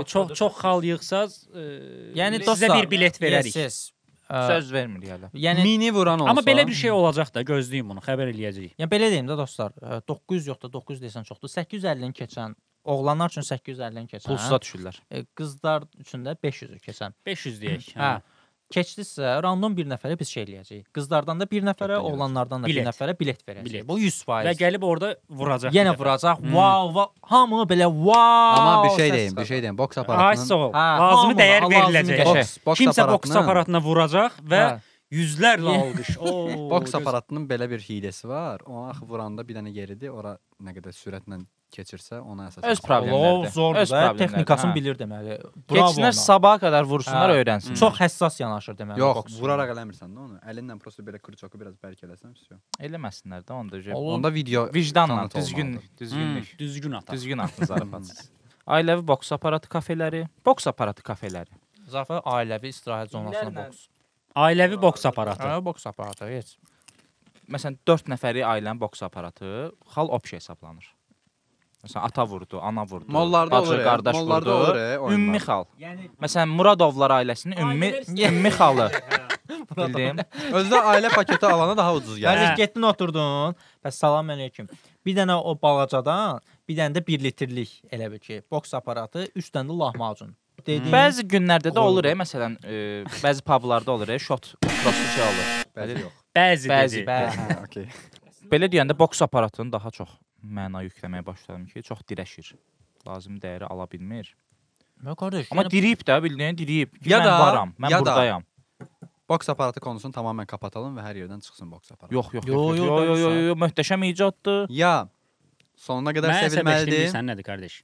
çox xal yığsaz, yəni sizə bir bilet verərik. Yes. Söz vermir hələ. Yəni mini vuran olsa. Amma belə bir şey olacaq da, gözləyin bunu, xəbər eləyəcəyik. Yəni belə deyim də dostlar, 900 yox da 900 desən çoxdur. 850-ni keçən, oğlanlar üçün 850-ni keçən. Pulsuza düşürlər. Qızlar üçün də 500-ü keçən. 500 deyək. Hə. Keçdisə, random bir nəfərə biz şey eləyəcəyik. Qızlardan da bir nəfərə, oğlanlardan da bir nəfərə bilet verəcəyik. Bu 100%. Və gəlib orada vuracaq. Yenə vuracaq. Wow, wow. Hamı belə wow. Amma bir şey deyim, bir şey deyim. Boks aparatının lazımi dəyər veriləcək. Kimsə boks aparatına vuracaq və yüzlərlə alqış. Boks aparatının belə bir hiləsi var. Ona axı vuranda bir dənə yeridir, ora nə qədər sürətlə keçirsə ona əsasən. Öz problemlərdir. Zordur da, texnikasını bilir deməli. Keçsinlər sabaha qədər vursunlar, öyrənsinlər. Çox həssas yanaşır deməli. Yox, vuraraq eləmirsən də onu. Əlinlə prosto belə kruçoku biraz bərk eləsən, vəsə. Eləməsinlər də onu da. Onda video vicdanla, düzgün, düzgün ataq. Düzgün atın zarafatsız. Ailəvi boks aparatı kafeləri, boks aparatı kafeləri. Zafər ailəvi istirahət zonasına boks. Ailəvi boks aparatı. Ailəvi boks aparatı, heç. Məsələn, 4 nəfəri ailənin boks aparatı xal opşi hesablanır. Məsələn, ata vurdu, ana vurdu, bacı, qardaş vurdu, ümumi xal. Məsələn, Muradovlar ailəsinin ümumi xalı. Bildim. Özdə ailə paketi alana daha ucuz gəlir. Bəzi getdin, oturdun. Bəs salam əleykum. Bir dənə o balacadan, bir dənə də 1 litrlik elə bil ki, boks aparatı, 3 dənə də lahmacun. Bəzi günlərdə də olur, məsələn, bəzi publarda olur, şot, prosto şey olur. Bəzi yox. Bəzi dedi. Belə deyəndə boks aparatını daha çox məna yükləməyə başladım ki, çox dirəşir. Lazımi dəyəri ala bilmir. Amma diriyib də, bildiyin, diriyib. Mən varam, mən buradayam. Boks aparatı konusunu tamamilə kapatalım və hər yerdən çıxsın boks aparatı. Yox, yox, yox, yox, möhtəşəm icaddır. Ya, sonuna qədər sevilməlidir. Mən əsəbləşdiyim bilirsən nədir, qardaş?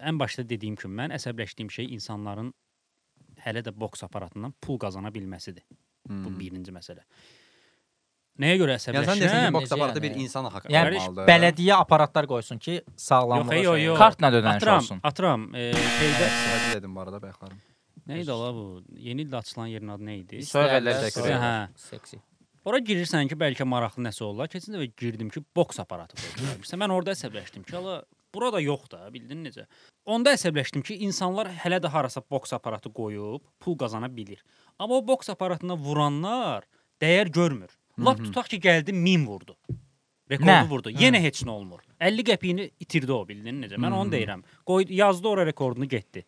Ən başda dediyim kimi, mən əsəbləşdiyim şey insanların hələ də boks aparatından pul qazana bilməsidir. Bu birinci məsələ. Nəyə görə əsəbləşirəm? Yəni sən deyirsən ki, boks aparatı bir insan haqqı olmalıdır. Bələdiyyə aparatlar qoysun ki, sağlamlığa şey. Kartla ödəniş olsun. Atıram. Şeydə rəzil edim bu arada bayaqlarım. Nə idi ala bu? Yeni ildə açılan yerin adı nə idi? Soyuq seksi. Seksi. Ora girirsən ki, bəlkə maraqlı nəsə olar. Keçən dəfə girdim ki, boks aparatı qoydular. Mən orada əsəbləşdim ki, ala burada yox da, bildin necə? Onda əsəbləşdim ki, insanlar hələ də harasa boks aparatı qoyub pul qazana bilir. Amma o boks aparatına vuranlar dəyər görmür. Lap tutaq ki, gəldi 1000 vurdu. Rekordu vurdu. Yenə heç nə olmur. 50 qəpiyini itirdi o, bildin necə? Mən onu deyirəm. Qoy, yazdı ora rekordunu, getdi.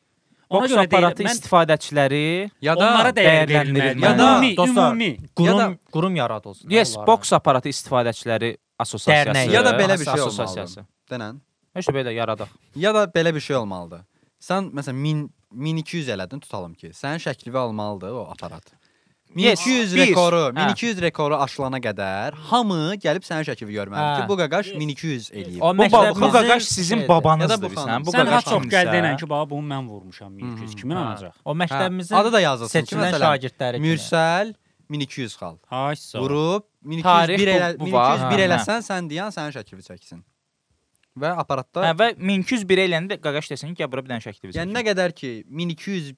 Ona boks görə aparatı istifadəçiləri onlara dəyər verilməlidir. Ya da ümumi qurum yaradılsın. Yes, boks aparatı istifadəçiləri assosiasiyası. Ya da belə bir şey olmalıdır. Denən. Heç də belə yaradaq. Ya da belə bir şey olmalıdır. Sən məsələn 1200 elədin, tutalım ki, sənin şəklivi almalıdır o aparat. 1200 rekoru, 1200 rekoru aşılana qədər hamı gəlib sənin şəkili görməlidir ki, bu qaqaş 1200 eləyib. Bu qaqaş sizin babanızdır, sən. Sən ha çox gəl denən ki, bax bunu mən vurmuşam 1200. Kimin alacaq? O məktəbimizin adı da yazılsın ki, seçilən şagirdləri kimi. Mürsəl 1200 xal. Vurub 1201 eləsən, sən deyən sənin şəkili çəksin. Və aparatda və 1201 eləyəndə qaqaş desin ki, gəl bura bir dənə şəkili çəksin. Yəni nə qədər ki 1200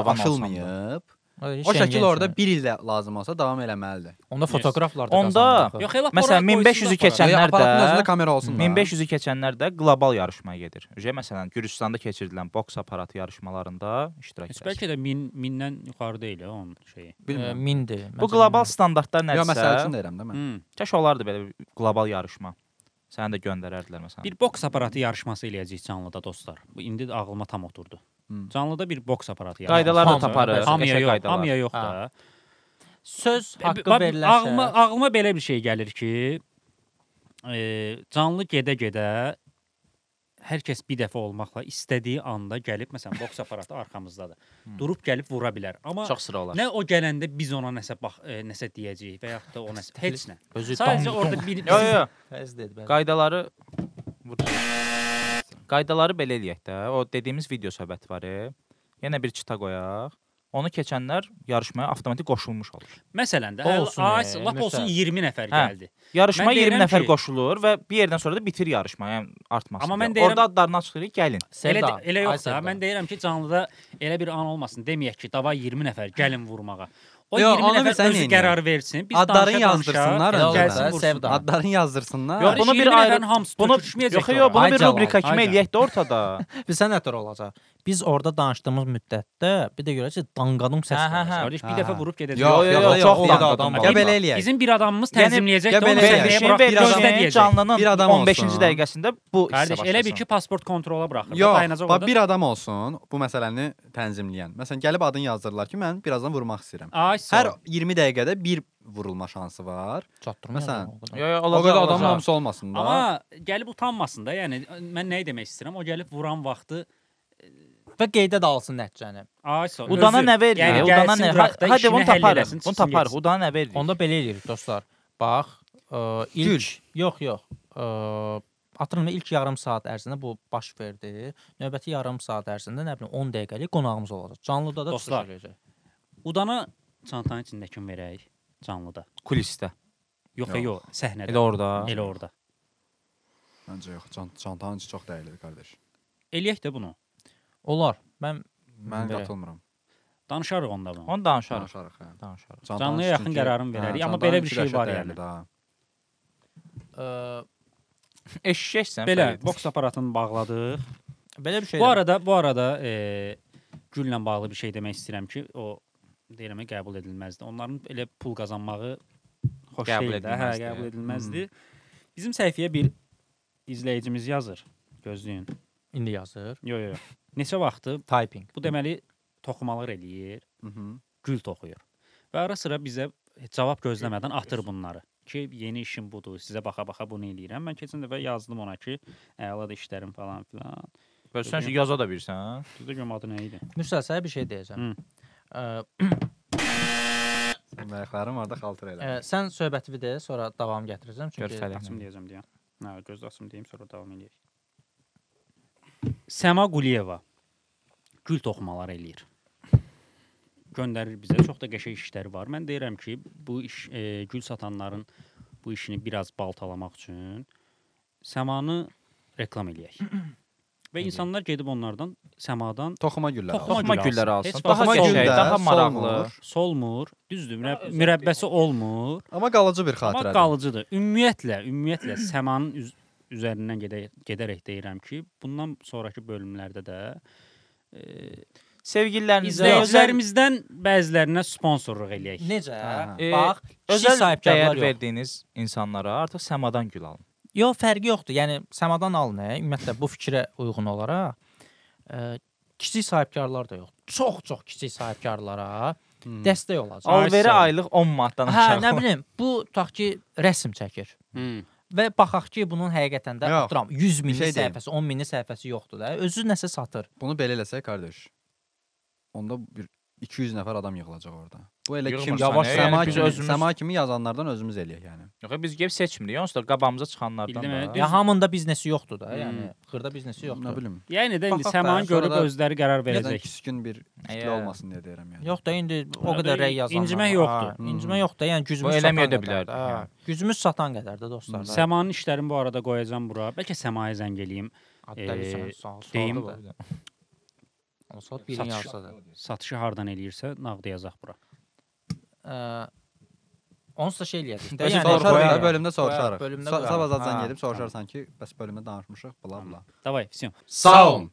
aşılmayıb, o şəkil orada bir ildə lazım olsa davam eləməlidir. Onda fotoqraflar da onda, məsələn, 1500-ü keçənlər də kamera olsun da. 1500-ü keçənlər də qlobal yarışmaya gedir. Məsələn, Gürcüstanda keçirilən boks aparatı yarışmalarında iştirak edir. Bəlkə də 1000-dən yuxarı deyil onun şeyi. 1000-dir. Bu qlobal standartlar nədirsə? Yox, məsəl üçün deyirəm də mən. Kaş olardı belə bir qlobal yarışma. Səni də göndərərdilər məsələn. Bir boks aparatı yarışması eləyəcəyik canlıda dostlar. Bu indi də ağlıma tam oturdu. Canlıda bir boks aparatı yarışması. Qaydalar da taparıq. Hamıya yox, hamıya yox da. Söz haqqı verilən ağlıma belə bir şey gəlir ki, canlı gedə-gedə hər kəs bir dəfə olmaqla istədiyi anda gəlib, məsələn, boks aparatı arxamızdadır. Durub gəlib vura bilər. Amma çox sıra olar. Nə o gələndə biz ona nəsə bax, nəsə deyəcəyik və yaxud da o nəsə heç nə. Sadəcə orada bir Yox, yox. Qaydaları Qaydaları belə eləyək də. O dediyimiz video söhbəti var. Yenə bir çıta qoyaq. Onu keçənlər yarışmaya avtomatik qoşulmuş olur. Məsələn də, lap olsun 20 nəfər gəldi. Yarışmaya 20 nəfər qoşulur və bir yerdən sonra da bitir yarışma, yəni artmasın. Amma mən deyirəm, orada adlarını açıqlayırıq, gəlin. Elə yox da, mən deyirəm ki, canlıda elə bir an olmasın. Deməyək ki, davay 20 nəfər gəlin vurmağa. O Yox, 20 onu nəfər bilsən özü neyniyək? qərar versin. Biz Adlarını danışa-danışa yazdırsınlar gəlsin, öncədən. vursun. Adlarını yazdırsınlar. Yox, bunu bir 20 ayrı nəfərin hamısı bunu töküşməyəcək yox, ora. yox, bunu Ay bir Cəlal, rubrika kimi ay eləyək də ortada. Bilirsən nə tər olacaq? Biz orada danışdığımız müddətdə bir də görəcək danqadum səs Hə, hə, hə. gələcək. Qardaş bir dəfə vurub gedəcək. Yox, Yox, yox, yox, çox o danqadum adam var. var. Ya belə eləyək. Bizim bir adamımız Yəni, tənzimləyəcək ya də onu belə səhnəyə eləyək. buraxıb Bir adam- gözlə Verilişin deyəcək. canlının Bir adam 15-ci olsun. dəqiqəsində bu hissə Qardaş elə bil başlasın. ki, pasport kontrola buraxır. Yox, dayanacaq bax orada. bir adam olsun bu məsələni tənzimləyən. Məsələn, gəlib adını yazdırırlar ki, mən birazdan vurmaq istəyirəm. Ay, sağ Hər ol. 20 dəqiqədə bir vurulma şansı var. Çatdırmıyor. Məsələn, o qədər. Yox, yox, O olacaq, qədər adamın olacaq. hamısı olmasın da. Amma gəlib utanmasın da. Yəni mən nəyi demək istəyirəm? O gəlib vuran vaxtı Və qeydə də alsın nəticəni. ay sağ ol. Udana Özü. nə veririk? Yəni Udana gəlsin nə? qıraqda Hadi işini bunu həll taparıq. eləsin, Bunu çıxsın taparıq. getsin. Udana nə veririk? Onda belə eləyirik dostlar. Bax, ilk yox, yox. Atıram ilk yarım saat ərzində bu baş verdi. Növbəti yarım saat ərzində nə bilim 10 dəqiqəlik qonağımız olacaq. Canlıda da çıxış Dostlar. eləyəcək. Udana çantanın içindəkini verək canlıda. Kulisdə. Yox, Yox. yox, səhnədə. Elə orada. Elə orada. Məncə yox, çantanın içi çox dəyərlidir qardaş. Eləyək də bunu. Olar. Mən Mən Verək. qatılmıram. Danışarıq onda bunu. Onu danışarıq. Danışarıq, hə. Danışarıq. Çantanın Canlıya içi yaxın çünki- qərarını verərik, Hə, amma çantanın belə bir içi şey dəhşət var dəyərlidir, yəni. ha. Eşşəksən. Belə Fərid. boks aparatını bağladıq. belə bir şey. Bu arada, bu arada güllə bağlı bir şey demək istəyirəm ki, o deyirəm qəbul edilməzdi. Onların elə pul qazanmağı xoş Qəbul deyil də, hə, edilməzdi. qəbul edilməzdi. Bizim səhifəyə bir izləyicimiz yazır. Gözləyin. indi yazır. Yo, yo, yo. Neçə vaxtı Typing. bu deməli toxumalar eləyir, Mhm. gül toxuyur. Və ara sıra bizə cavab gözləmədən atır bunları. Ki yeni işim budur, sizə baxa-baxa bunu eləyirəm. Mən keçən dəfə yazdım ona ki, əladır işlərim falan filan. Bəs sən ki yaza da bilirsən, hə? Düzdür görüm adı nə idi? Mürsəl sənə bir şey deyəcəm. Hı. Sənin ayaqların orada xaltır elə. Sən söhbəti bir de, sonra davam gətirəcəm Gör çünki Fərid. Açım deyəcəm deyəm. Hə, gözlə açım deyim, sonra davam eləyək. Səma Quliyeva gül toxumaları eləyir. Göndərir bizə. Çox da qəşəng işləri var. Mən deyirəm ki, bu iş gül satanların bu işini biraz baltalamaq üçün Səmanı reklam eləyək. Və insanlar gedib onlardan Səmadan Toxuma gülləri. Toxuma Toxuma gül gülləri alsın. alsın. Heç Daha vaxt qəşəng, gül də daha maraqlı. solmur. solmur, düzdür, mürəbbəsi olmur. Amma qalıcı bir Amma xatirədir. qalıcıdır. Ümumiyyətlə, Səmanın üzərindən gedərək deyirəm ki, bundan sonrakı bölümlərdə də Sevgililərinizə izləyicilərimizdən bəzilərinə sponsorluq eləyək. Necə? Hə, Bax, kiçik özəl dəyər sahibkarlar yox. verdiyiniz insanlara artıq Səmadan gül alın. Yox, fərqi yoxdur. Yəni Səmadan alın, ümumiyyətlə bu fikrə uyğun olaraq kiçik sahibkarlar da yox. Çox-çox kiçik sahibkarlara dəstək olacaq. Ay, Alveri sağ ol. aylıq 10 manatdan Hə, aşağı. nə bilim, bu tutaq ki, rəsm çəkir. Hmm. Və baxaq ki, bunun həqiqətən də Yox, atıram 100 minlik şey deyim. səhifəsi, 10 minlik səhifəsi yoxdur da. Özü nəsə satır. Bunu belə eləsək qardaş, onda bir 200 nəfər adam yığılacaq orada. Bu elə kim Yığmırsan, yavaş yəni səma biz kimi, özümüz- səma kimi yazanlardan özümüz eləyək yəni. Yox, biz gəlib seçmirik. Onsuz da qabağımıza çıxanlardan Bildim, da. düz- Ya hamının da biznesi yoxdur da, yəni Hmm. xırda biznesi yoxdur. Nə bilim. Yəni də indi Baxaq da, Səmanı sonra görüb da özləri qərar Birdən verəcək. küskün bir kütlə Əyə. olmasın deyə deyirəm yəni. Yox da indi o Hə, qədər rəy yazanlar. incimək var. yoxdur. Ha, İncimə yoxdur da, yəni gücümüz Bu çatan eləməyə də qədər. bilərdik, Hə, yəni. Gücümüz çatan qədər də dostlar. Səmanın işlərini bu arada qoyacam bura. Bəlkə Səmaya zəng eləyim. Dəlisən, sağ ol. deyim. Olsa birin Satış- yarısıdır. Satışı hardan eləyirsə nağd yazaq bura. Onsuz da şey eləyəcək də. Özü Yəni Soruşarıq qoyarıq. da bölümdə soruşarıq. Bölümdə Sabah qoyarıq. zad zəng Ha, edib soruşarsan ki, bəs bölümdə danışmışıq, bla bla. Davay, vəsə. Sağ olun.